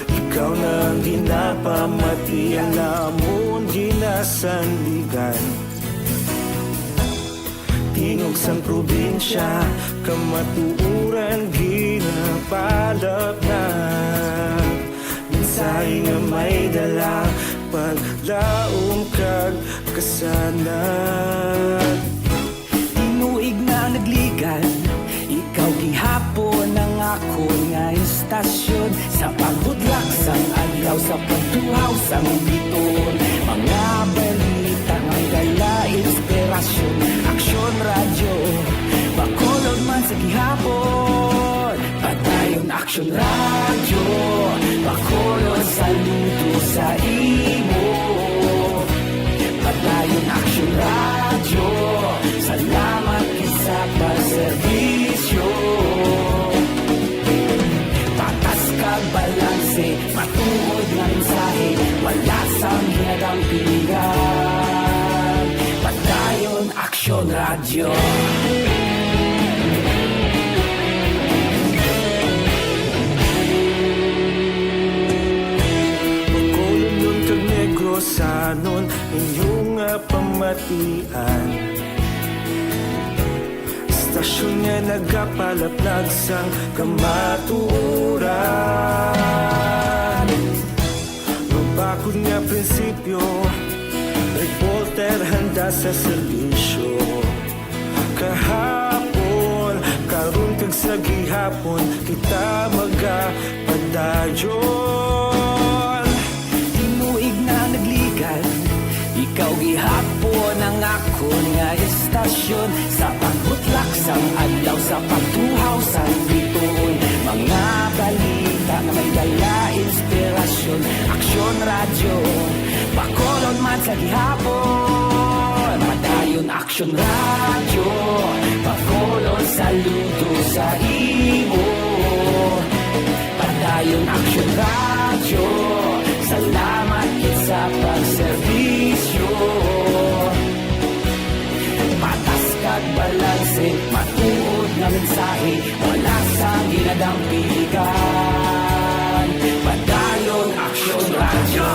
Ikaw na ang ginapamati, ang amon ginasandigan. Tingog sang probinsya, kamatuoran ginapalapnag. Mensahe nga may dala, paglaom kag kasanag. Tinuig na nagligan, ikaw gihapon ang akon nga istasyon. Sa pagbudlak sang adlaw, sa pagtuhaw sang biton, mga balita nga may dala inspirasyon. Aksyon Radyo, Bacolod man sa gihapon. Padayon Aksyon Radyo, Bacolod, saludo sa imo. Padayon Aksyon Radyo, salamat gid sa pagserbisyo. Patas kag balanse, matuod nga mensahe, wala sang ginadampigan. Padayon Aksyon Radyo. Bacolod kag Negrosanon, inyo nga pamatian. Istasyon nga nagapalaplag sang kamatuoran. Mabakod nga prinsipyo, reporter handa sa serbisyo. Kahapon, karon kag sa gihapon, kita magapadayon. Tinuig na nagligan, ikaw gihapon ang akon nga istasyon. Sa pagbutlak sang adlaw, sa pagtuhaw sang bituon, mga balita nga may dala inspirasyon. Aksyon Radyo, Bacolod man sa gihapon. Padayon Aksyon Radyo, Bacolod, saludo sa imo. Padayon Aksyon Radyo, salamat gid sa pagserbisyo. Patas kag balanse, matuod nga mensahe, wala sang ginadampigan. Padayon Aksyon Radyo.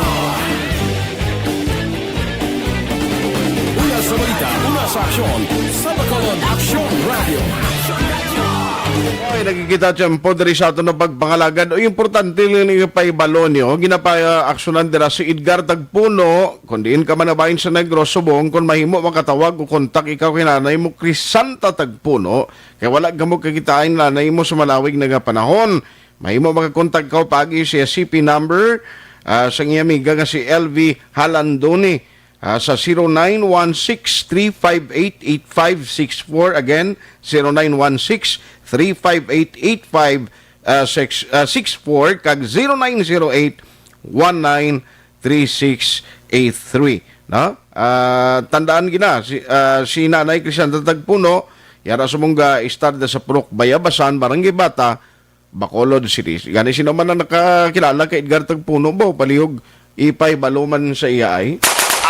Una sa balita, una sa aksyon, sa Bacolod Aksyon Radio. Ay, nakikita tiyempo diri sa aton na pagpangalagad. O, importante lang ni paibalo niyo, ginapaaksyonan dira si Edgar Tagpuno. Kung diin ka man nabahin sa Negros, subong, kung mahimo, makatawag o kontak ikaw kay nanay mo, Crisanta Tagpuno. Kay wala ka mo kakitaan nanay mo sa malawig na nga panahon. Mahimo makakontak ka paagi sa C P number, ah, sa iyang amiga nga si L V Halandoni, ah, sa zero nine one six, three five eight, eight five six four. Again, zero nine one six, three five eight, eight five, ah, six, ah, six four kag zero nine zero eight, one nine three six eight three. No? Ah, tandaan gina, si, ah, si Nanay Crisanta Tagpuno, yara sa mong ga-istar da sa Purok Bayabasan, Barangay Bata, Bacolod City. Gani, sino man ang nakakilala kay Edgar Tagpuno ba? Palihog, ipahibalo man sa iya ay.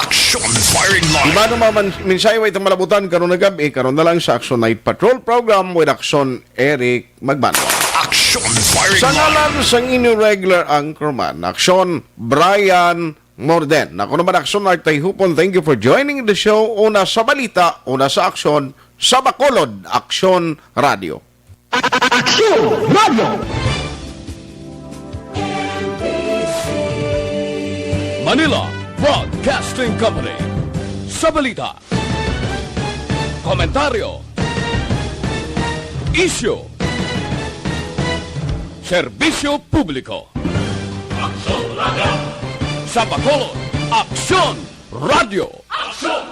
Action Firing Line. Iba naman, mensahe wa itang malabutan karon na gabi, karon na lang sa Action Night Patrol Program with Action Eric Magbanwa. Action Firing Sa Line. Ngalan sang inyo regular anchorman, Action Brian Morden. Ako naman, Action Art Tayhupon. Thank you for joining the show. Una sa balita, una sa aksyon, sa Bacolod, Action Radio. Action Radio. Manila Broadcasting Company. Sa balita, komentaryo, isyu, serbisyo publiko. Action Radio. Sa Bacolod, Action Radio. Action